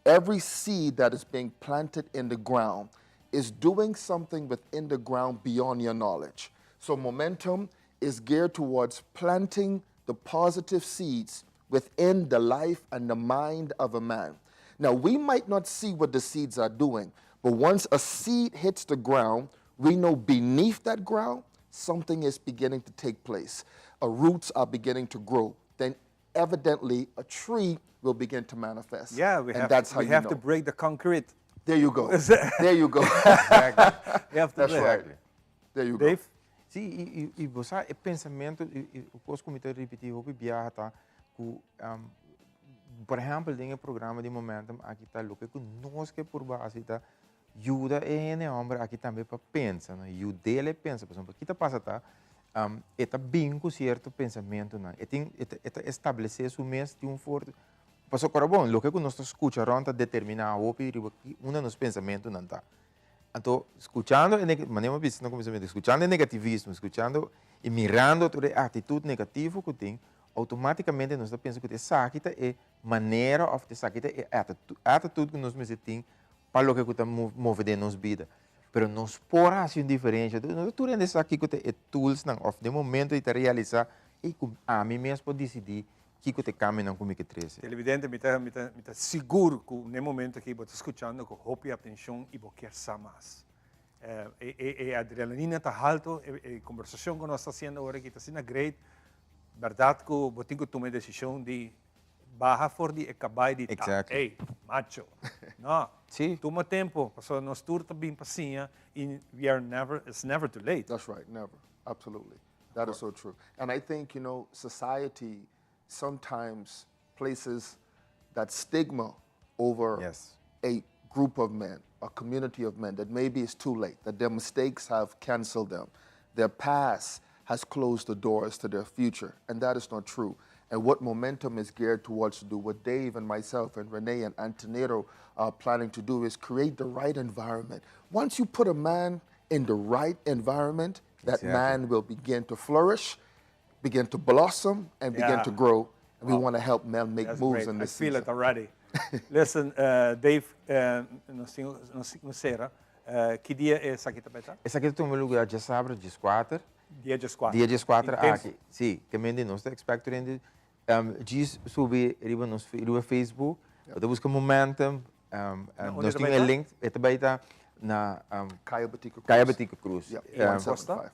every seed that is being planted in the ground is doing something within the ground beyond your knowledge. So momentum is geared towards planting the positive seeds within the life and the mind of a man. Now, we might not see what the seeds are doing, but once a seed hits the ground, we know beneath that ground, something is beginning to take place. Roots are beginning to grow. Then evidently, a tree will begin to manifest. Yeah, we and have, that's how we you have know. to break the concrete. There you go. There you go. Exactly. We have to That's break. right. There you go. Dave? Si, i, i, i bo sa e pensamento, i, i, cos cu mi ta ripiti hopi biaha ta cu, por ehempel den e programa di Momentum aki ta loke cu nos ke purba haci ta yuda e hende homber aki tambe pa pensa, no? Yud'el e pensa, pasobra ki ta pasa ta, e ta bin cu cierto pensamentonan, e tin, e ta, e ta establece su mes di un forma, pasobra ora bon, loke cu nos ta scucha rond ta determina hopi riba ki unda nos pensamentonan ta. Anto, scuchando e neg, manera mi a bisa na cuminsamentu, scuchando e negativismo, scuchando y mirando tur e actitud negativo cu tin, automaticamente nos ta pensa cu esaki ta e manera of esaki ta e attitude cu nos mester tin pa loke cu ta move den nos bida. Pero nos por haci un diferencia. Nos ta tur hende sa kico ta e toolsnan of den momento di ta realisa, ey, cu ami mes por dicidi Kiko ta e kambionan ku mi ke trese? Televidente, mi ta, mi ta, mi ta sigur ku n'e momento aki bo ta skuchando ku hopi atenshon i bo kier sa mas. E, e, e adrenalina ta halto, e, e kombersashon ku nos ta hasiendo awor aki ta asina great. Bèrdat ku bo tin ku tuma e desishon di baha for di e kabai di ta, Exactly. ey, macho. No. Sí. Tuma tempu, pasobra nos tur ta bin pa siña i we are never, it's never too late. That's right, never. Absolutely. That is so true. And I think, you know, society sometimes places that stigma over yes. a group of men, a community of men, that maybe it's too late, that their mistakes have canceled them, their past has closed the doors to their future. And that is not true. And what Momentum is geared towards to do, what Dave and myself and Renee and Antonero are planning to do is create the right environment. Once you put a man in the right environment, that Exactly. man will begin to flourish, begin to blossom, and begin Yeah. to grow. And we Wow. want to help men make That's moves great. in I this feel season. it already. Listen, Dave, nos tin nos tin sera. Ki dia esaki ta beta? Esaki ta tuma lugar djasabra djeskuater. Dia djeskuater. Dia djeskuater Tin tempo. aki. Si, ke men di nos ta expect tur hende djis subi riba nos riba Facebook. Bo ta buska Momentum. Na unda Nos ta tin bai e ta? link. E ta bai ta na Kaya Betico Cruz. Kaya Betico Cruz. Yep, Kosta?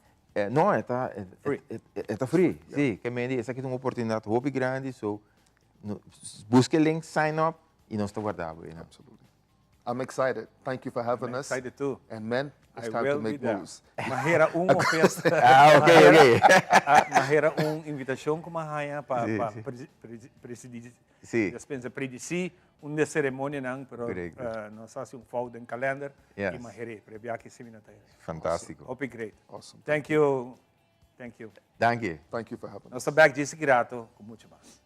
No, e ta Free. E ta free. Si, ke men di esaki ta un oportunidat hopi grandi, so buska e link, sign up y nos ta warda bo einan. Absolutely. I'm excited. Thank you for having I'm us. excited too. And men, it's I time to will be make there. moves. Mahera un oferta. Ah, ok, ok. Mahera un invitacion cu m'a haya pa Sí, pa sí. presidi Sí. Despensa predisí un de ceremonianan, pero Correcto. nos haci un fout den kalender y Yes. maheré, pero e biaha si mi no ta heri. Fantástico. Hopi great. Awesome. Thank you. Thank you. Danki. Thank you for having Nos us. ta back djis aki rato cu mucho mas.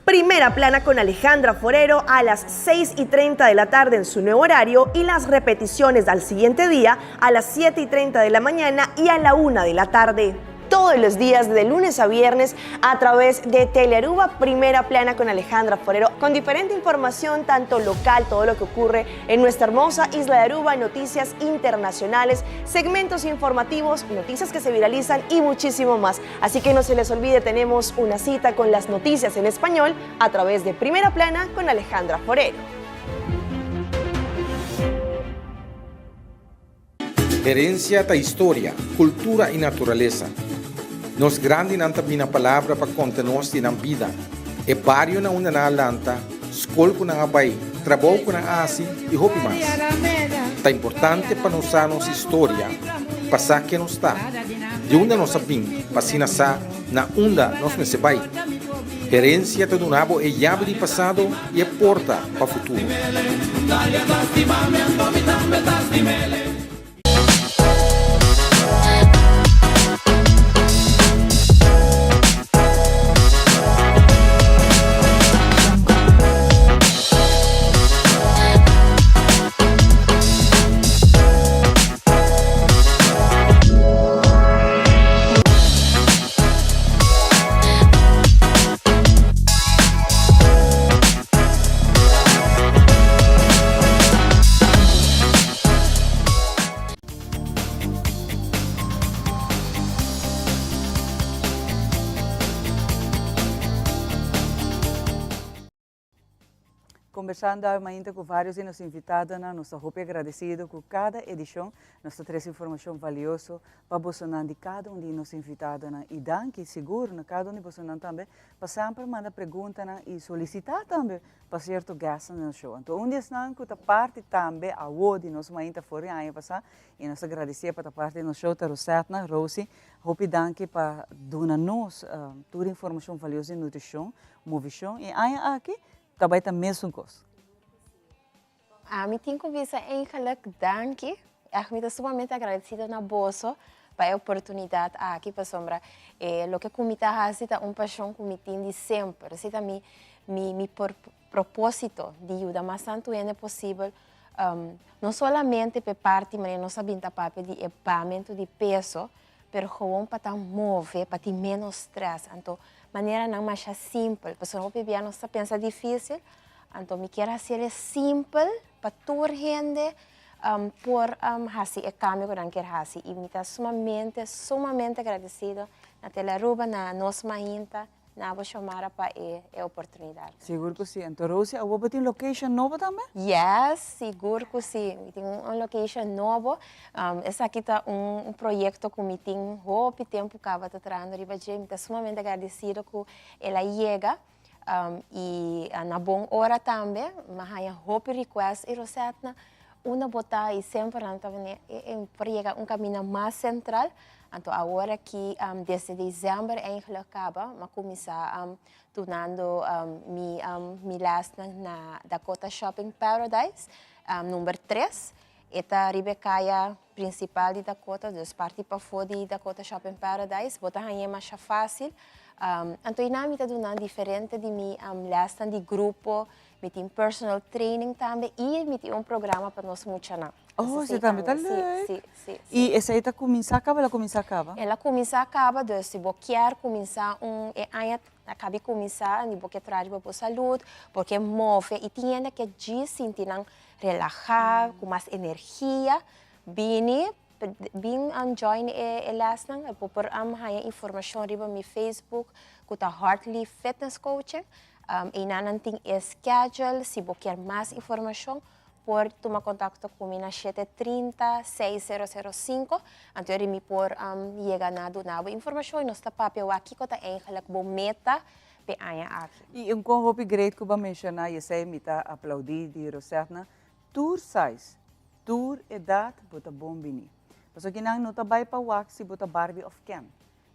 Primera Plana con Alejandra Forero a las 6 y 30 de la tarde en su nuevo horario y las repeticiones al siguiente día a las 7 y 30 de la mañana y a la 1 de la tarde. Todos los días de lunes a viernes a través de Telearuba Primera Plana con Alejandra Forero, con diferente información tanto local, todo lo que ocurre en nuestra hermosa isla de Aruba, noticias internacionales, segmentos informativos, noticias que se viralizan y muchísimo más. Así que no se les olvide, tenemos una cita con las noticias en español a través de Primera Plana con Alejandra Forero. Herencia ta historia, cultura y naturalesa. Nos grandinan ta bini na palabra pa conta nos di nan bida, e bario na unda nan a lanta, scol cu nan a bay, trabou cu nan a haci y hopi mas. Ta importante pa nos sa nos historia pa sa ken nos ta, di unda nos a bin pa asina sa na unda nos mester bay. Herencia ta duna bo e yabi di pasado y e porta pa futuro. Kombersando awe mainta ku vários di nos invitadonan, nos ta hopi agradesido ku kada edishon nos ta trese informashon valioso pa bosonan di kada un di nos invitadonan. I danki sigur na kada un di bosonan tambe pa semper manda preguntanan i solisitá tambe pa sierto guestnan den nos show. Anto un di esnan ku ta parti tambe awo di nos mainta for di aña pasá i nos ta gradisié pa ta parti di nos show ta Rosetna, Rosie. Hopi danki pa duna nos tur informashon valioso di nutrishon, movishon i aña aki Ta bai ta mesun kos. Ami tin ku bisa eigenlijk danki. Echt mi ta sumamente agradecido na boso pa e oportunidad aki pasobra e loke ku mi ta hasi ta un pashon ku mi tin di semper. Esei ta mi mi mi proposito di yuda mas tantu hende posibel no solamente p'e parti manera nos a bin ta papia di e bamentu di peso pero gewoon pa ta move, pa tin menos stress. Anto maneranan masha simpel, pasobra hopi bia nos ta pensa dificil, anto mi kier haci el simpel pa tur hende por haci e cambio cu nan kier haci. Y mi ta sumamente, sumamente agradecido na Telearuba, na nos Mainta, Na bo Xiomara pa e e oportunidad. Sigur cu si. Anto Rosie, awor bo tin location nobo tambe? Yes, sigur cu si. Mi tin un location nobo. Esaki ta un proyecto cu mi tin hopi tempo caba ta trahando riba dje. Mi ta sumamente agradecido cu el a yega y na bon ora tambe. Mi a haya hopi request y Rosetna, unda bo ta? Y semper nan ta bini por yega un camina mas central. Anto awor aki desde december eigenlijk caba m'a cuminsa dunando mi mi lesnan na Dakota Shopping Paradise number tres. E ta riba e caya principal di Dakota, dus parti pafo di Dakota Shopping Paradise. Bo ta hañ'e masha facil. Anto einan mi ta duna diferente di mi lesnan di grupo, Mi tin personal training tambe y mi tin un programa pa nos muchanan. Oh, esei tambe ta leuk. Si, si, si. Y esei ta cuminsa caba, el a cuminsa caba? El a cuminsa caba, dus si bo kier cuminsa un e aña a cabi cuminsa y bo kier traha riba bo salud, bo kier move y tin hende ke djis sinti nan relaha, cu mas energia, bini, bin join e lesnan. Bo por haya informacion riba mi Facebook cu ta Hartley Fitness Coaching. Einan nan tin e schedule, si bo kier mas informacion por tuma contacto cu mi na shete 30 6005, anto eri mi por yega na duna bo informacion y nos ta papia wak kico ta eigenlijk bo meta p'e aña aki. Y un con hopi great cu bo a menciona y esey mi ta aplaudi di Rosetna, tur size, tur edad bo ta bon bini. Pasobra kinan no ta bay pa wak si bo ta Barbie of Ken.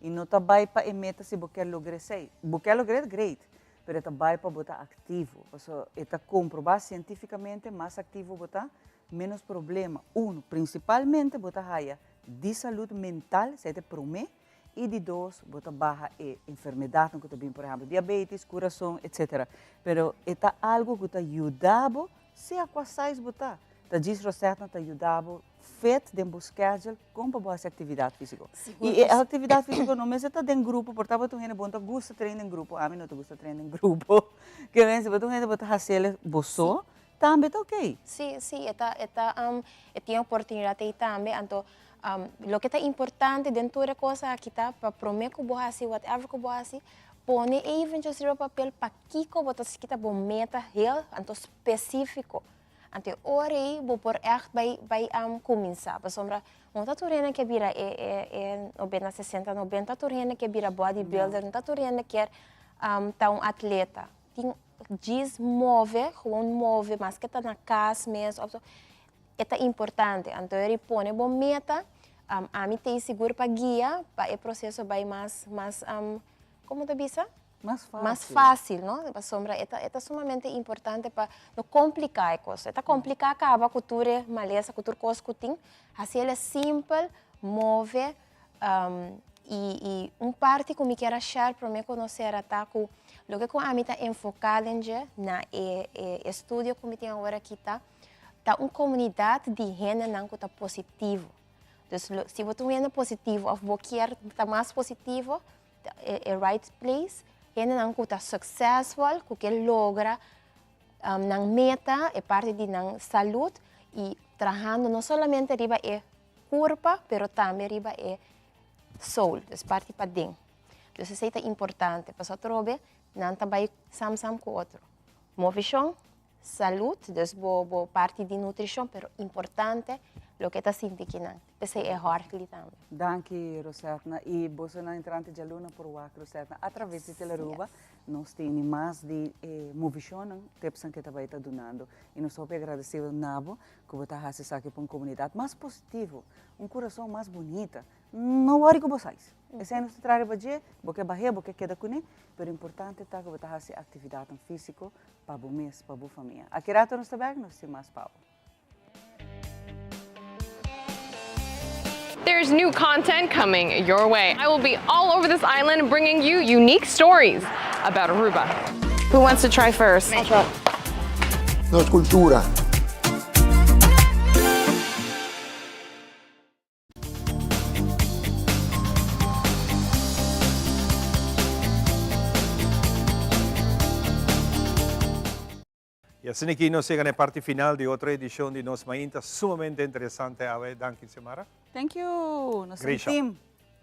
I no ta bai pa e meta si bo kier logra esei. Bo kier logra e, great, pero e ta bai pa bo ta aktivo. Pasobra e ta komprobá sientífikamente mas aktivo bo ta, ménos problema, uno, prinsipalmente bo ta haya di salud mental, esei ta e promé, i di dos, bo ta baha e enfermedatnan ku ta bin, por ehèmpel, diabetis, kurason, etsetera. Pero e ta algu ku ta yuda bo, sea kua size bo ta. Ta djis rosètnan ta yuda bo fit den bo schedule kon pa bo hasi aktividat físiko. I e aktividat físiko no mester ta den grupo, por ta bo ta un hende bo no ta gusta train den grupo, ami no ta gusta train den grupo. Ke men si bo ta un hende bo ta hasiel bo so, tambe ta oké. Sí, sí, e ta, e ta, e tin oportunidat ei tambe, anto loke ta importante den tur e kos aki ta pa promé ku bo hasi whatever ku bo hasi, pone eventjes riba papel pakiko bo ta kita bo meta heel, anto spesífiko. Anto e ora ei bo por ègt bai bai kuminsá, pasobra no ta tur hende ke bira e e e nobenta, sesenta, nobenta tur hende ke bira bodybuilder, no ta tur hende kier ta un atleta. Tin djis move, gewoon move, maske ta na kas mes òf so, e ta importante. Anto e ora ei pone bo meta, ami t'ei sigur pa guia pa e proseso bai mas mas komo ta bisa? Mas fácil. Mas fácil, no? Pasobra e ta, e ta sumamente importante pa no complica e cos. E ta complica caba cu tur e malesa, cu tur cos cu tin. Haci el e simpel, move, y, y un parti cu mi kier a share prome cu nos cera ta cu loke cu ami ta enfoca den dje na e, e estudio cu mi tin awor aki ta, ta un comunidad di hendenan cu ta positivo. Dus lo, si bo ta un hende positivo of bo kier ta mas positivo, e right place, hendenan ku ta successful, ku ke logra nan meta, e parti di nan salud i trahando no solamente riba e kurpa, pero tambe riba e soul, dus parti paden. Dus esei ta importante, pasobra atrobe nan ta bai sam sam ku otro. Movishon. Salud, dus bo bo parti di nutricion, pero importante loke ta sinti kinan. P'esei e hòrkli tambe. Danki Rosetna y bosonan entrante djaluna por wak Rosetna a traves di Telearuba. Nos tene mas di e movicionnan, tipsnan ke ta bay ta dunando y nos ta hopi agradecido na bo cu bo ta haci esaki pa un comunidad mas positivo, un curason mas bunita. No worry cu bo size. Esei nos ta traha riba dje, bo ke bah'é, bo ke keda cune, pero importante ta cu bo ta haci actividadnan fisico pa bo mes, pa bo famia. Aki rato nos ta bek, nos tin mas pa bo. There's new content coming your way. I will be all over this island bringing you unique stories about Aruba. Who wants to try first? Nos cultura. Y asina aki nos yega na e parti final di otro edicion di Nos Mainta, sumamente interesante awe. Danki Xiomara. Thank you! Nos Great un show. team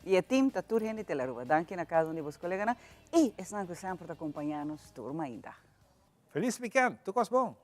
y e team ta tur hende Telearuba. Danki na cada un di bos coleganan y esnan cu semper ta acompaña nos tur mainta. Feliz weekend! Tur cos bon!